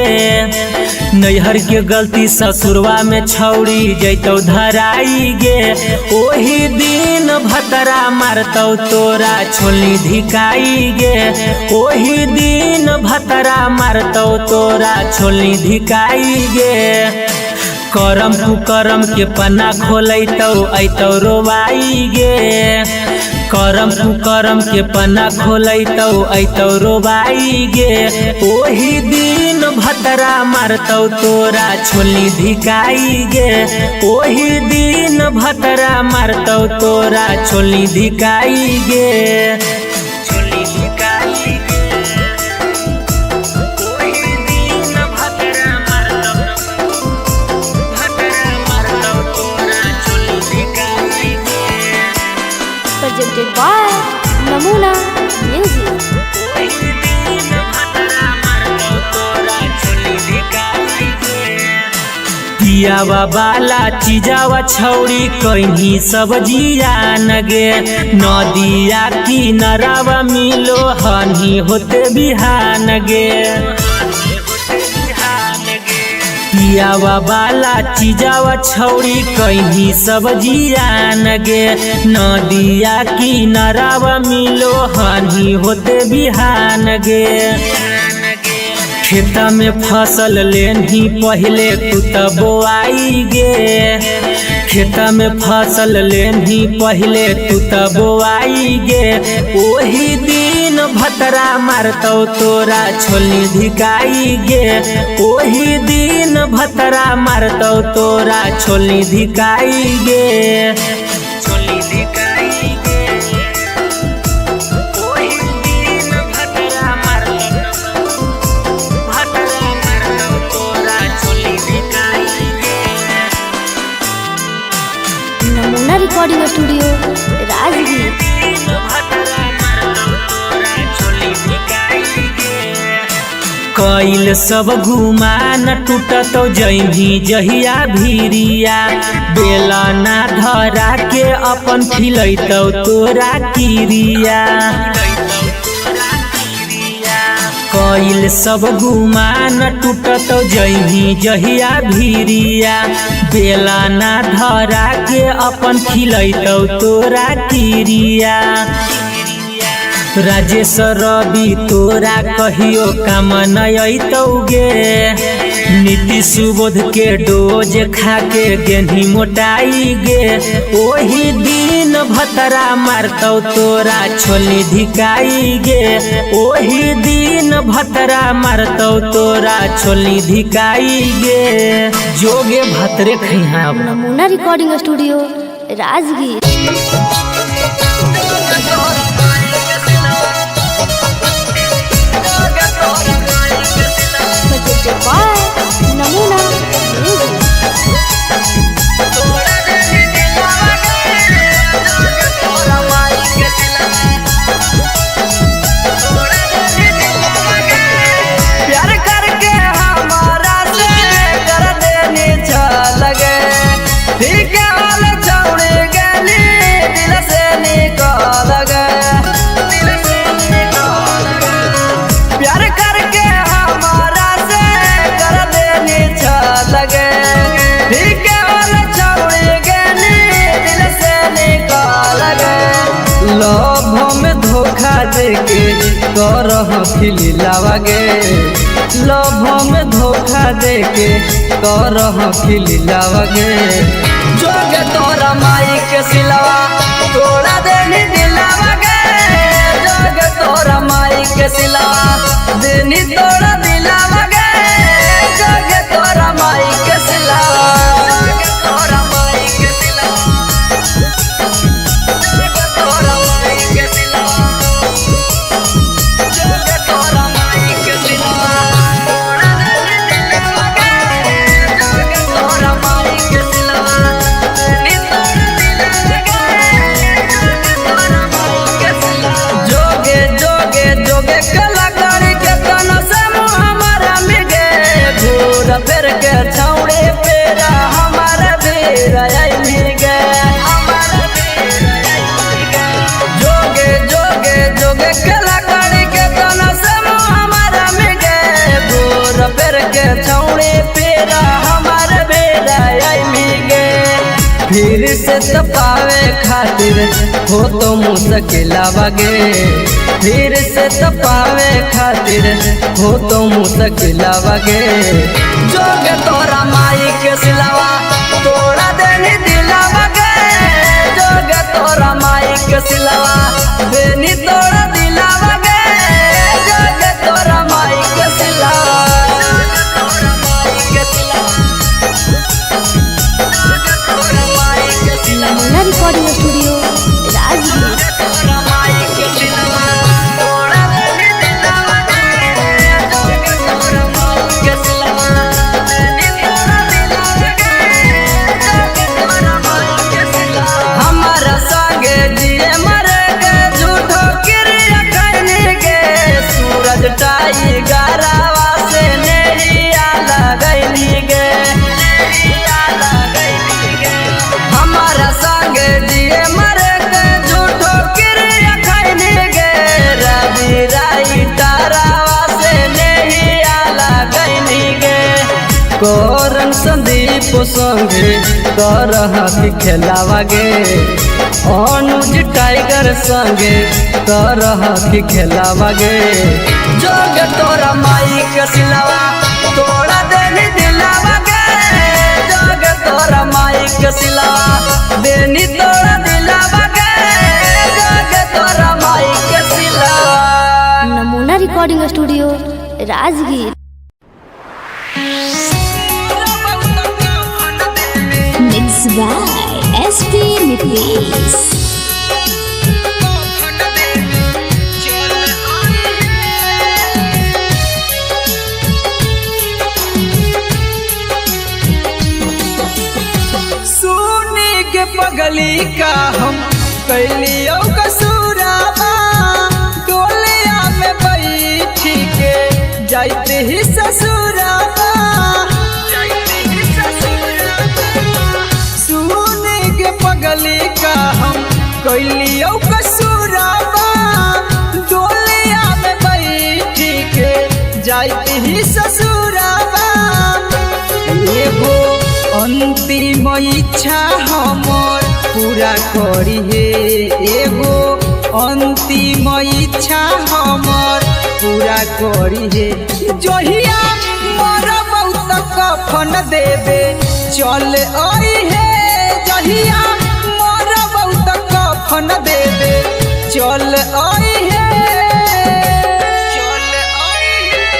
नैहर के गलती ससुरवा में छौरी जैतौ धराई गे। ओही दिन भतरा मारतौ तोरा छोली धिकाई गे, ओही दिन भतरा मारतौ तोरा छोली धिकाई गे। करम कुकरम के पन्ना खोलैतौ ऐतौ रोवाई गे, करम कुकरम के पन्ना खोलैतौ ऐतौ रोवाई गे। ओही दिन भतरा मारतौ तोरा छोली धिकाई गे, ओही दिन भतरा मारतौ तोरा छोली धिकाई गे। छोली धिकाई गे, ओही दिन भतरा मारतौ, भतरा मारतौ तोरा छोली धिकाई गे। Presented by Namuna Music. पियावा बाला चीजावा छौरी कहीं सब जियान गे। नदिया किनारावा मिलो हनी होते बिहान गे। पियावा बाला चीजावा छौरी कहीं सब जियान गे। नदिया किनारावा मिलो हनी होते बिहान गे। खेता में फसल लेनी पहले तू त बोआई गे। खेता में फसल लेनी पहले तू त बोआई गे। ओही दिन भतरा मारतौ तोरा छोलनी धिकाई गे। ओही दिन भतरा मारतौ तोरा छोलनी धिकाई गे। छोलनी धिकाई गे। ओही दिन भतरा मारतौ नमूना रिकॉर्डिंग स्टूडियो राजगीर। कैल सब घुमा न टूटत जैही जहिया भीरिया। बेला ना धरा के अपन खिलैतौ तोरा किरिया। कैल सब गुमा न टूटत जैही जहिया भीरिया। बेला ना धरा के अपन खिलैतौ तोरा किरिया। राजेश रवि तोरा कहियो काम न अइतौ गे। नीतीश सुबोध के डोज खा के गेन्ही मोटाई गे। ओही दिन भतरा मारतौ तोरा छोलनी धिकाई गे। ओही दिन भतरा मारतौ तोरा छोलनी धिकाई गे। जोगे भतरे खैहा। नमूना recording studio Rajgir. Presented by Namuna Music. प्यार करके हमारा से कर देनी लगे ठीक हाल छौड़ी गली दिल से निकल गए। प्यार करके हमारा से कर देनी लगे ठीक हाल छौड़ी गली दिल से निकल गए। लोभ में धोखा देके करह खिलावागे। लोभ में धोखा देके करह खिलावागे। जोगे तोरा माई के सिलवा तोड़ा देनी दिलावागे। जोगे तोरा माई के सिलवा देनी तोड़ा दिलावागे। जोगे तोरा माई के सिलवा। तोरा माई के सिलवा। तोरा माई के सिलवा। तोरा माई के सिलवा। तोरा माई के सिलवा। जोगे जोगे जोगे कलाकारी के तन से हमारा मिगे। घूर फिर के छौड़े पेरा हमारा बेरा आई गे। जोगे जोगे जोगे कलाकारी के तन से हमारा मिगे। घूर फिर के छौड़े पेरा हमारा बेरा आई गे। फिर से तपावे खातिर हो तो मुश्किलावागे। फिर से तपावे खातिर हो तो मुश्किलावागे। जोगे तोरा माई के सिलवा तोड़ा देनी दिलावागे। जोगे तोरा माई के सिलवा देनी तोड़ा दिलावागे। जोगे तोरा माई के सिलवा। तोरा माई के सिलवा। नमूना रिकॉर्डिंग स्टूडियो राजगीर। तोरा माई के सिलवा। संदीप संगे करह की खेलावा गे। अनुज टाइगर संगे करह की खेलावा गे। जोग तोरा माई के सिलावा तोड़ा देनी दिलावा गे। जोग तोरा माई के सिलावा देनी तोड़ा दिलावा गे। जोग तोरा माई के सिलावा। नमूना recording studio Rajgir. Mix by SP Nitish. सुनी के पगली का हम कैलियो कसूराबा, डोलिया में बैठी के जाते ही ससुराबा। सुनी के पगली का हम कैलियो कसूराबा, डोलिया में बैठी के जाते ही ससुराबा। एगो अंतिम इच्छा हमर पूरा करी हे, एगो अंतिम इच्छा हमर पूरा करी हे। जहिया मरबौ त कफन देबे चल आई हे। जहिया मरबौ त कफन देबे चल आई हे। चल आई हे।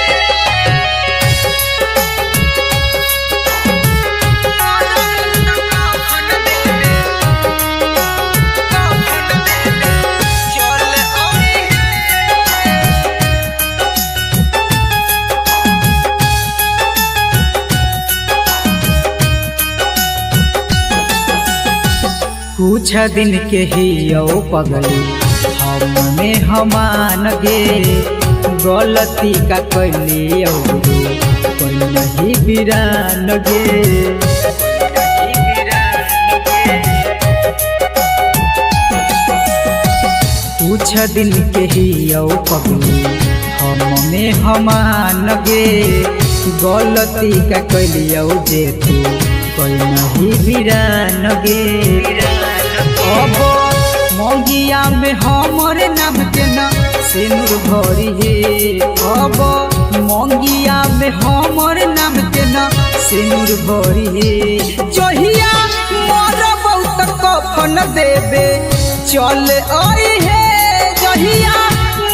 कुछ दिन के ही यो पगली हमने हमान गे, गलती का कैली कोई नहीं बिरान गे। कुछ दिन के ही यो पगली हमने हमान गे, गलती का कैली जे तू कोई नहीं बिरान गे। अब मौगिया में हमर नाम के न सिनुर भरी हे। अब मौगिया में हमर नाम के न सिनुर भरी हे। जहिया मरबौ त कफन देबे चल आई हे। जहिया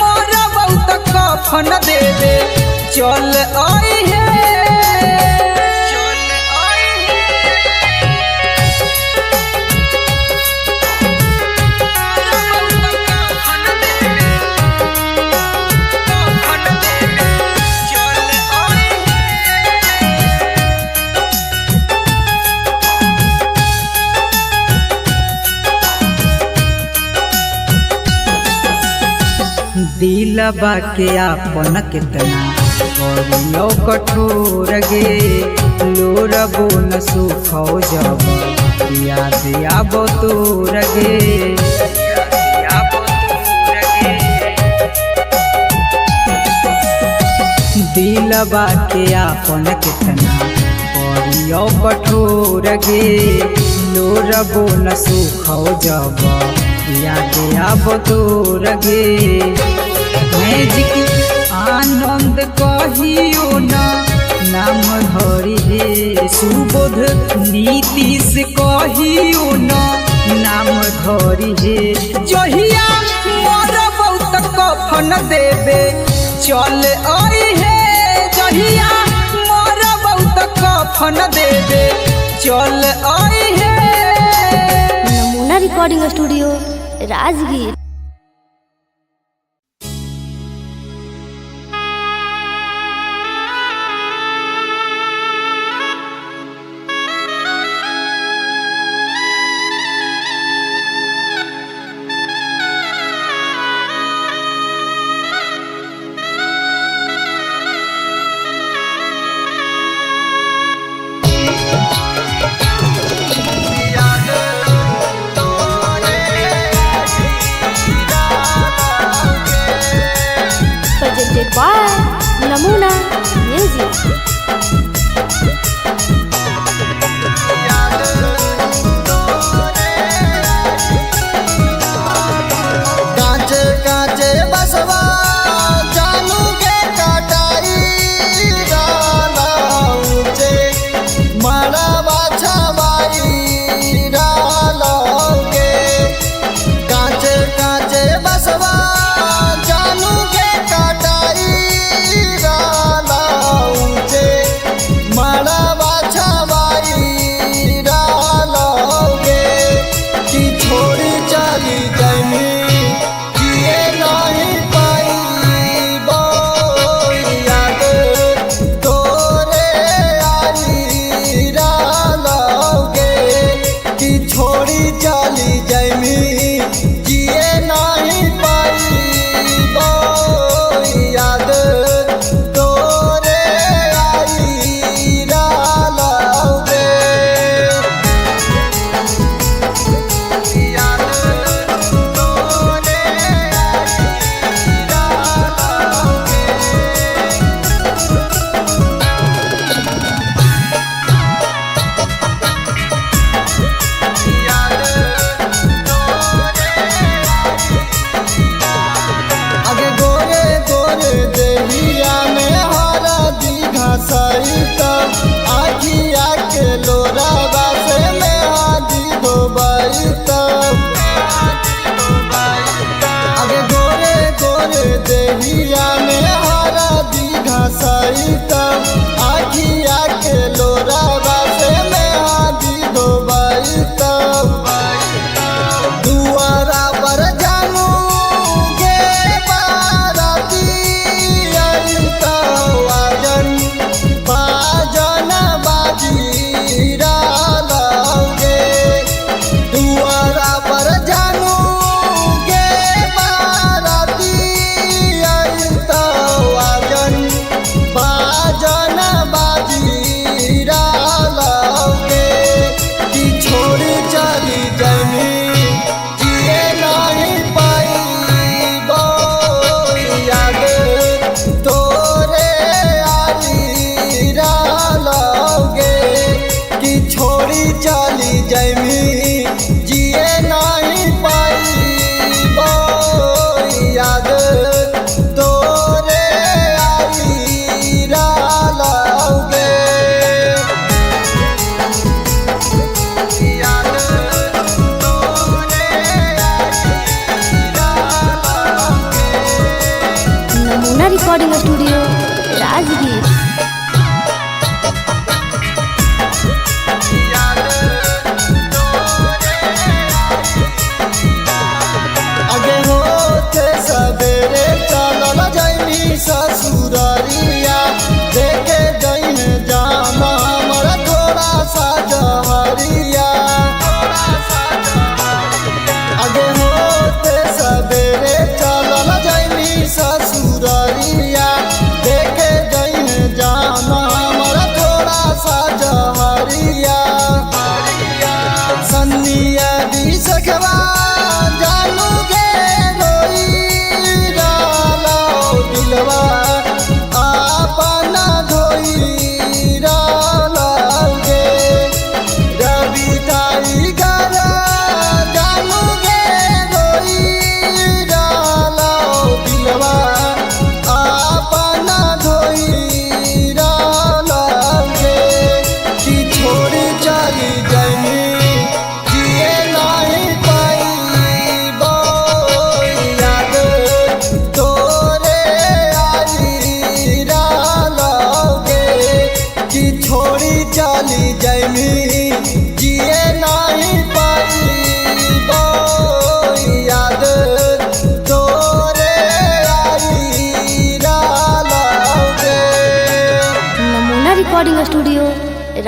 मरबौ त कफन देबे चल आई हे। चल आई हे। दिलबा के आपन कितना करियो कठोर गे, लोरबो न सुखो जब याद आबो तोर गे। दिलबा के आपन कितना करियो कठोर गे, लोरबो न सुखो जब याद आबो तोर गे। मैजिक आनंद कहियो न नाम धरी हे, सुबोध नीतीश कहियो न नाम धरी हे। जहिया मरबौ त कफन देबे चल आई हे। जहिया मरबौ त कफन देबे चल आई हे। नमूना recording studio Rajgir. Presented by Namuna Music.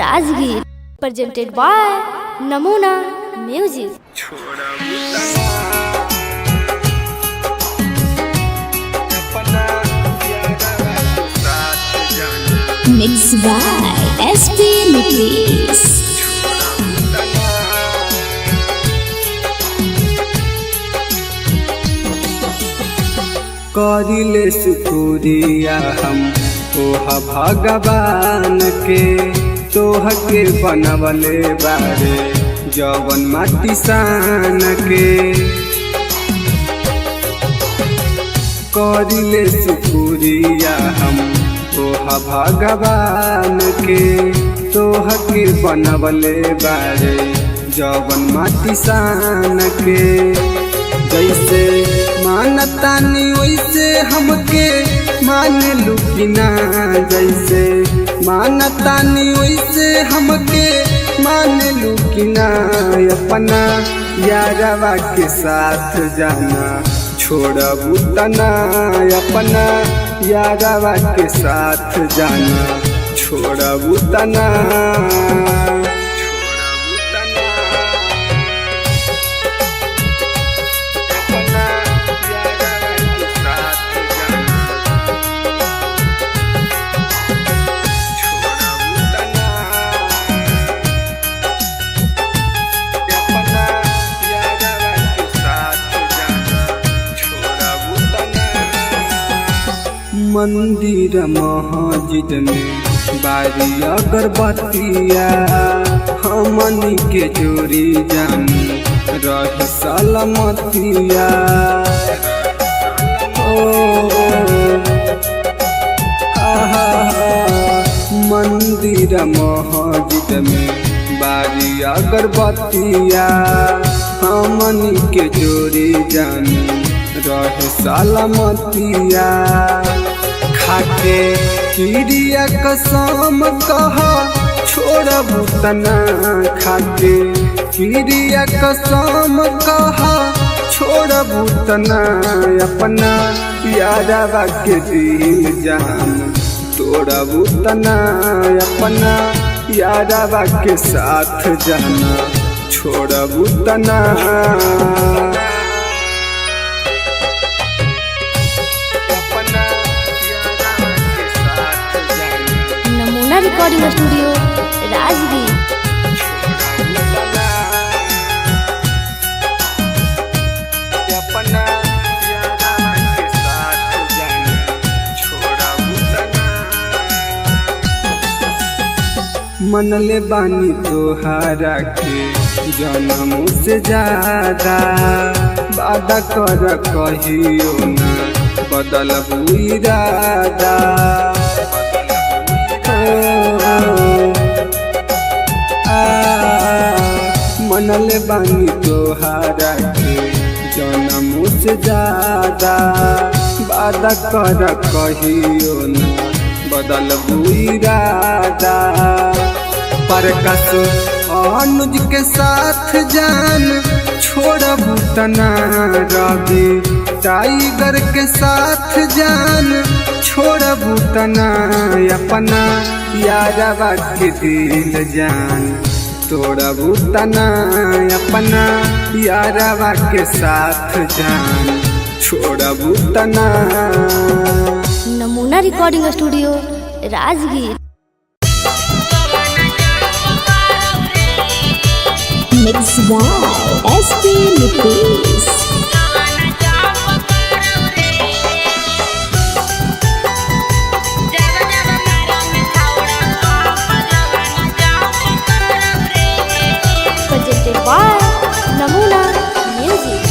Rajgir. Presented by Namuna music. Mix by SP Nitish. करिले सुकुरिया हम तोह भगवान के, तोह के बनवले बारे जवन माटी सान के। करिले सुकुरिया हम तोह भगवान के, तोह के बनवले बारे जवन माटी सान के। जैसे मानतानी वैसे हमके मान लुकिना, जैसे मानतानी वैसे हमके मान लुकिना। अपना यारवा के साथ जाना छोड़बू तना, अपना यारवा के साथ जाना छोड़बू तना। मंदिर मस्जिद में बारी अगरबत्तिया, हमनी के जोड़ी जानी रह सलामतिया। ओ आहा, मंदिर मस्जिद में बारी अगरबत्तिया, हमनी के जोड़ी जानी रह सलामतिया। खाके किरिया कसम कह छोड़बू तना, खाके किरिया कसम कह छोड़बू तना। अपना यारवा के दिल जान तोड़बू तना, अपना यारवा के साथ जाना छोड़बू तना। नमूना रिकॉर्डिंग स्टूडियो राजगीर। मनले बानी तोहारा के जन्म से ज्यादा, वादा कर कहियो ना बदलबू इरादा। मनले बानी तोहारा के जन्म से ज्यादा, वादा कर कहियो ना बदलबू इरादा। पर कसो अनुज के साथ जान छोड़बू तना, रवि टाइगर के साथ जान छोड़बू तना। अपना यारवा के दिल जान तोड़बू तना, अपना यारवा के साथ जान छोड़बू तना। Namuna recording studio Rajgir. Mix by SP Nitish. Presented by Namuna music.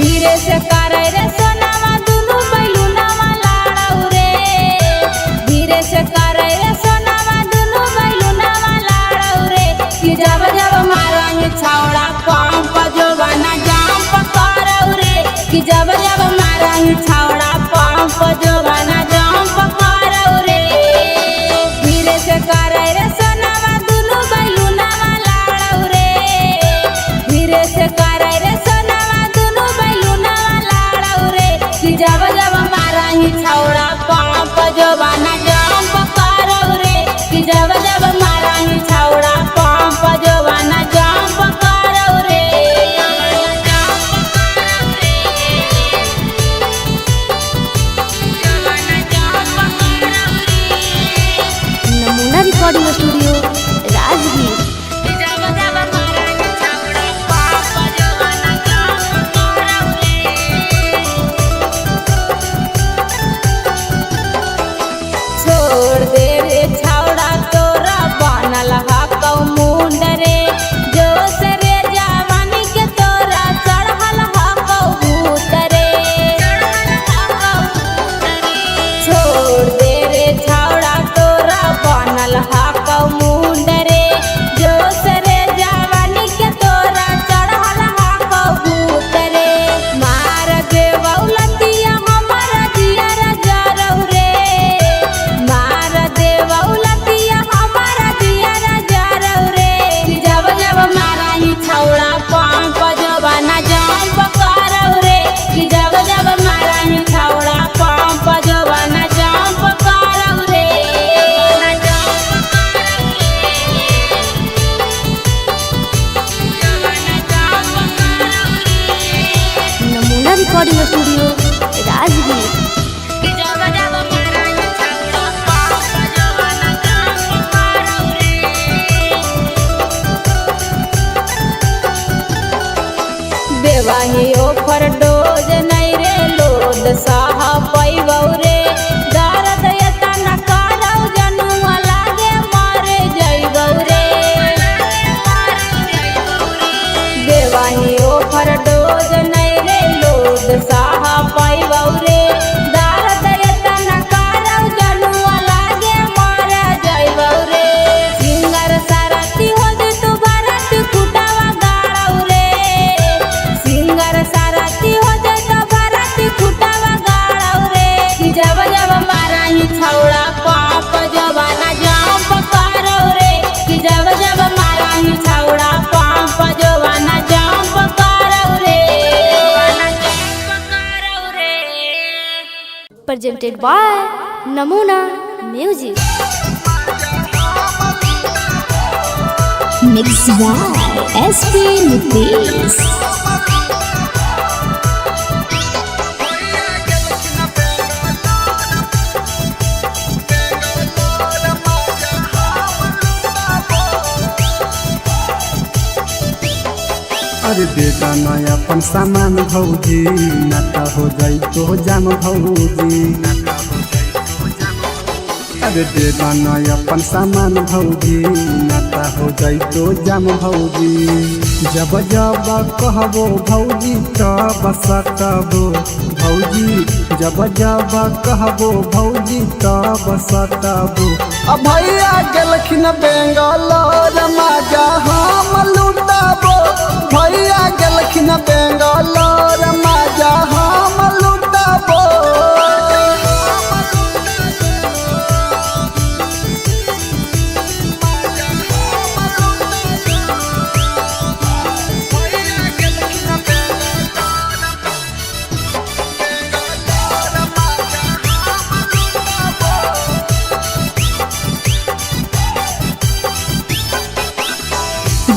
धीरे से करे रे सोनावा दुनु बैलूनावा लाड़ौ रे, धीरे से करे रे सोनावा दुनु बैलूनावा लाड़ौ रे। कि जब जब मारंग छौड़ा पंप जोबाना जंप करौ रे, कि जब जब मारंग छौड़ा पंप जोबाना जंप करौ रे। धीरे से करे रे सोनावा दुनु बैलूनावा लाड़ौ रे, धीरे से करे रे सोनावा Recording studio Rajgir. देवाही ओफर डोज नहीं रे लोद साहा पैबौ रे दर्द एतना करौ जनुआ लागे मारे जइबौ रे। देवाही ओफर डोज नहीं रे लोद साहा पैबौ रे दर्द एतना करौ जनुआ लागे मारे जइबौ रे। सिंगर सारथी हो जे तू बारात कुटावा गाड़ौ रे सिंगर सारथी हो जे तो बारात कुटावा गाड़ौ रे। कि जब जब माराही छौड़ा पाप जवाना जंप करौ रे कि जब जब माराही छौड़ा पाप जवाना जंप करौ रे। Presented by Namuna music. Mix by SP Nitesh. अरे बेटा नया अपन सामान भौजी नाता हो जाई तो जाम भौजी। अरे बेटा नया अपन सामान भौजी नाता हो जाई तो जाम भौजी। जब जब कहबो भौजी तब सतबो भौजी जब जब कहबो भौजी तब सतबो। अब भैया गेलखिन बेंगलोर माजा हम लुटाबो भैया गेलखिन बेंगलोर माजा हम लुटाबो।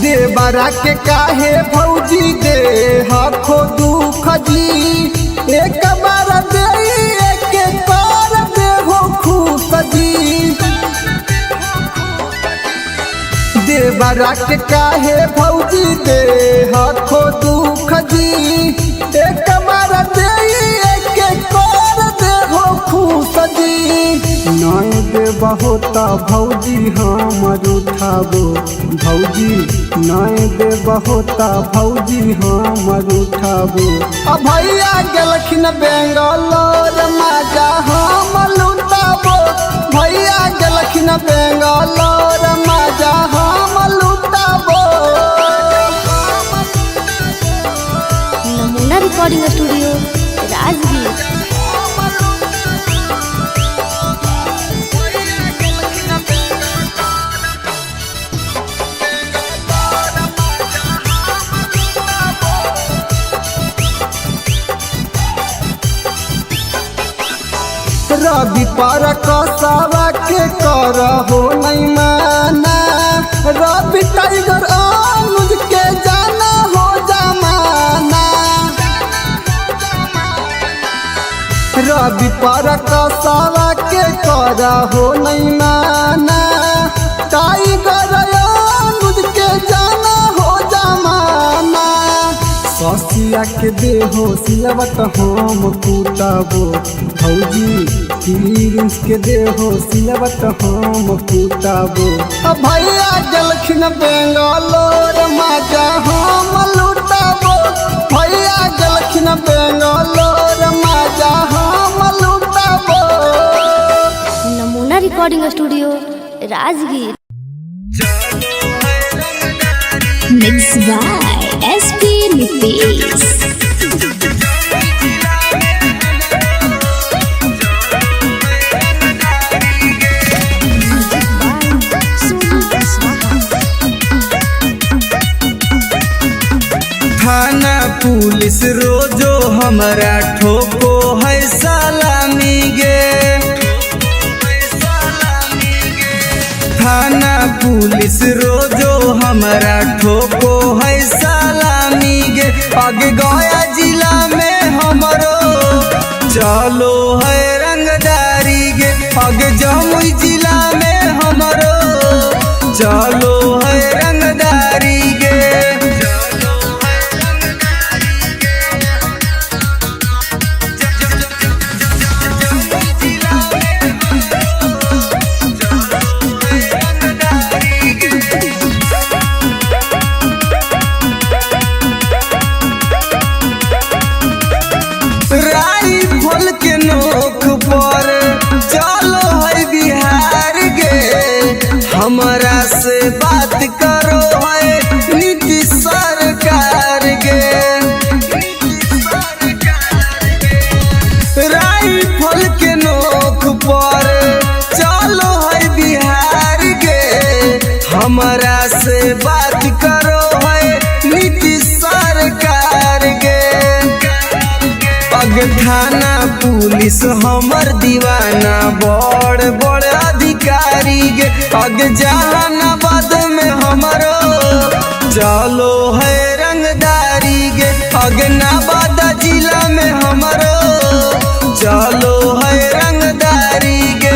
देवरा के काहे भौजी दे हखो दुख जी एक बार दे एक बार दे हो खुश जी। देवरा के काहे भौजी दे हखो दुख जी एक बार दे एक बार दे हो खुश जी। नय दे बहुत भौजी हमर उठाबो भौजी नय दे बहुत भौजी हमर उठाबो। अब भैया गेलखिन बेंगलोर माजा हम लुटाबो भैया गेलखिन बेंगलोर माजा हम लुटाबो। Namuna recording studio Rajgir. रवि पर कसावा के कर हो नहीं माना रवि टाइगर अनुज के जाना हो जमाना। रवि पर कसावा के कर हो नहीं माना टाइगर अनुज के जाना हो जमाना। ससिया के देहो सिलवत हम कूटबो भौजी प्रिंस के देहो सिलवत हम कूटबो। अब भैया गेलखिन बेंगलोर माजा हम लुटाबो भैया गेलखिन बेंगलोर माजा हम लुटाबो। Namuna recording studio Rajgir. Mix by SP Nitesh. थाना पुलिस रोजो हमरा ठोको है सलामी गे थाना पुलिस रोजो हमरा ठोको है सलामी गे। अग गया जिला में हमर चलो है रंगदारी गे। अग जमुई जिला में हमरो चलो है रंगदारी गे। राइफल के नोक पर चलो है बिहार गे, हमरा से बात करो है नीतीश सरकार गे। राइफल के नोक पर चलो है बिहार गे, हमरा से बात करो है नीतीश सरकार गे। अग थाना पुलिस हमर दीवाना बड़ बड़ अधिकारी गे। अग जहानाबाद में हमरो चलो है रंगदारी गे। अग नवादा जिला में हमरो चलो है रंगदारी गे।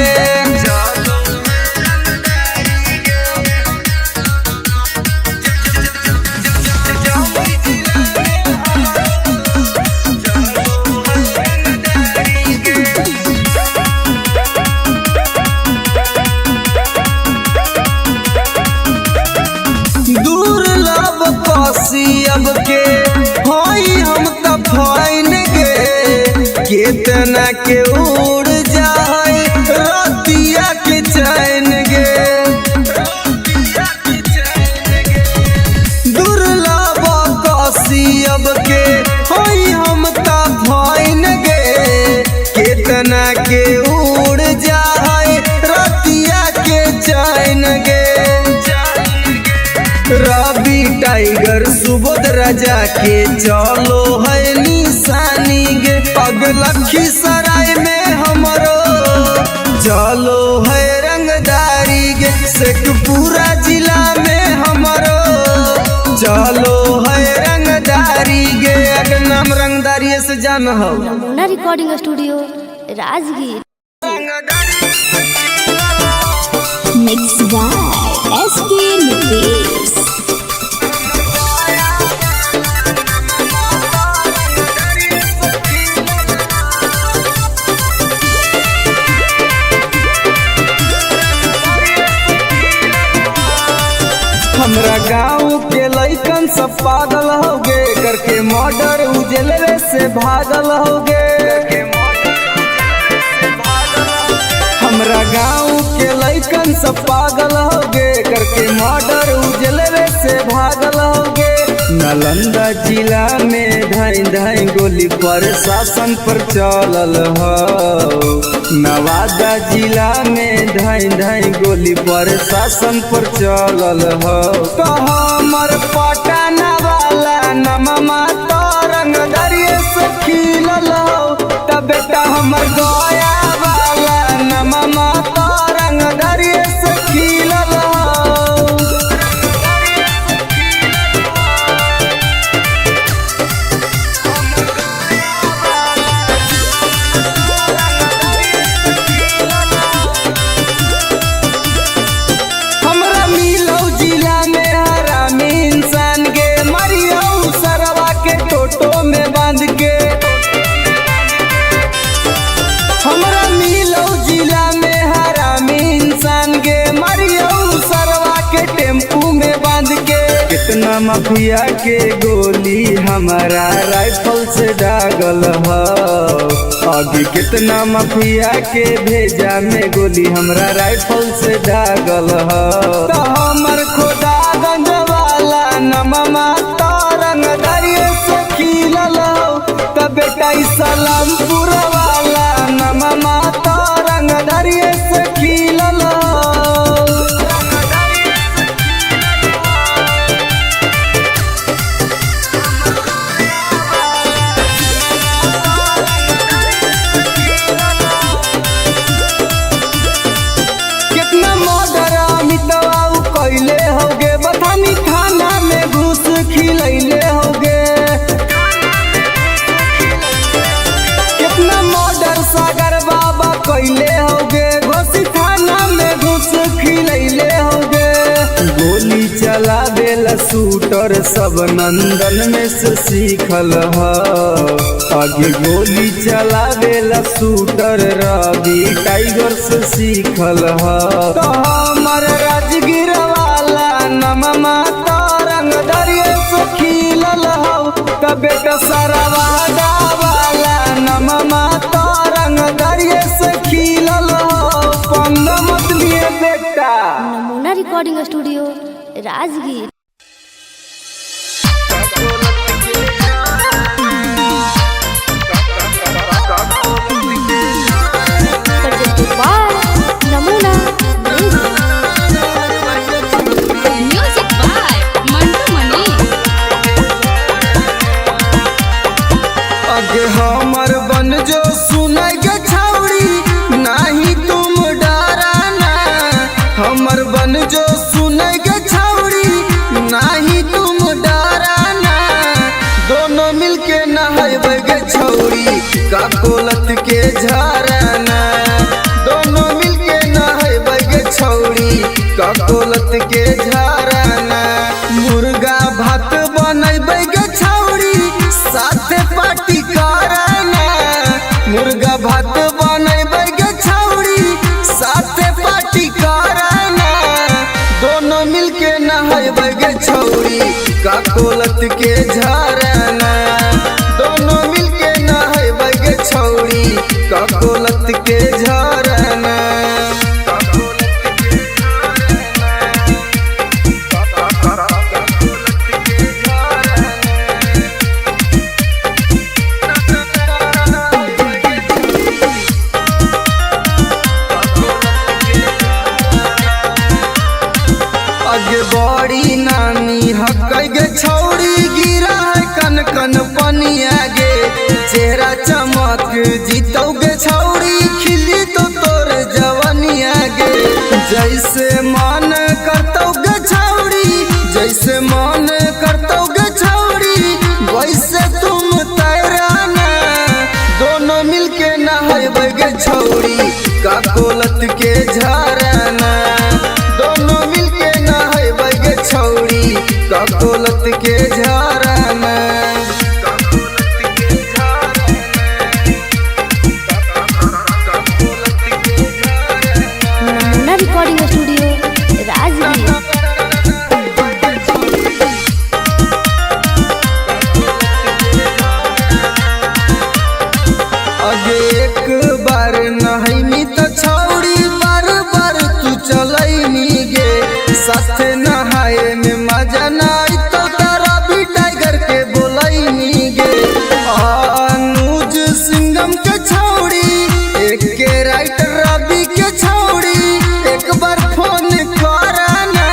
अब के होई हम त फाइन गे, केतना के उड़ जाए रतिया के चैन गे। दुर्लभ कसी अब के होई हम त फाइन गे, केतना के उड़ जाए रतिया के चैन गे। रवि टाइगर सुबोध राजा के चलो है निशानी गे। पग लखीसराय में हमरो चलो है रंगदारी गे। शेखपुरा जिला में हमरो चलो है रंगदारी गे। अगर नाम रंगदारी से जान हो। Namuna recording studio Rajgir. Mix by SP Nitesh. हमरा गाँव के लइकन सब पागल हो गे, करके मर्डर उजलवे से भागल हो गे। हमरा गाँव के लइकन सब पागल हो गे, करके मर्डर उजलवे से भागल हो गे। नालंदा जिला में धाई धाई गोली पर शासन पर चलल हो। नवादा जिला में धाई धाई गोली पर शासन पर चलल हो। तो हमर पटना वाला नमा तो रंगदारी से खिलल हो। तब बेटा हमर गया वाला नमा तो रंगदारी से खिलल हो। में बांध के हमरा मिलो जिला में हरामी इंसान गे, मरियो सरवा के टेम्पू में बांध के। कितना माफिया के गोली हमारा राइफल से दागल हो। अभी कितना माफिया के भेजा में गोली हमरा राइफल से दागल हो। तो हमर खोदागंज वाला नमा तो रंगदारी से खिलल हो। तब बेटा सलामपुर वाला नमा तो रंगदारी से खिलल हो। कितना मर्डर अमितवा कैले होगे, बथानी थाना में घूस खिलैले होगे। कितना शूटर सब नंदन में से सीखल ह। आगे गोली चलावेला शूटर रवि टाइगर से सीखल ह। तो हमर राजगीर वाला नमा तरंग दरिया से खिलल हौ। त बेटा सारा वादा वाला नमा तरंग दरिया से खिलल हौ। पंगा मत लिए बेटा। नमूना रिकॉर्डिंग स्टूडियो राजगीर। नमूना म्यूजिक बाय मंटू मनी। अगे हमर बन जो सुनै गे छौड़ी नाही तुम डराना। हमर बन जो सुनै गे छौड़ी नाही तुम डराना। दोनों मिलके नहैबै गे छौड़ी काकोलत के झरना। दोनों मिलके नहैबै गे छौड़ी काकोलत के झरना। मुर्गा भात बनैबै गे छौड़ी साथे पार्टी करना। मुर्गा भात बनैबै गे छौड़ी साथे पार्टी करना। दोनों मिलके नहैबै गे छौड़ी काकोलत के झरना। दोनों मिलके नहैबै गे छौड़ी काकोलत के झरना। अगे बड़ी नानी हकै गे छौड़ी गिरा है कन कन पनिया गे। चेहरा चमक जीतौ गे छौड़ी खिली तो तोर जवनिया गे। जैसे मन करतौ गे छौड़ी जैसे मन करतौ गे छौड़ी वैसे तुम तैराना। दोनों मिलके नहैबै गे छौड़ी काकोलत के झरना। दोनों मिलके नहैबै गे छौड़ी काकोलत के झरना। नमूना रिकॉर्डिंग स्टूडियो राजगीर। अगे एक बार नहैनी त छौड़ी बार बार तू चलैनी गे। साथे नहाए में मजा ना आई तो तारा भी टाइगर के बोलैनी गे। अनुज सिंघम के छौड़ी एक के राइटर रवि के छौड़ी एक बार फोन कराना।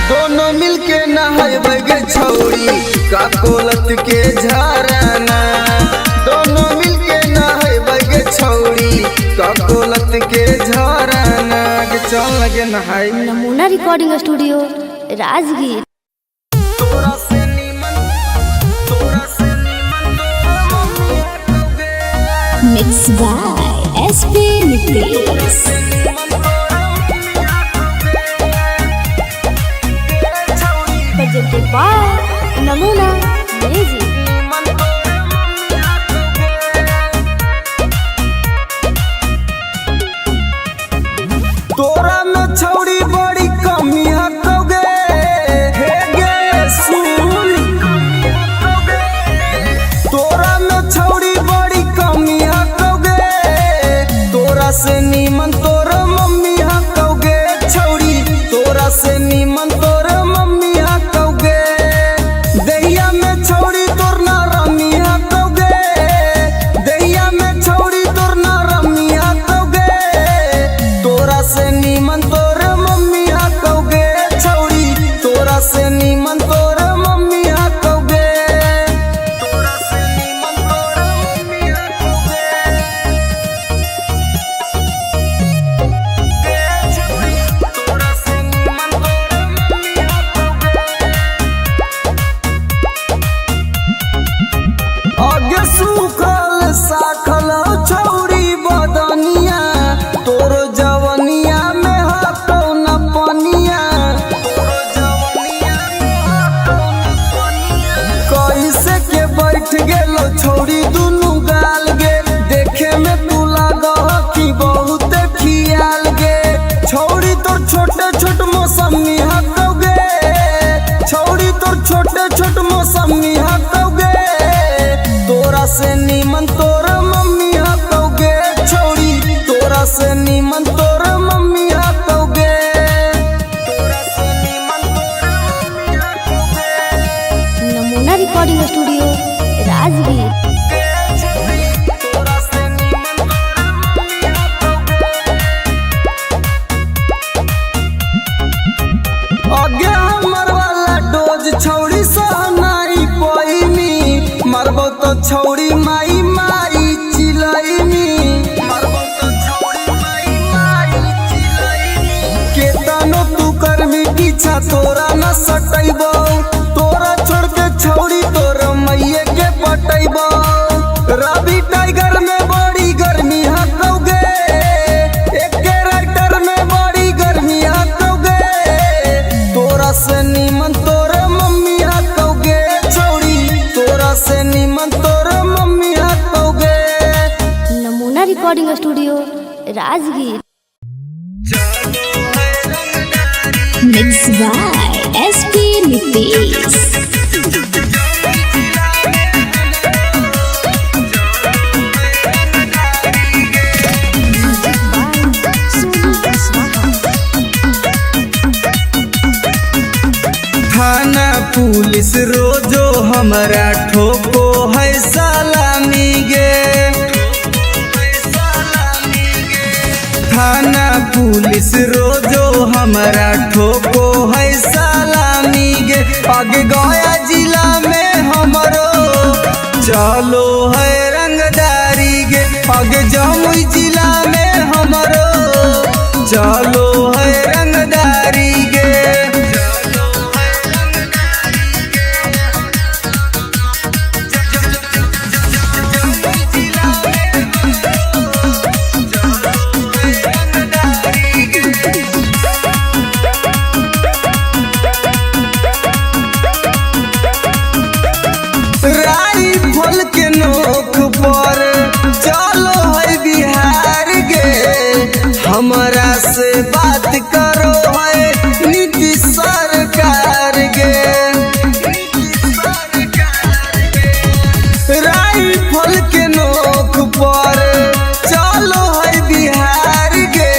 दोनों मिलके नहैबै गे छौड़ी काकोलत के झरना। दोनों मिलके नहैबै गे छौड़ी काकोलत के झरना। गे चल लगे नहाई। नमूना रिकॉर्डिंग स्टूडियो राजगीर। तोरा से नीमन तोरा mummy mix by SP Nitesh. Presented by Namuna music. तोरा में छौड़ी बड़ी कमी हकौ गे। हे गे सुन तोरा में छौड़ी बड़ी कमी हकौ गे। तोरा से नीमन तोर मम्मी हकौ गे छौड़ी। तोरा से नीमन तोर मम्मी हकौ गे। दहिया में छौड़ी तोर पीछा तोरा न सटैबो, तोरा छोड़ के छौड़ी तोर मैये के पटैबो। रवि टाइगर में बड़ी गर्मी हकौगे, एके राइटर में बड़ी गर्मी हकौगे, तोरा से नीमन तोर मम्मी हकौगे छौड़ी, तोरा से नीमन तोर मम्मी हकौगे। Namuna recording studio Rajgir. Mix by SP Nitesh. थाना पुलिस रोजो हमरा ठोको है सलामी गे, थाना पुलिस रोजो हमरा ठोको है सलामी गे। अग गया जिला में हमरो चलो है रंगदारी गे, अग जमुई जिला में हमरो चलो है रंगदारी गे। राइफल के नोक पर चलो है बिहार गे, हमरा से बात करो है नीतीश सरकार गे। राइफल के नोक पर चलो है बिहार गे,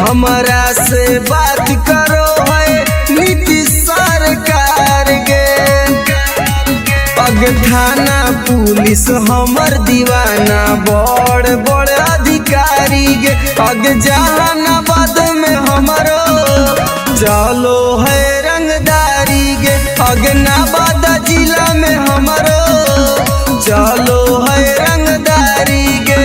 हमरा से बात करो है नीतीश सरकार गे। अग थाना पुलिस हमर दीवाना बड़ बड़ अधिकारी गे, अग जहानाबाद में हमरो चलो है रंगदारी गे, अग नवादा जिला में हमरो चलो है रंगदारी गे।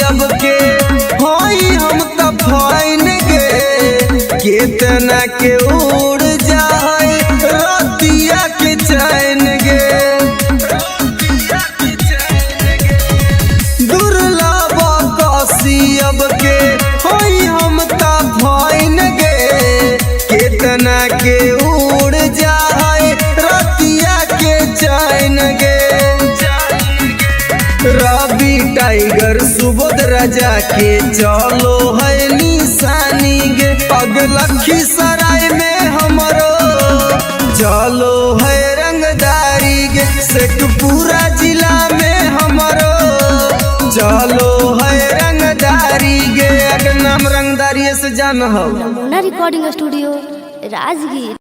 अब के होई हम त फाइन गे, केतना के उड़ जाए रतिया के चैन गे। दुर्लभ कसी अब के होई हम त फाइन गे, केतना के उड़ जाए रतिया के चैन गे। रवि टाइगर सुबोध राजा के चलो है निशानी गे, अग लखीसराय में हमरो चलो है रंगदारी गे, शेखपुरा जिला में हमरो चलो है रंगदारी गे। अग नाम रंगदारी से जान हो। Namuna recording studio Rajgir.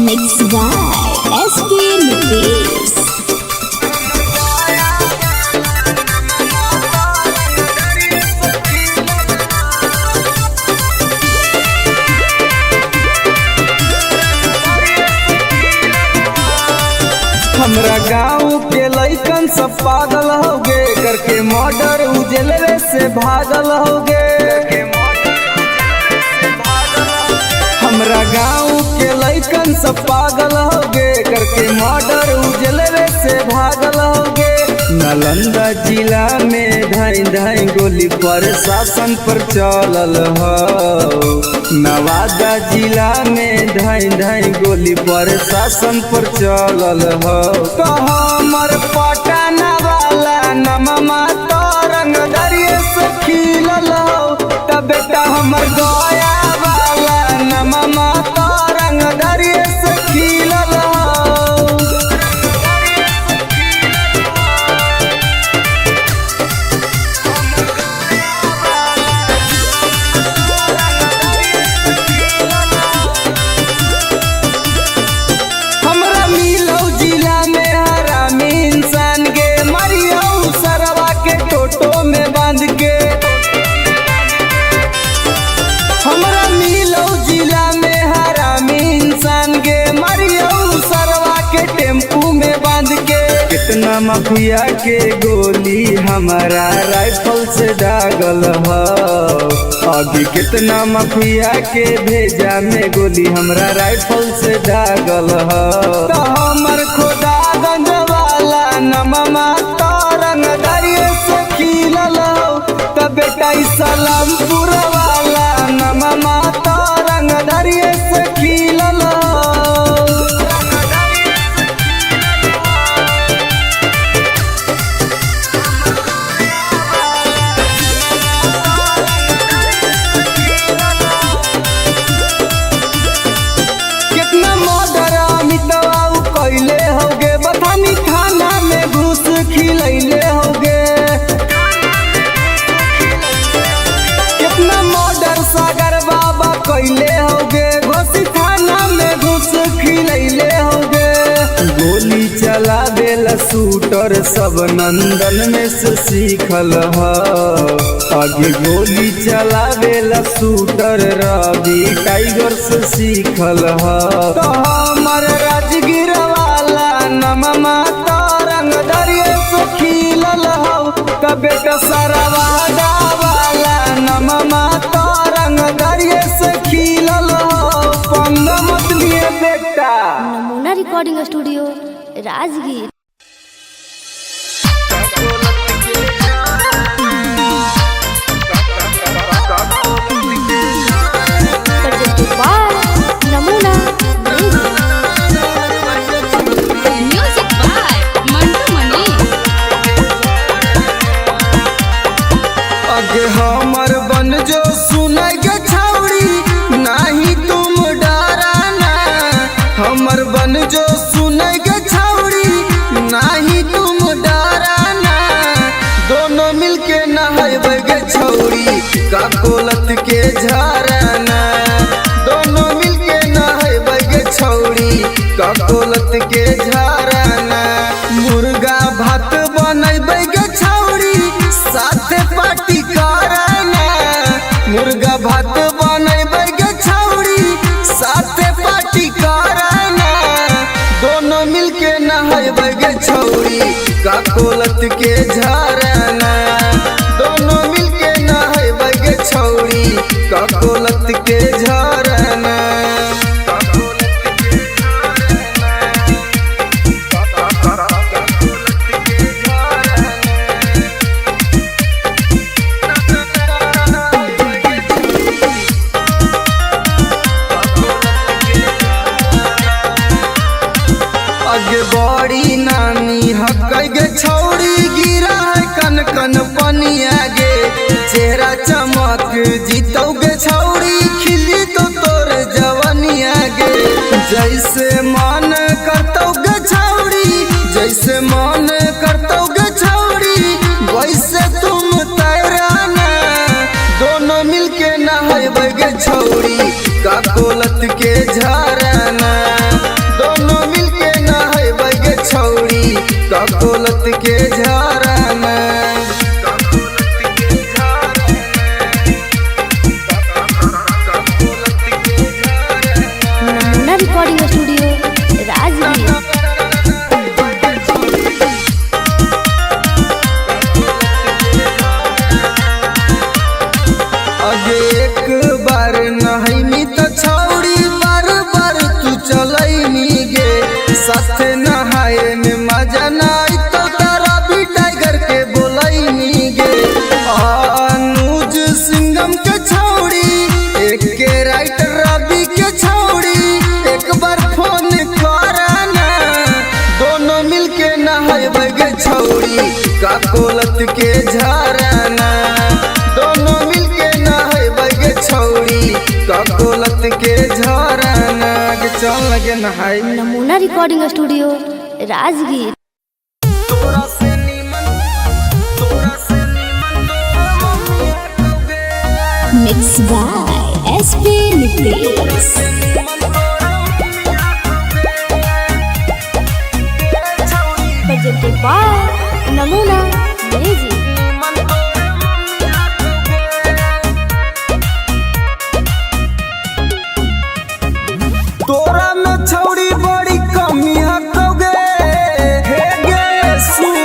Mix by SP Nitesh. हमरा गाँव के लइकन सब पागल हो गे, करके मर्डर उजलवे से भागल हो गे। हमरा गाँव के लइकन सब पागल हो गे, करके मर्डर उजलवे से भागल हो गे। नालंदा जिला में धाई धाई गोली पर शासन पर चलल हो, नवादा जिला में धाई धाई गोली पर शासन पर चलल हो। तो हमर पटना वाला नमा तरंगदारी से खिलल हो, त बेटा हमर गया वाला नमा तरंगदारी से खिलल हो। माफिया के गोली हमारा राइफल से दागल ह। अभी कितना माफिया के भेजा में गोली हमरा राइफल से दागल ह। तो हमर खुदा गंज वाला नमा तरंग दरिये से खिलल हो। त बेटा ई सलामपुर वाला नमा तरंग दरिये से खिलल हो। कितना मर्डर अमितवा उ कैले होगे, बथानी थाना में घूस खिलैले होगे। कितना मर्डर सागर बाबा कैले होगे, घोसी थाना में घूस खिलैले होगे। गोली चला देला शूटर सब नंदन में से सीखल ह। आगे गोली चला देला शूटर रवि टाइगर से सीखल ह। तो हमर राजगीर वाला नमा तरंग दरिये से खिलल हौ। त बेटा सरवादा वाला नमा तरंग दरिये से खिलल हौ। पंगा मत लिए बेटा। नमूना recording studio Rajgir. Presented by Namuna Music. Music by Mantu Mani. अगे हमर बन जो सुनै के छौड़ी नाही तुम डराना। हमर बन जो सुनै के छौड़ी नाही तुम डराना। दोनों मिलके नहैबै गे छौड़ी काकोलत के झरना। दोनों मिलके नहैबै गे छौड़ी काकोलत के झरना। मुर्गा भात बनैबै गे छौड़ी साथे पार्टी करना। मुर्गा भात बनैबै गे छौड़ी साथे पार्टी करना। दोनों मिलके नहैबै गे छौड़ी काकोलत के झरना। दोनों मिलके नहैबै गे छौड़ी काकोलत के झरना। अगे बड़ी नानी हकै गे छौड़ी गिरा है कन कन पनिया गे। चेहरा चमक जीतौ गे छौड़ी खिली तो तोर जवनिया गे। जैसे मन करतौ गे छौड़ी, जैसे मन करतौ गे छौड़ी वैसे तुम तैराना। दोनों मिलके नहैबै गे छौड़ी काकोलत के झरना। दोनों मिलके नहैबै गे छौड़ी काकोलत के झरना। नमूना रिकॉर्डिंग स्टूडियो राजगीर। अगे एक बार नहैनी त छौड़ी बार बार तू चलैनी गे। साथे नहाए में मजा ना आई तो तारा भी टाइगर के बोलैनी गे। अनुज सिंघम के छौड़ी एक के राइटर रवि के छौड़ी एक बार फोन करना। दोनों मिलके नहैबै गे छौड़ी काकोलत के झरना। दोनों मिलके नहैबै गे छौड़ी काकोलत के झरना। गे चल लगे नहाई। नमूना रिकॉर्डिंग स्टूडियो राजगीर। तोरा से नीमन, तोरा से नीमन तोरा mummy हकौगे। Mix by SP Nitesh. Presented by Namuna Music. तोरा में छौड़ी बड़ी कमी हकौगे। हे गे सुन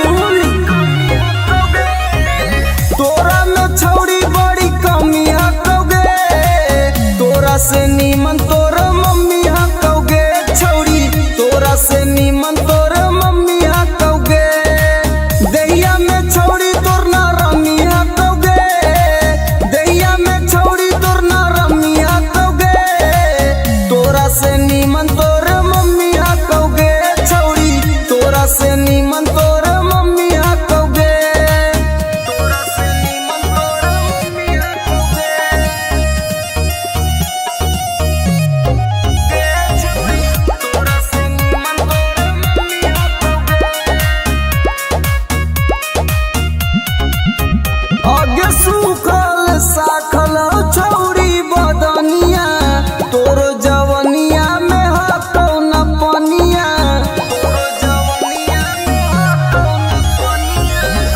से नीमन तोर मम्मी हकौगे छौरी, तोरा से नीमन तोर मम्मी हकौगे। तोरा से नीमन तोर मम्मी हकौगे। तोरा से नीमन तोर मम्मी हकौगे। आगे सूखल साखल छौरी बदनिया, तोर जवनिया में हकौ न पनिया।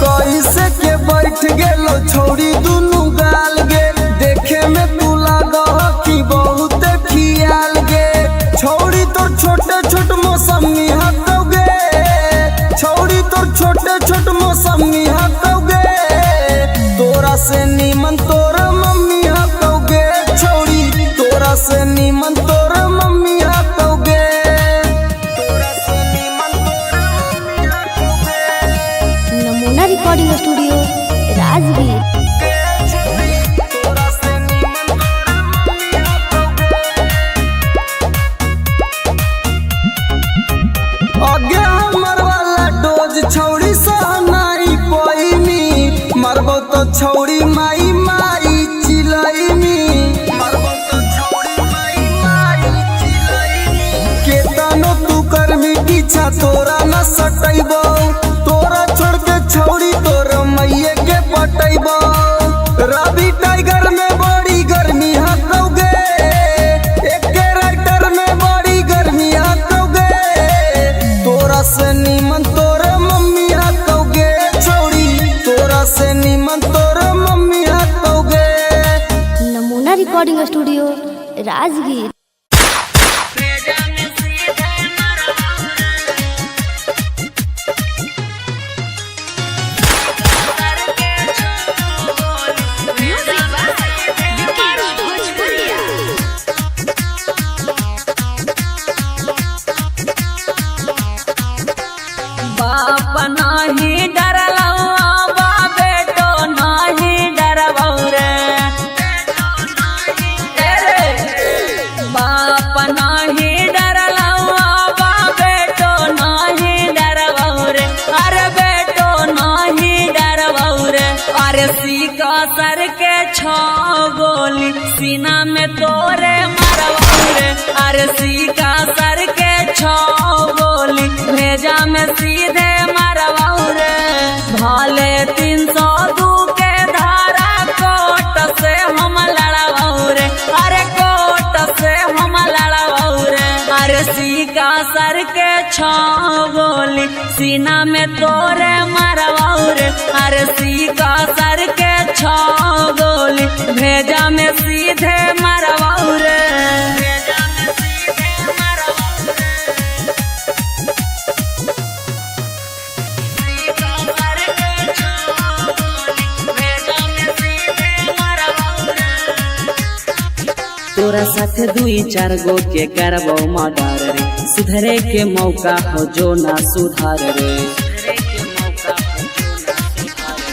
कैसे के बैठ गेलो छौरी दुनू गाल गे, देखे में तू लागह कि बहुत खियाल गे। छौरी तोर छोटे छोट मौसमी हकौगे, छौरी तोर छोटे छोट मौसमी हकौगे। तोरा से नीमन तोर मम्मी हकौगे छौरी, तोरा से नीमन तोर मम्मी हकौगे। तोरा से नीमन तोर मम्मी हकौगे। नमूना रिकॉर्डिंग स्टूडियो राजगीर। तोरा से नीमन तोर मम्मी हकौगे। आगे हमर वाला डोज छौरी सहनाई पैमी, मरबो तो छौरी माई माई चिलैमी। मरबो तो छौरी माई माई चिलैमी। केतनो तू करमी पीछा तोरा न सटैबो, तोरा छोड़ के छौरी तोर मैये के पटैबो। रवि टाइगर में बड़ी गर्मी हकौगे, एके राइटर में बड़ी गर्मी हकौगे। तोरा से नीमन तोर मम्मी हकौगे छौरी, तोरा से नीमन तोर मम्मी हकौगे। नमूना रिकॉर्डिंग स्टूडियो राजगीर। बाप नाही डरलौ बा बेटो नाही डरबौ रे। ए रे। बाप नाही डरलौ बा बेटो नाही डरबौ रे। अरे बेटो नाही डरबौ रे। अरे सीका सर के छो गोली सीना में तोरे मरबौ रे। अरे सीका सर के छो गोली भेजा में सीधे मरबौ रे। भाले 302 के धारा कोट से हम लड़बौ रे। अरे कोट से हम लड़बौ रे। अरे सीका सर के छो गोली सीना में तोरे मरबौ रे। अरे सीका सर के छो गोली भेजा में सीधे मरबौ रे। तोरा साथ दुई चार गो के करबो मर्डर रे, सुधरे के मौका हो जो ना सुधार रे।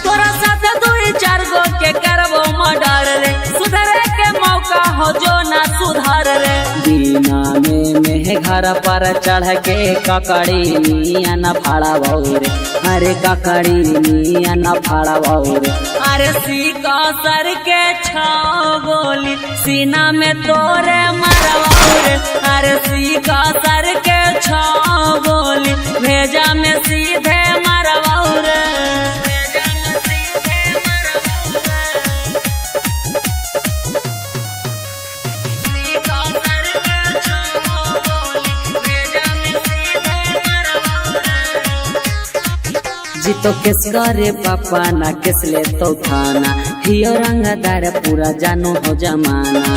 तोरा साथ दुई चार गो के करबो मर्डर रे, सुधरे के मौका हो जो ना सुधार रे। बिना में मेह घर पर चढ़ के ककड़ी मिया न फाड़ा रे, अरे ककड़ी मिया न फाड़ा रे। अरे सीका सर के छो गोली सीना में तोरे मरबौ रे। अरे सीका सर के छो गोली भेजा में सीधे मरबौ रे। जीतो केस करे पापा ना केस ले तो थाना, हियो रंगदार पूरा जानो हो जमाना।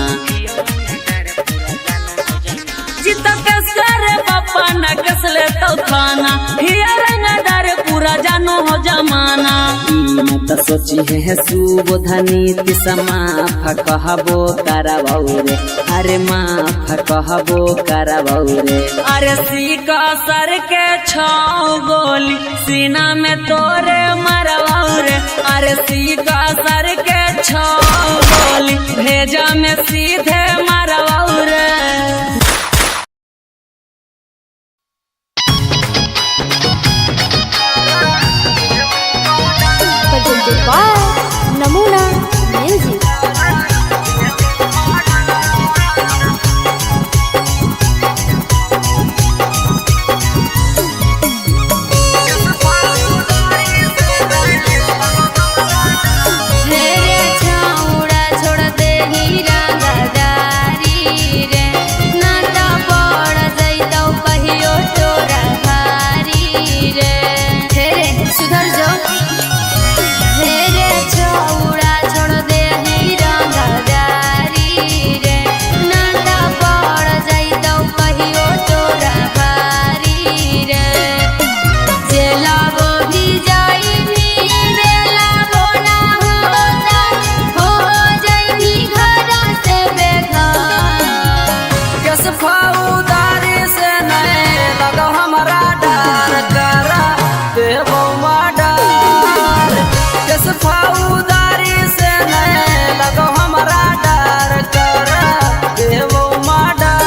जीतो केस करे पापा ना केस ले तो थाना, हियो रंगदार पूरा जानो हो जमाना। ई मत सोची है सुबोधनी माफ कहबो करबौ रे, अरे माफ कहबो करबौ रे। अरे सीका सर के छो गोली सीना में तोरे मरबौ रे। अरे सीका सर के छो गोली भेजा में सीधे मरबौ रे। फौदारी से नहीं लगो हमारा डर करा देबो मर्डर। केस फौदारी से नहीं लगो हमारा डर करा देबो मर्डर।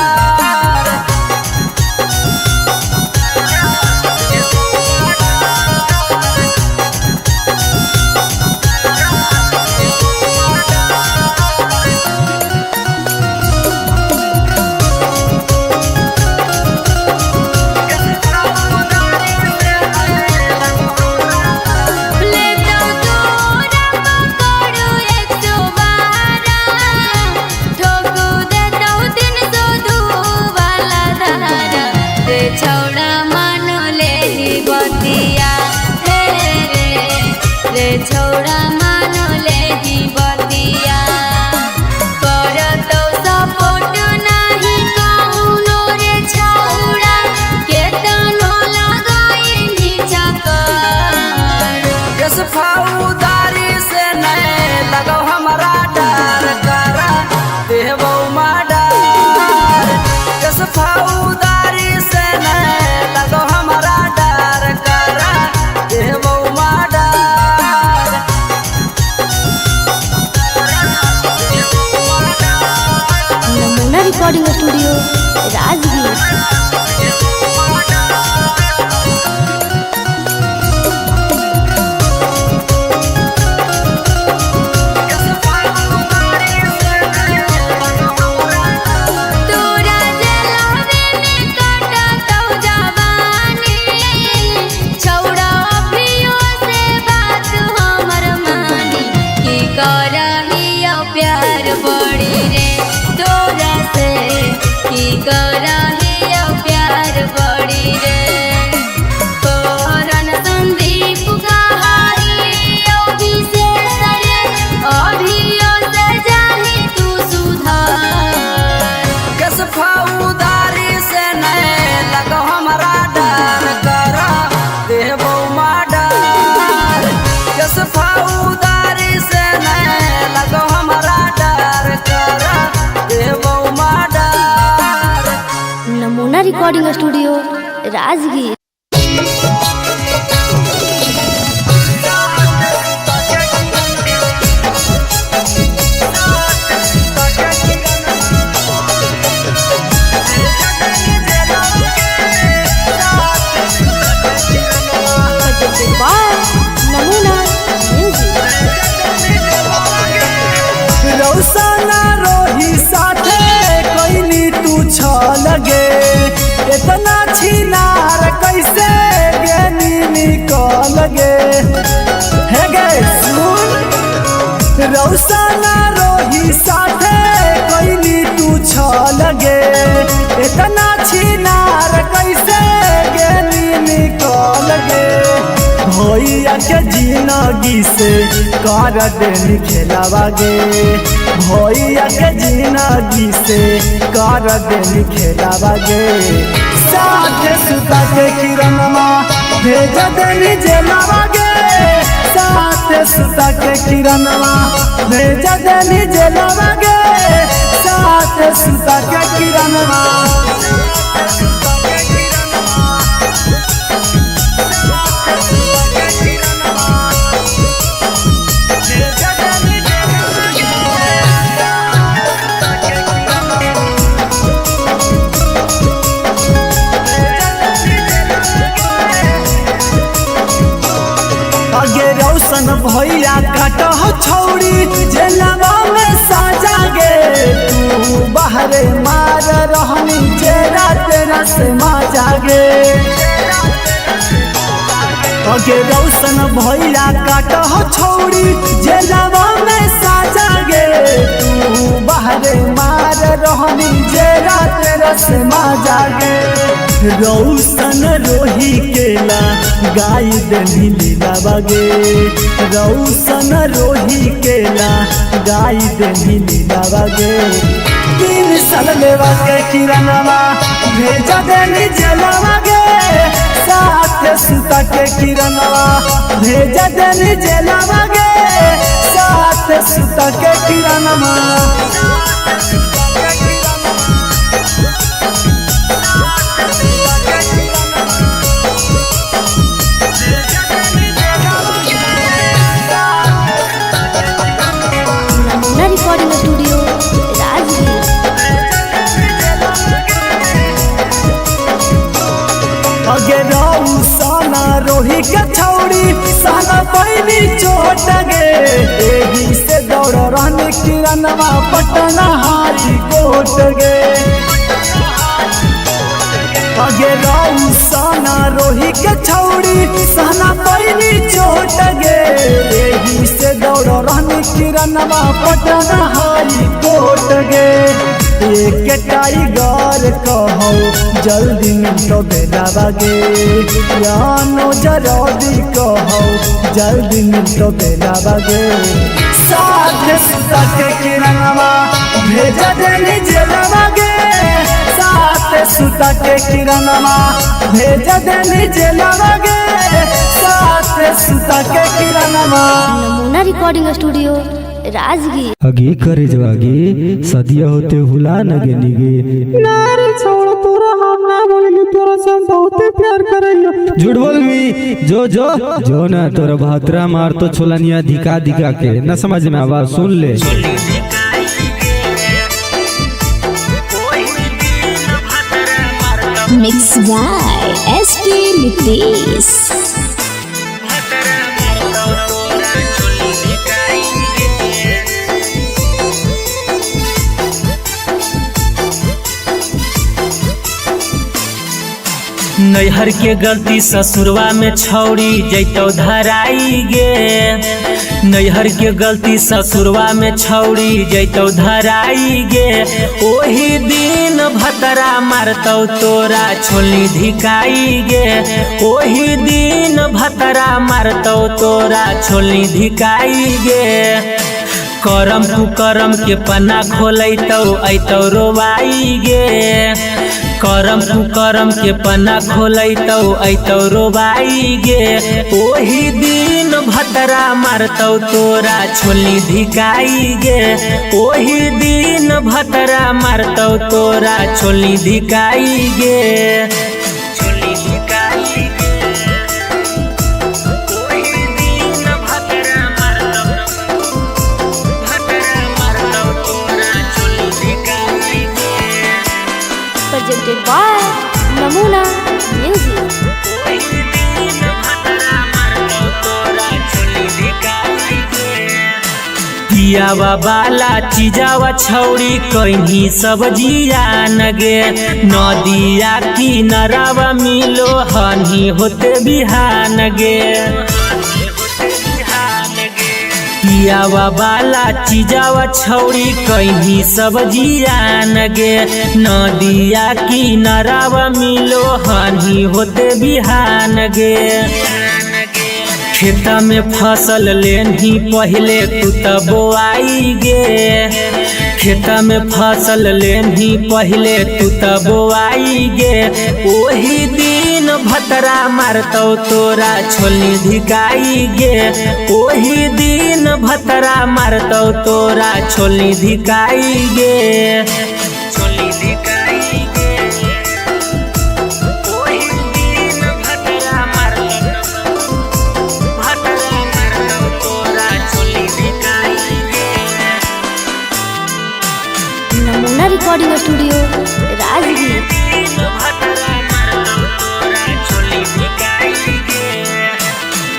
ले तोरा पकड़ो 112 ठोकू देतौ 302 वाला धारा रे छौड़ा मान लेही बतिया हे रे रे छौड़ा मान लेही बतिया। करतौ सपोर्ट नाही कौनो रे छौड़ा केतनो लगाइनी चक्कर। केस फौदारी से नहीं लगो हमारा डर करा देबो मर्डर। केस फौदारी से नहीं लगो हमारा डर करा देबो मर्डर। नमूना रिकॉर्डिंग स्टूडियो राजगीर। तोरा जलावे में काटतौ जवानी छौड़ा अभियो से बात हमर मानी की करहियो प्यार बड़ी रे तोरा से की करहियो प्यार बड़ी रे। करन संदीप कहारी विशेष रे अभियो से जाही तू सुधार। केस फौदारी से नहीं लगो हमारा डर करा देबो मर्डर। केस फौदारी से नहीं लगो हमारा डर करा देबो मर्डर। नमूना रिकॉर्डिंग स्टूडियो राजगीर। नमूना म्यूजिक। रौसना रोही साथे कोइनी तू छल गे इतना छिनार कैसे गेनी निकल गे हे गे सुन। रौसना रोही साथे कोइनी तू छल गे इतना छिनार कैसे गेनी निकल गे। भैया के जिंदगी से कर देनी खेलावा गे भैया के जिंदगी से कर देनी खेलावा गे। साथे सुता के किरणमा भेज देनी जेलावा गे साथे सुता के किरणमा भेज देनी जेलावा गे साथे सुता के किरणमा। अगे रौशन भैया काटह छौड़ी जेलवा में साजा गे तू बाहरे मार रहनी चेरा तेरा से माजा गे। अगे रौशन भैया काटह छौड़ी जेलवा में साजा गे तू बाहरे मार रहनी जेरा तेरा से माजा गे। रौशन रोही केला गाय देनी लीला बगे रौशन रोही केला गाय देनी लीला बगे। 3 साल लेवा के किरणवा भेजा देनी जलवा गे साथ सुता के किरणवा भेजा देनी जलवा गे साथ सुता के किरणवा। अगे रहू साना रोही के छौड़ी साना पैनी चोट गे। एही से दौड़ रहने किरणवा पटना हाई कोर्ट गे। अगे रहू साना रोही के छौड़ी साना पैनी चोट गे। एही से दौड़ रहने किरणवा पटना हाई कोर्ट गे। एक टाइगर कहो जल्दी मिलो बेला बागे, यानो जरदी कहो जल्दी मिलो बेला बागे। साथ सुता के किरणवा भेजा देनी जेलवा गे। साथ सुता के किरणवा भेजा देनी जेलवा गे। साथ सुता के किरणवा। नमूना रिकॉर्डिंग स्टूडियो राजगीर। अगे करे जवागे सदिया होते हुला नगे निगे। ना रे छोड़ तोरा हम ना बोलियो, तोरा से हम बहुते प्यार करैयो। झूठ बोलबी जो जो जो ना तोरा भातरा मार तो छोलनिया धिका धिका के न समझ में आवाज सुन ले। Mix by SP Nitesh. नैहर के गलती ससुरवा में छौड़ी जैतौ धराई गे। नैहर के गलती ससुरवा में छौड़ी जैतौ धराई गे। ओही दिन भतरा मारतौ तोरा छोली धिकाई गे। ओही दिन भतरा मारतौ तोरा छोली धिकाई गे। करम कुकरम के पन्ना खोलैतौ ऐतौ रोवाई गे। करम कुकरम के पन्ना खोलैतौ ऐतौ रोवाई गे। ओही दिन भतरा मारतौ तोरा छोली धिकाई गे। ओही दिन भतरा मारतौ तोरा छोली धिकाई गे। छोली धिकाई गे। ओही दिन भतरा मारतौ भतरा मारतौ तोरा छोली धिकाई गे। Presented by Namuna Music. पियावा बाला चीजावा छौड़ी कहीं सब जियान गे। नदिया किनारावा मिलो हनी होते बिहान गे। पियावा बाला चीजावा छौड़ी कहीं सब जियान गे। नदिया किनारावा मिलो हनी होते बिहान गे। खेता में फसल लेनी पहले तू त बोआई गे। खेता में फसल लेनी पहले तू त बोआई गे। ओही दिन भतरा मारतौ तोरा छोली धिकाई गे। ओही दिन भतरा मारतौ तोरा छोली धिकाई गे। छोली धिकाई गे। ओही दिन भतरा मारतौ भतरा मारतौ तोरा छोली धिकाई गे। नमूना रिकॉर्डिंग स्टूडियो राजगीर।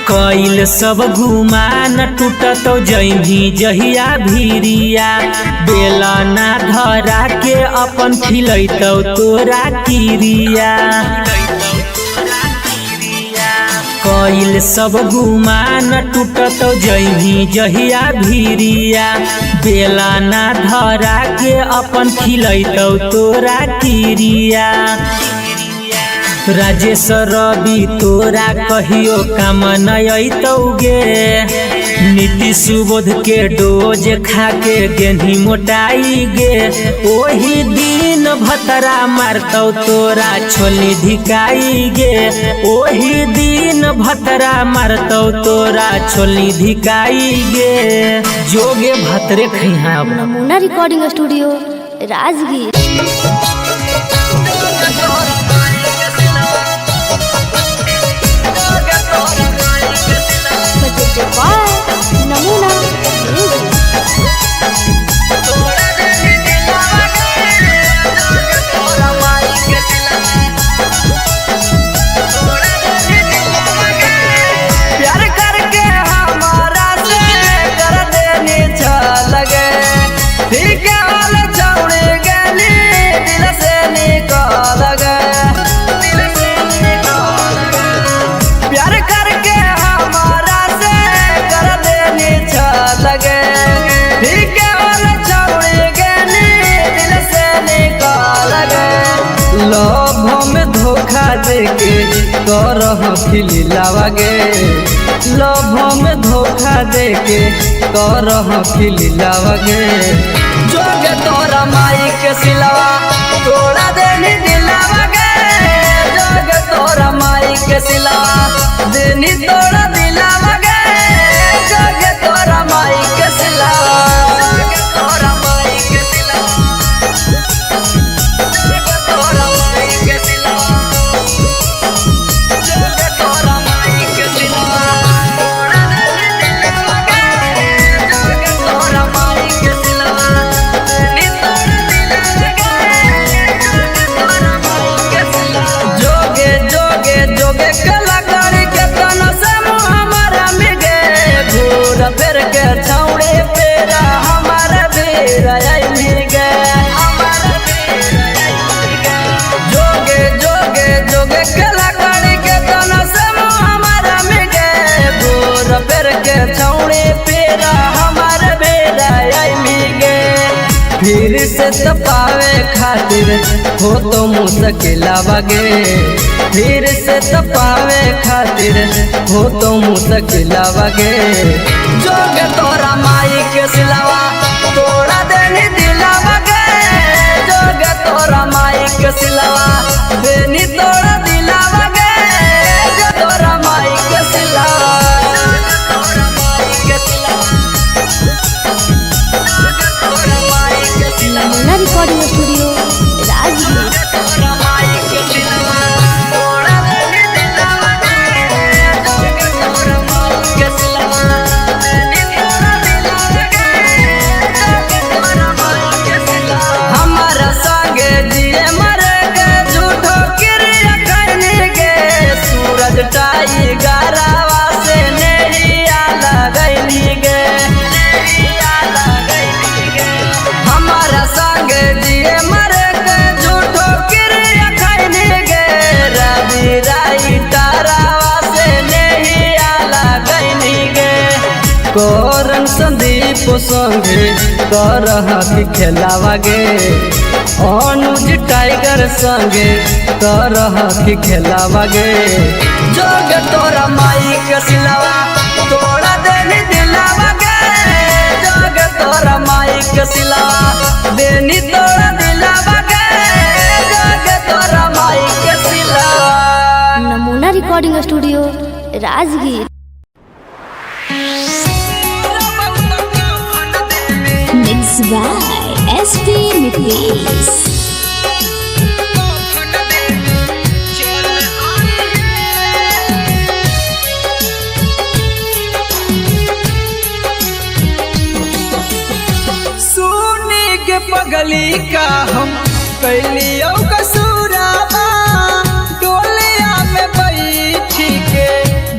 कैल सब घुमा न टूटतौ जैमी जहिया भीरिया। बेला ना धरा के अपन खिलैतौ तोरा किरिया। कैल सब घुमा न टूटतौ जैमी जहिया भीरिया। बेला ना धरा के अपन खिलैतौ तोरा किरिया। राजेश रवि तोरा कहियो काम न अइतौ गे। नीतीश सुबोध के डोज खा के गेन्ही मोटाई गे। ओही दिन भतरा मारतौ तोरा छोली धिकाई गे। ओही दिन भतरा मारतौ तोरा छोली धिकाई गे। जोगे भतरे खैहा। नमूना recording studio Rajgir. Presented by Namuna Music. लभ में धोखा देके करह खिलावा गे, लभ में धोखा देके करह खिलावा गे। जोगे तोरा माई के सिलवा तोड़ा देनी दिलावा गे, जोगे तोरा माई के सिलवा देनी तोड़ा दिलावा गे, जोगे तोरा माई के सिलवा, जोगे तोरा माई के सिलवा, जोगे तोरा माई के सिलवा, जोगे तोरा माई के सिलवा, तोड़ा देनी दिलावा गे, जोगे तोरा माई के सिलवा देनी तोड़ा दिलावा गे, जोगे तोरा माई के सिलवा। जोगे जोगे जोगे कलाकारी के तना से मुँह हमारा मिगे, घूर फिर के छौड़े पेरा हमारा बेरा आई गे, जोगे जोगे जोगे कलाकारी के तना से मुँह हमारा मिगे, घूर फिर के छौड़े पेरा हमारा बेरा आई गे। फिर से तपावे खातिर हो तो मुश्किल गे, फिर से तपावे खातिर हो तो मुश्किल गे। जोगे तोरा माई के सिलवा तोड़ा देनी दिलावा गे, जोगे तोरा माई के सिलवा देनी तोड़ा दिलावा गे, जो तोरा माई के सिलवा, तोरा माई के सिलवा, तोरा माई के सिलवा, नमूना रिकॉर्डिंग स्टूडियो राजगीर। तोरा माई के सिलवा तोड़ा देनी दिलावा गे, जोगे तोरा माई के सिलवा देनी तोड़ा दिलावा गे, जोगे तोरा माई के सिलवा। हमारा संगे जिए मरे के झूठो क्रिया करने गे, सूरज टाइगरवा से नैया लगैली गे, नैया लगैली गे। हमारा संगे जिए मरे के झूठो क्रिया करने गे, रवि राई तारावा से नैया लगैली गे। करन संदीप संगे करह खेलावा गे, अनुज टाइगर संगे करह खेलावा गे। जोगे तोरा माई के सिलवा तोड़ा देनी दिलावा गे, जोगे तोरा माई के सिलवा देनी तोड़ा दिलावा गे, जोगे तोरा माई के सिलवा। नमूना recording studio Rajgir. Mix by SP Nitesh. सुने के पगली का हम कैलियो कसूराबा, टोलिया में बैठी के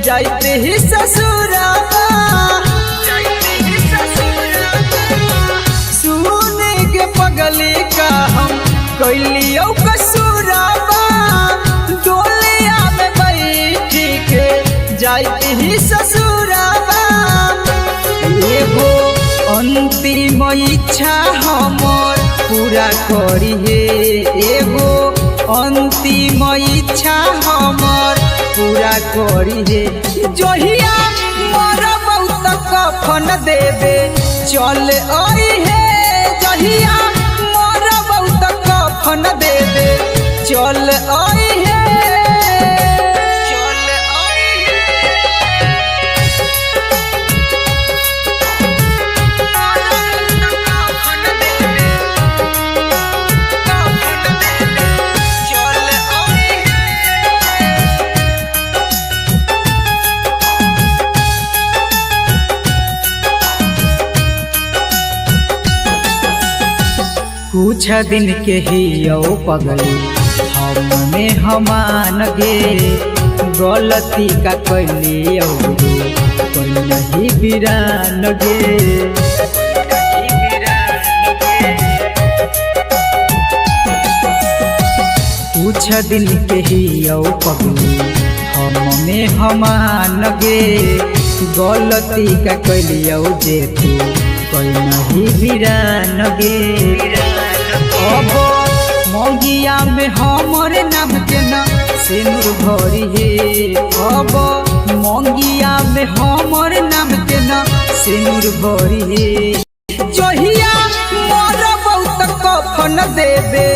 जाते ही ससुराबा, सुने के पगली का हम कैलियो कसूराबा, टोलिया में बैठी के जाते ही ससुराबा। एगो अंतिम इच्छा हमर पूरा करी हे, एगो अंतिम इच्छा हमर पूरा करी हे, जहिया मरबौ त कफन देबे चल आई हे, जहिया मरबौ त कफन देबे चल आई हे, चल आई हे। कुछ दिन के ही यो पगली हमने हमान गे, गलती का कैली कोई नहीं बिरान गे, कुछ दिन के ही यो पगली हमने हमान गे, गलती का कैलियो जे तू कोई नहीं बिरान गे। अब मंगिया में हमर नाम के न सिनुर भरी हे। अब मंगिया में हमर नाम के न सिनुर भरी हे। जहिया मरबौ त कफन देबे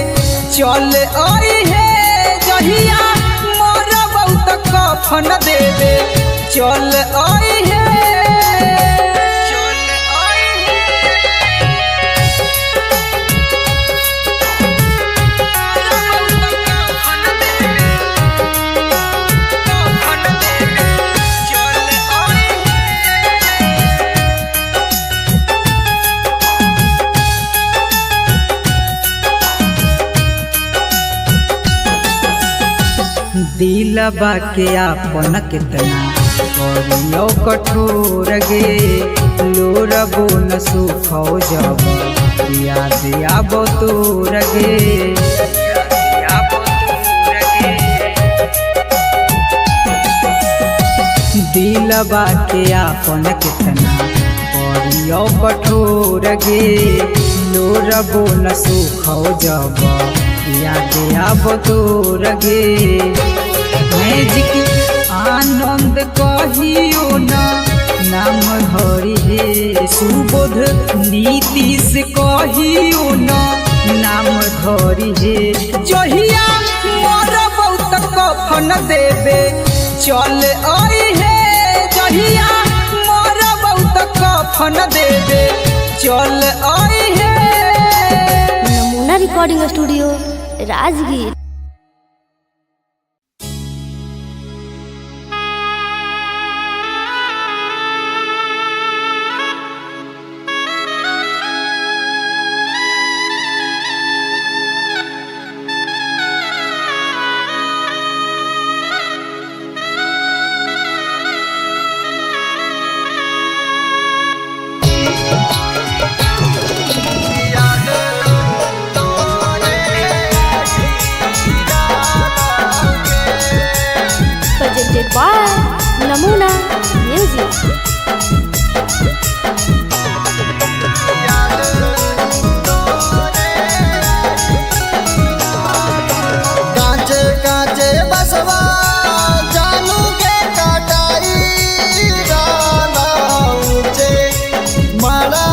चल आई हे। जहिया मरबौ त कफन देबे चल आई हे। चल आई हे। दिलबा के आपन कितना करियो कठोर गे, लोरबो न सुखो जब याद आबो तोर गे। दिलबा के आपन कितना करियो कठोर गे, लोरबो न सुखो जब याद आबो तोर गे। मैजिक आनंद कहियो न नाम धरी हे। सुबोध नीतीश कहियो न नाम धरी हे। जहिया मरबौ त कफन देबे चल आई हे। जहिया मरबौ त कफन देबे चल आई हे। नमूना recording studio Rajgir. Presented by Namuna Music. कांचे कांचे बसवा जानू के काटाई राना ऊंचे मारा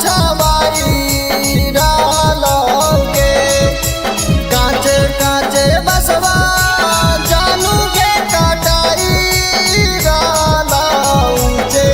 छवाई राना के। कांचे कांचे बसवा जानू के काटाई राना ऊंचे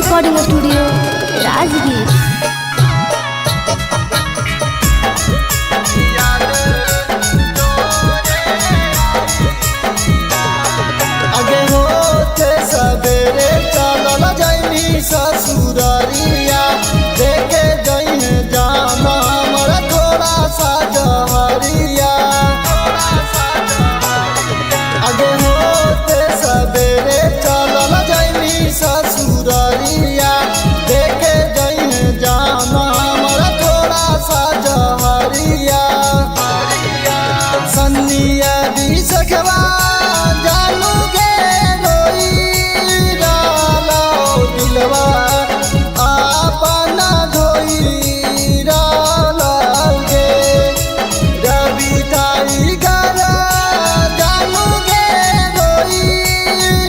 Recording studio Rajgir. आगे होते सवेरे चलल जैनी ससुररिया, देखे जैन जाना हमर थोड़ा सा जहरिया। आगे होते सवेरे चलल जैनी ससुररिया, देखे जैन जाना हमर थोड़ा सा जहरिया। सन्निया बिसखवा जानू गे रोई डालो दिलवा आपना धोई डालो गे। रवि टाइगर जानू गे रोई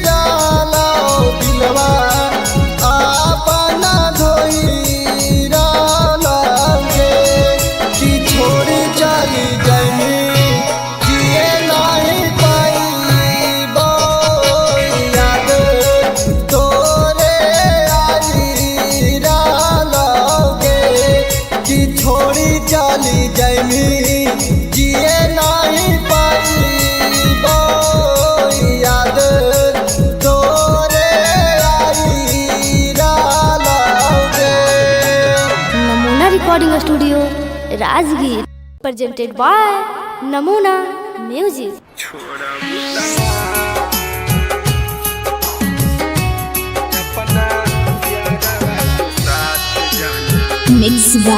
डालो दिलवा आपना धोई डालो गे। कि छोड़ी चली जैनी जिए नाही पाइबो, याद तोरे आई डालोगे। कि छोड़ी चली जैनी जिए नाही पाइबो, याद तोरे आई डालोगे। Namuna recording studio Rajgir. Presented by Namuna music. Mix by